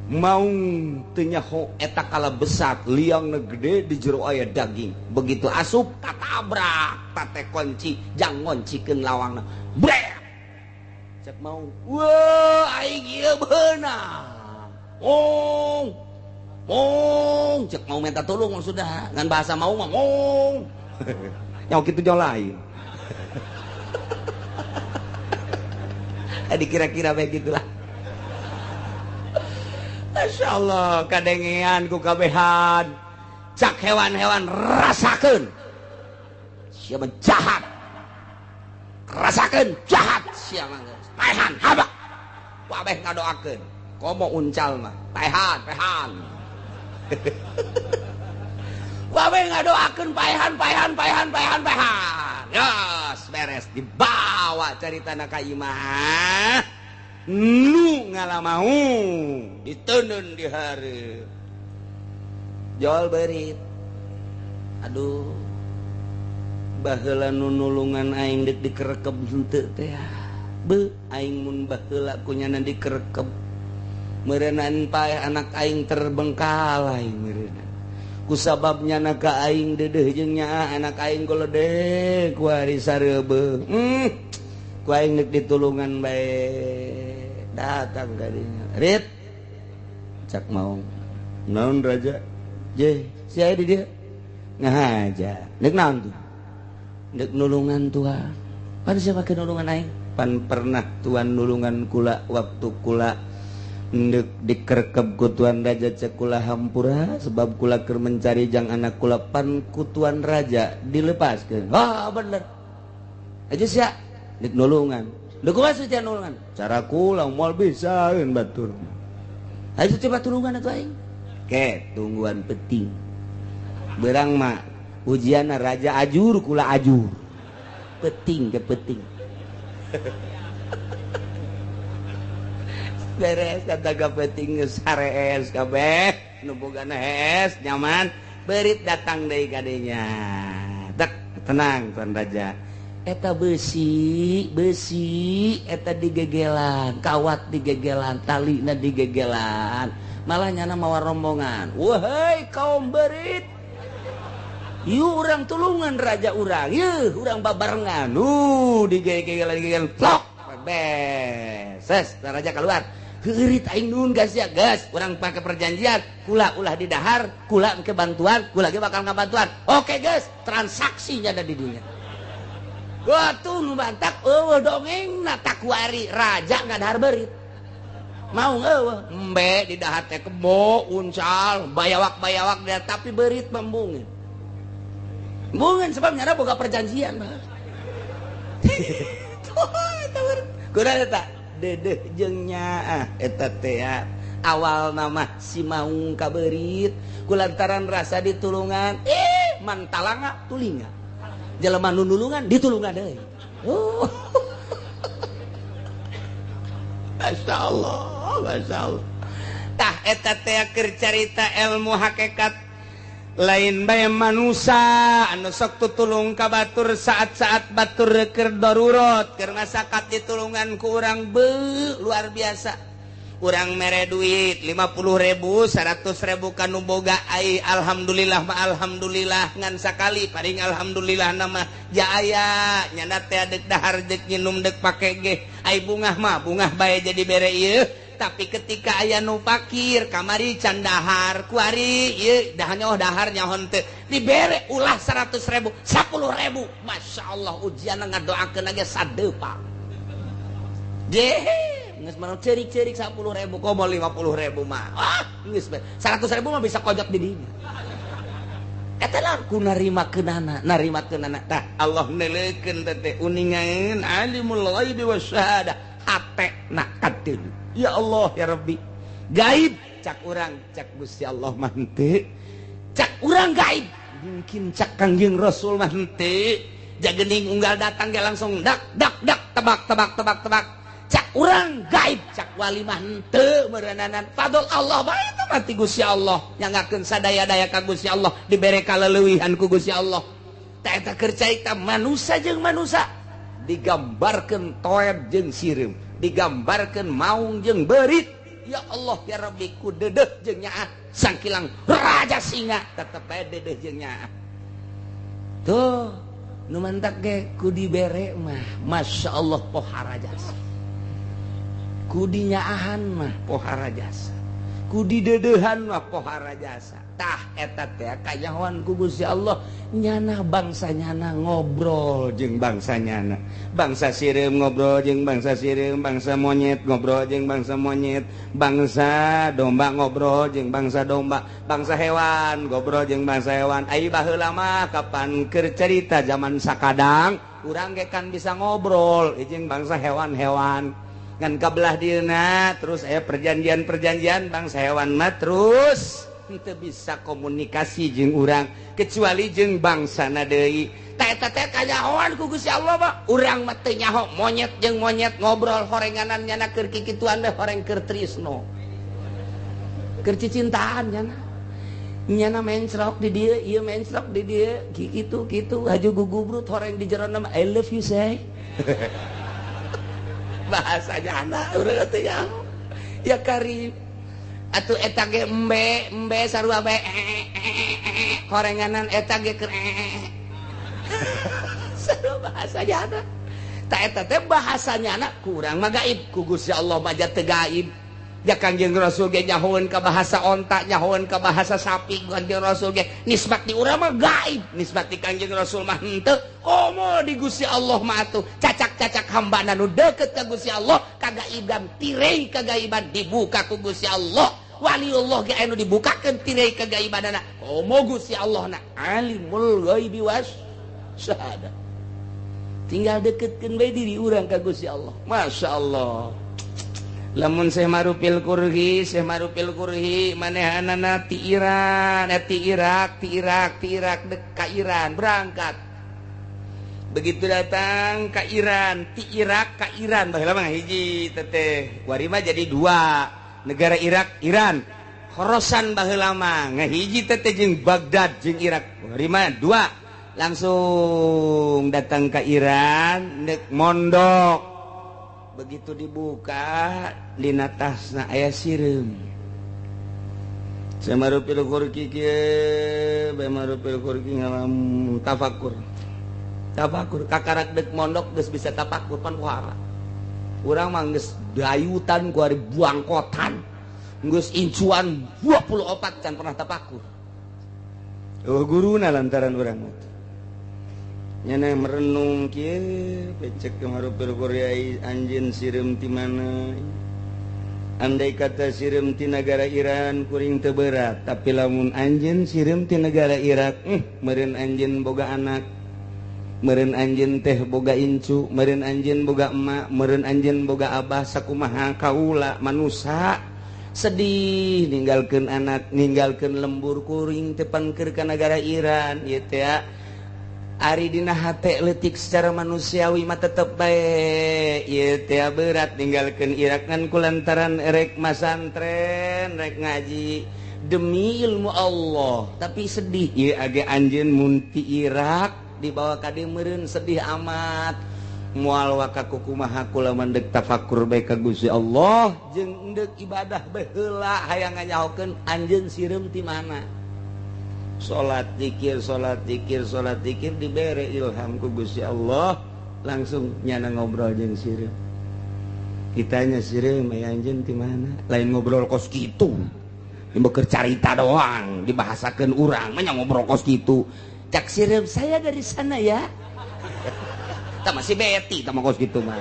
Maung teu nyaho eta kala besat liangna gede di jero aya daging. Begitu asup katabrak tate kunci jang ngoncikeun lawangna. Brek. Cek maung, wah aing ieu beunang. Mong. Mong cek mau minta tolong sudah ngan bahasa mau mah mong. Nyaho kitu jauh lain. Dikira-kira bae gitulah. Masya Allah kadengean ku kabehan cak hewan-hewan rasakeun sia jahat rasakeun jahat sia mah geus paehan habak kabeh ngadoakeun komo uncal mah paehan paehan kabeh ngadoakeun paehan paehan paehan paehan paehan geus beres dibawa caritana ka imah nu ngalamau ditenun di hari jual berit aduh baheula nu nulungan aing deuk dikerekeb henteu teh be aing mun baheula kunyana dikerekeb meureunaan paeh anak aing terbengkalai meureunaan kusabab nyana ka aing deudeuh jeung nyaa anak aing goledek ku hari sareubeuh ku aing deuk ditulungan bae datang kadinya rit cak maung naon raja je si aya di dieu ngahaja deuk naon tuh deuk nulungan tuan pan sia make nulungan aing pan pernah tuan nulungan kula waktu kula deuk dikerekeb ku tuan raja cek kula hampura sebab kula keur mencari jang anak kula pan ku tuan raja dilepaskeun. Wah bener aja sia deuk nulungan deuk kumaha sia nulungan cara kula moal bisaeun batur ayo coba tulungan atuh aing ke tungguan penting berang mah ujianna raja ajur kula ajur penting ke penting beres kata ga penting geus harees kabeh nu bogana hees nyaman berit datang deui ka dinya dek tenang tuan raja eta besi besi eta digegelan kawat digegelan talina digegelan malah nyana mawa rombongan wahai kaum berit yuk urang tulungan raja urang yeuh urang babarengan digegelan digegelan plok beses raja keluar heurit aing nuhun gas ya gas urang pake perjanjian kula ulah di dahar kula ke bantuan kula ge bakal ngabantuan oke guys transaksinya ada di dunia. Wah tuh nu bantak eueuh dongengna takuari raja ngadahar berit. Mau eueuh embe di dahar teh kebo uncal bayawak-bayawak dia tapi berit membungin. Embungeun sebab nyana boga perjanjian mah. Kurang eta dedeh jeung nyaah eta teh awal nama si maung ka berit kulantaran rasa ditulungan mantalanga tulinga. Jelema nu nulungan ditulungan deui. Oh. Masyaallah, masyaallah. Tah eta teh keur carita ilmu hakikat lain bae manusa anu sok tutulung ka batur saat-saat batur keur darurat keur masakat ditulungan ku urang beuh luar biasa. Urang mere duit 50.000 100.000 kanu boga ai alhamdulillah ma alhamdulillah ngan sakali paling alhamdulillah nama jaaya nyana teh deuk dahar deuk nginum deuk pake ge ai bungah mah bungah bae jadi bere ieu tapi ketika aya nu pakir kamari can dahar kuari ieu dah nyaho dahar nyaho henteu dibere ulah 100.000 10.000 masyaallah ujian ngadoakeun ge sadeupa jehe geus mah ceurik-ceurik 10.000 komo 50.000 mah ah geus 100.000 mah bisa kojot di dinya eta lah ku narimakeunana narimakeunana tah Allah neuleukeun teh uningaeun alimul ghaibi wasyahadah hatena kadeul ya Allah ya Rabbi gaib cak urang cak Gusti Allah mah henteu cak urang gaib mungkin cak Kangjeng Rasul mah henteu jagening unggal datang ge langsung dak dak dak tebak tebak tebak tebak cak urang gaib cak wali mah henteu meureunana fadl Allah bae eta mah ti Gusti Allah nyangakeun sadaya-daya ka Gusti Allah dibere kaleuwihan ku Gusti Allah tah eta keur carita manusa jeung manusa digambarkeun toeb jeung sireum digambarkeun maung jeung beurit. Ya Allah ya Rabbi, ku dedeh jeung nyaah sangkilang raja singa tetep bae dedeh jeung nyaah. Tuh nu mantak ge ku dibere mah Masya Allah pohara jasa, ku dinyaahan mah pohara jasa, ku didedehan mah pohara jasa. Tah eta teh kanyahoan ku Gusti Allah, nyana bangsa nyana ngobrol jeung bangsa nyana, bangsa sireum ngobrol jeung bangsa sireum, bangsa monyet ngobrol jeung bangsa monyet, bangsa domba ngobrol jeung bangsa domba, bangsa hewan ngobrol jeung bangsa hewan. Ai baheula mah kapan keur carita zaman sakadang urang ge kan bisa ngobrol jeung bangsa hewan-hewan. Ngan kabelah dieuna terus aya perjanjian-perjanjian bangsa hewan mah terus teu bisa komunikasi jeung urang kecuali jeung bangsana deui. Tah eta teh kanyahoan ku Gusti Allah mah. Urang mah teu nyaho monyet jeung monyet ngobrol horenganan nyana keur kikituan teh horeng keur trisno. Keur cicintaan nyana. Nyana mencrok di dieu, ieu mencrok di dieu, kitu kitu haju gugubrut horeng di jerona mah I love you say. Bahasa nyana urang teu nyaho. Ya karib. Atuh eta ge embe embe sarua bae horenganan eta ge keur sarua bahasa nyana. Ta eta teh bahasa nyana kurang mah gaib ku Gusti Allah mah teu gaib. Ya Kangjeng Rasul ge nyahoeun ka bahasa onta, nyahoeun ka bahasa sapi, Kangjeng Rasul ge nisbat di urang mah gaib, nisbat di Kangjeng Rasul mah henteu. Komo di Gusti Allah mah atuh cacak-cacak hambana nu deukeut ka Gusti Allah kagaiban tirei kagaiban dibuka ku Gusti Allah. Waliullah ge anu dibukakeun tirei kagaibanana. Komo Gusti Allah na alimul ghaibi was syahadah. Tinggal deketkeun bae diri urang ka Gusti Allah. Masya Allah. Lamun Syekh Marupil Kurhi, Syekh Marupil Kurhi manehanana ti Iran, ti Irak, ti Irak, ti Irak dek ka Iran berangkat. Begitu datang ka Iran, ti Irak ka Iran baheula mah hiji teteh. Kuari mah jadi dua, negara Irak, Iran. Khorosan baheula mah ngahiji teteh jeung Baghdad jeung Irak. Kuari mah dua. Langsung datang ka Iran nek mondok. Begitu dibuka dina tasna aya sireum. Samarupil kurki kieu, bae marupil kurki ngalam tafakur. Tafakur kakarak deuk mondok geus bisa tafakur pan pohara. Urang mah geus dayutan ku ari buangkotan. Geus incuan 24 can pernah tafakur. Oh guruna lantaran urang mah. Nyana merenung kieu pecek marupil kuryai anjeun sireum ti mana. Andai kata sireum ti nagara Iran kuring teu berat, tapi lamun anjeun sireum ti nagara Irak, meureun anjeun boga anak, meureun anjeun teh boga incu, meureun anjeun boga emak, meureun anjeun boga abah, sakumaha kaula manusa sedih ninggalkeun anak, ninggalkeun lembur kuring teh pangker ka nagara Iran ieu teh. Ari dina hate leutik secara manusiawi mah tetep bae ieu teh berat ninggalkeun Irak ngan kulantaran erek masantren rek ngaji demi ilmu Allah, tapi sedih ieu age anjeun mun ti Irak dibawa ka dieu meureun sedih amat. Moal waka kumaha kula mandek tafakur bae ka Gusti Allah jeung endek ibadah bae heula hayang nganyahokeun anjeun sireum ti mana. Salat zikir, salat zikir, salat zikir dibere ilham ku Gusti Allah, langsung nyana ngobrol jeung sireum. Ditanya sireum aya anjeun ti mana? Lain ngobrol kos kitu. Ieu keur carita doang dibahasakeun urang mah nya ngobrol kos kitu. Cak sireum saya dari sana ya. Tah masih beti tah mah kos kitu mah.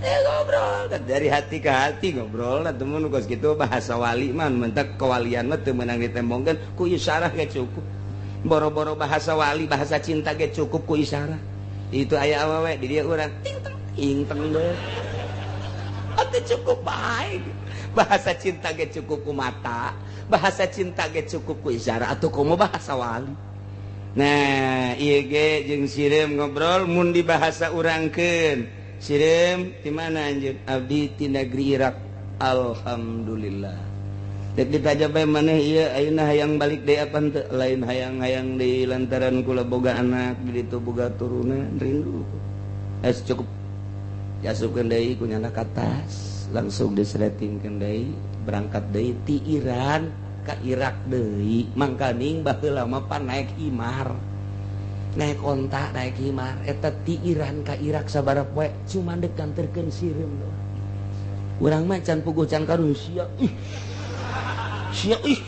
Ngobrol dari hati ke hati ngobrol lah temen kos gitu bahasa wali mah mentak kewalian mah teu meunang ditembongkeun ku isyarah ge cukup. Boro-boro bahasa wali bahasa cinta ge cukup ku isyarah. Itu aya awewe di dieu urang ting teng ting teng deui. Atuh cukup bae. Bahasa cinta ge cukup ku mata, bahasa cinta ge cukup ku isyarah atuh komo bahasa wali. Nah, ieu ge jeung sireum ngobrol mun dibahasa urangkeun. Sireum di mana anjeun? Abdi ti negeri Irak. Alhamdulillah. Dek ditanya bae maneh ieu ayeuna hayang balik deui apa henteu? Lain hayang-hayang deui lantaran kula boga anak di ditu boga turunan rindu. Cukup. Diasupkeun deui ku nyana ka tas. Geus langsung disletingkeun deui, berangkat deui ti Iran ka Irak deui. Mangkaning baheula mah pan naik himar, naik onta, naik himar. Eta ti Iran ka Irak sabaraha poe cuma dek nganterkeun sireum doang. Urang mah can puguh can karuh sia ih. Sia ih.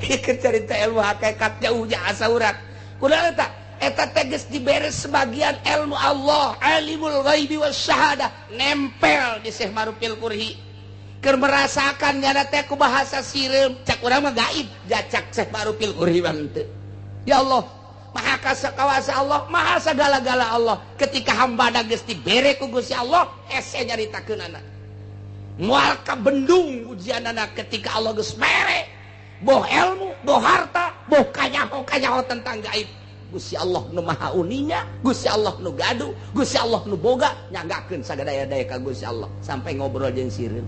Ieu carita ilmu hakikat jauh jasa urang. Kunaon eta? Eta teh geus dibere sebagian ilmu Allah, alimul ghaibi wasyahadah, nempel di Syekh Marufil Kurhi. Keur merasakan nyana teh ku bahasa sireum, cak urang mah gaib, jacak Syekh Marufil Kurhi mah henteu. Ya Allah, Maha kawasa Allah, Maha sagala-gala Allah. Ketika hamba geus dibere ku Gusti Allah, hese nyaritakeunana. Moal kabendung ujianana ketika Allah geus mere, boh ilmu, boh harta, boh kanyaho-kanyaho tentang gaib. Gusti Allah nu maha uninga, Gusti Allah nu gaduh, Gusti Allah nu boga, nyanggakeun sagadaya-daya ka Gusti Allah sampai ngobrol jeung sireum.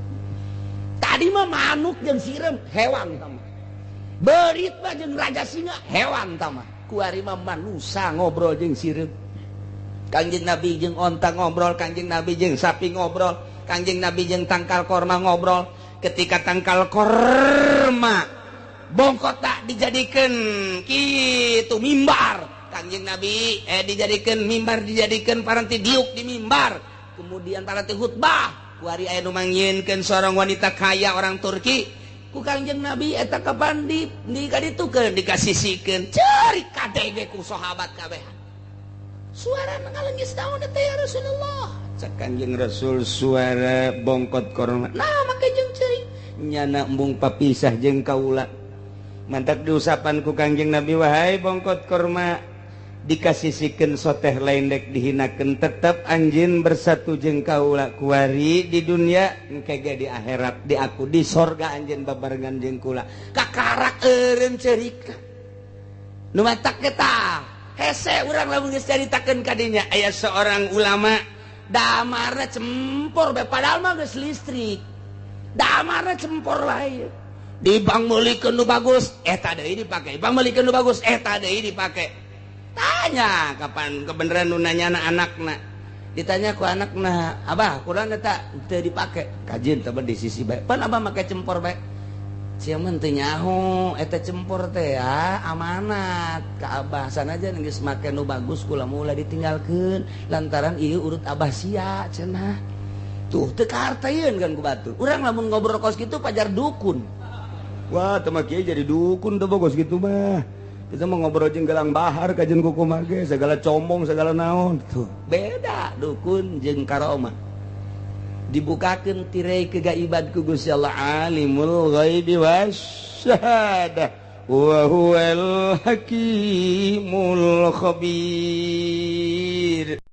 Tadi mah manuk jeung sireum, hewan tah mah. Berit mah jeung raja singa, hewan tah mah. Kuari mah manusa ngobrol jeung sireum. Kangjeng Nabi jeung onta ngobrol, Kangjeng Nabi jeung sapi ngobrol, Kangjeng Nabi jeung tangkal korma ngobrol. Ketika tangkal korma bongkot tak dijadikan kitu mimbar, Kangjeng Nabi dijadikan mimbar, dijadikan paranti diuk di mimbar, kemudian paranti khutbah. Kuari aya nu mangyieunkeun seorang wanita kaya orang Turki ku Kangjeng Nabi eta kapan di kaditukeun dikasisikeun ceurik kadege ku sahabat kabeh. Suara ngalengis naon teh ya Rasulullah? Cek Kangjeng Rasul suara bongkot korma. Nah make jeung ceurik nyana embung papisah jeung kaula. Mantak diusapan ku Kangjeng Nabi, wahai bongkot korma, dikasisikeun soteh lain dek dihinakeun, tetep anjeun bersatu jeung kaula kuari di dunia engke ge di akhirat di aku di sorga anjeun babarengan jeung kula. Kakarak eureun ceurika nu matak eta hese urang lamun geus caritakeun ka dinya. Aya seorang ulama damarna cempor bae, padahal mah geus listrik, damarna cempor wae. Di bank meulikeun nu bagus eta deui dipake, bank meulikeun nu bagus eta deui dipake. Tanya kapan kebenaran nu nanyana anakna, ditanya ku anakna, abah kurang eta teu dipake, kajin teh di sisi bae, pan abah make cempor bae. Sia mah teu nyaho eta cempor teh ya amanat ka abah, sanajan geus make nu bagus kula mula ditinggalkeun lantaran ieu urut abah sia cenah. Tuh teu kaharteun kan ku batur. Urang lamun ngobrol kos kitu pajar dukun. Wah, teu mah kieu jadi dukun teh kos kitu mah. Kita mau ngobrol jeung gelang bahar kajen kuku mage segala comong segala naon tuh. Beda dukun jeung karomah. Dibukakeun tirai kegaiban ku Gusti Allah, alimul ghaibi wasyahadah wa huwal hakimul khabir.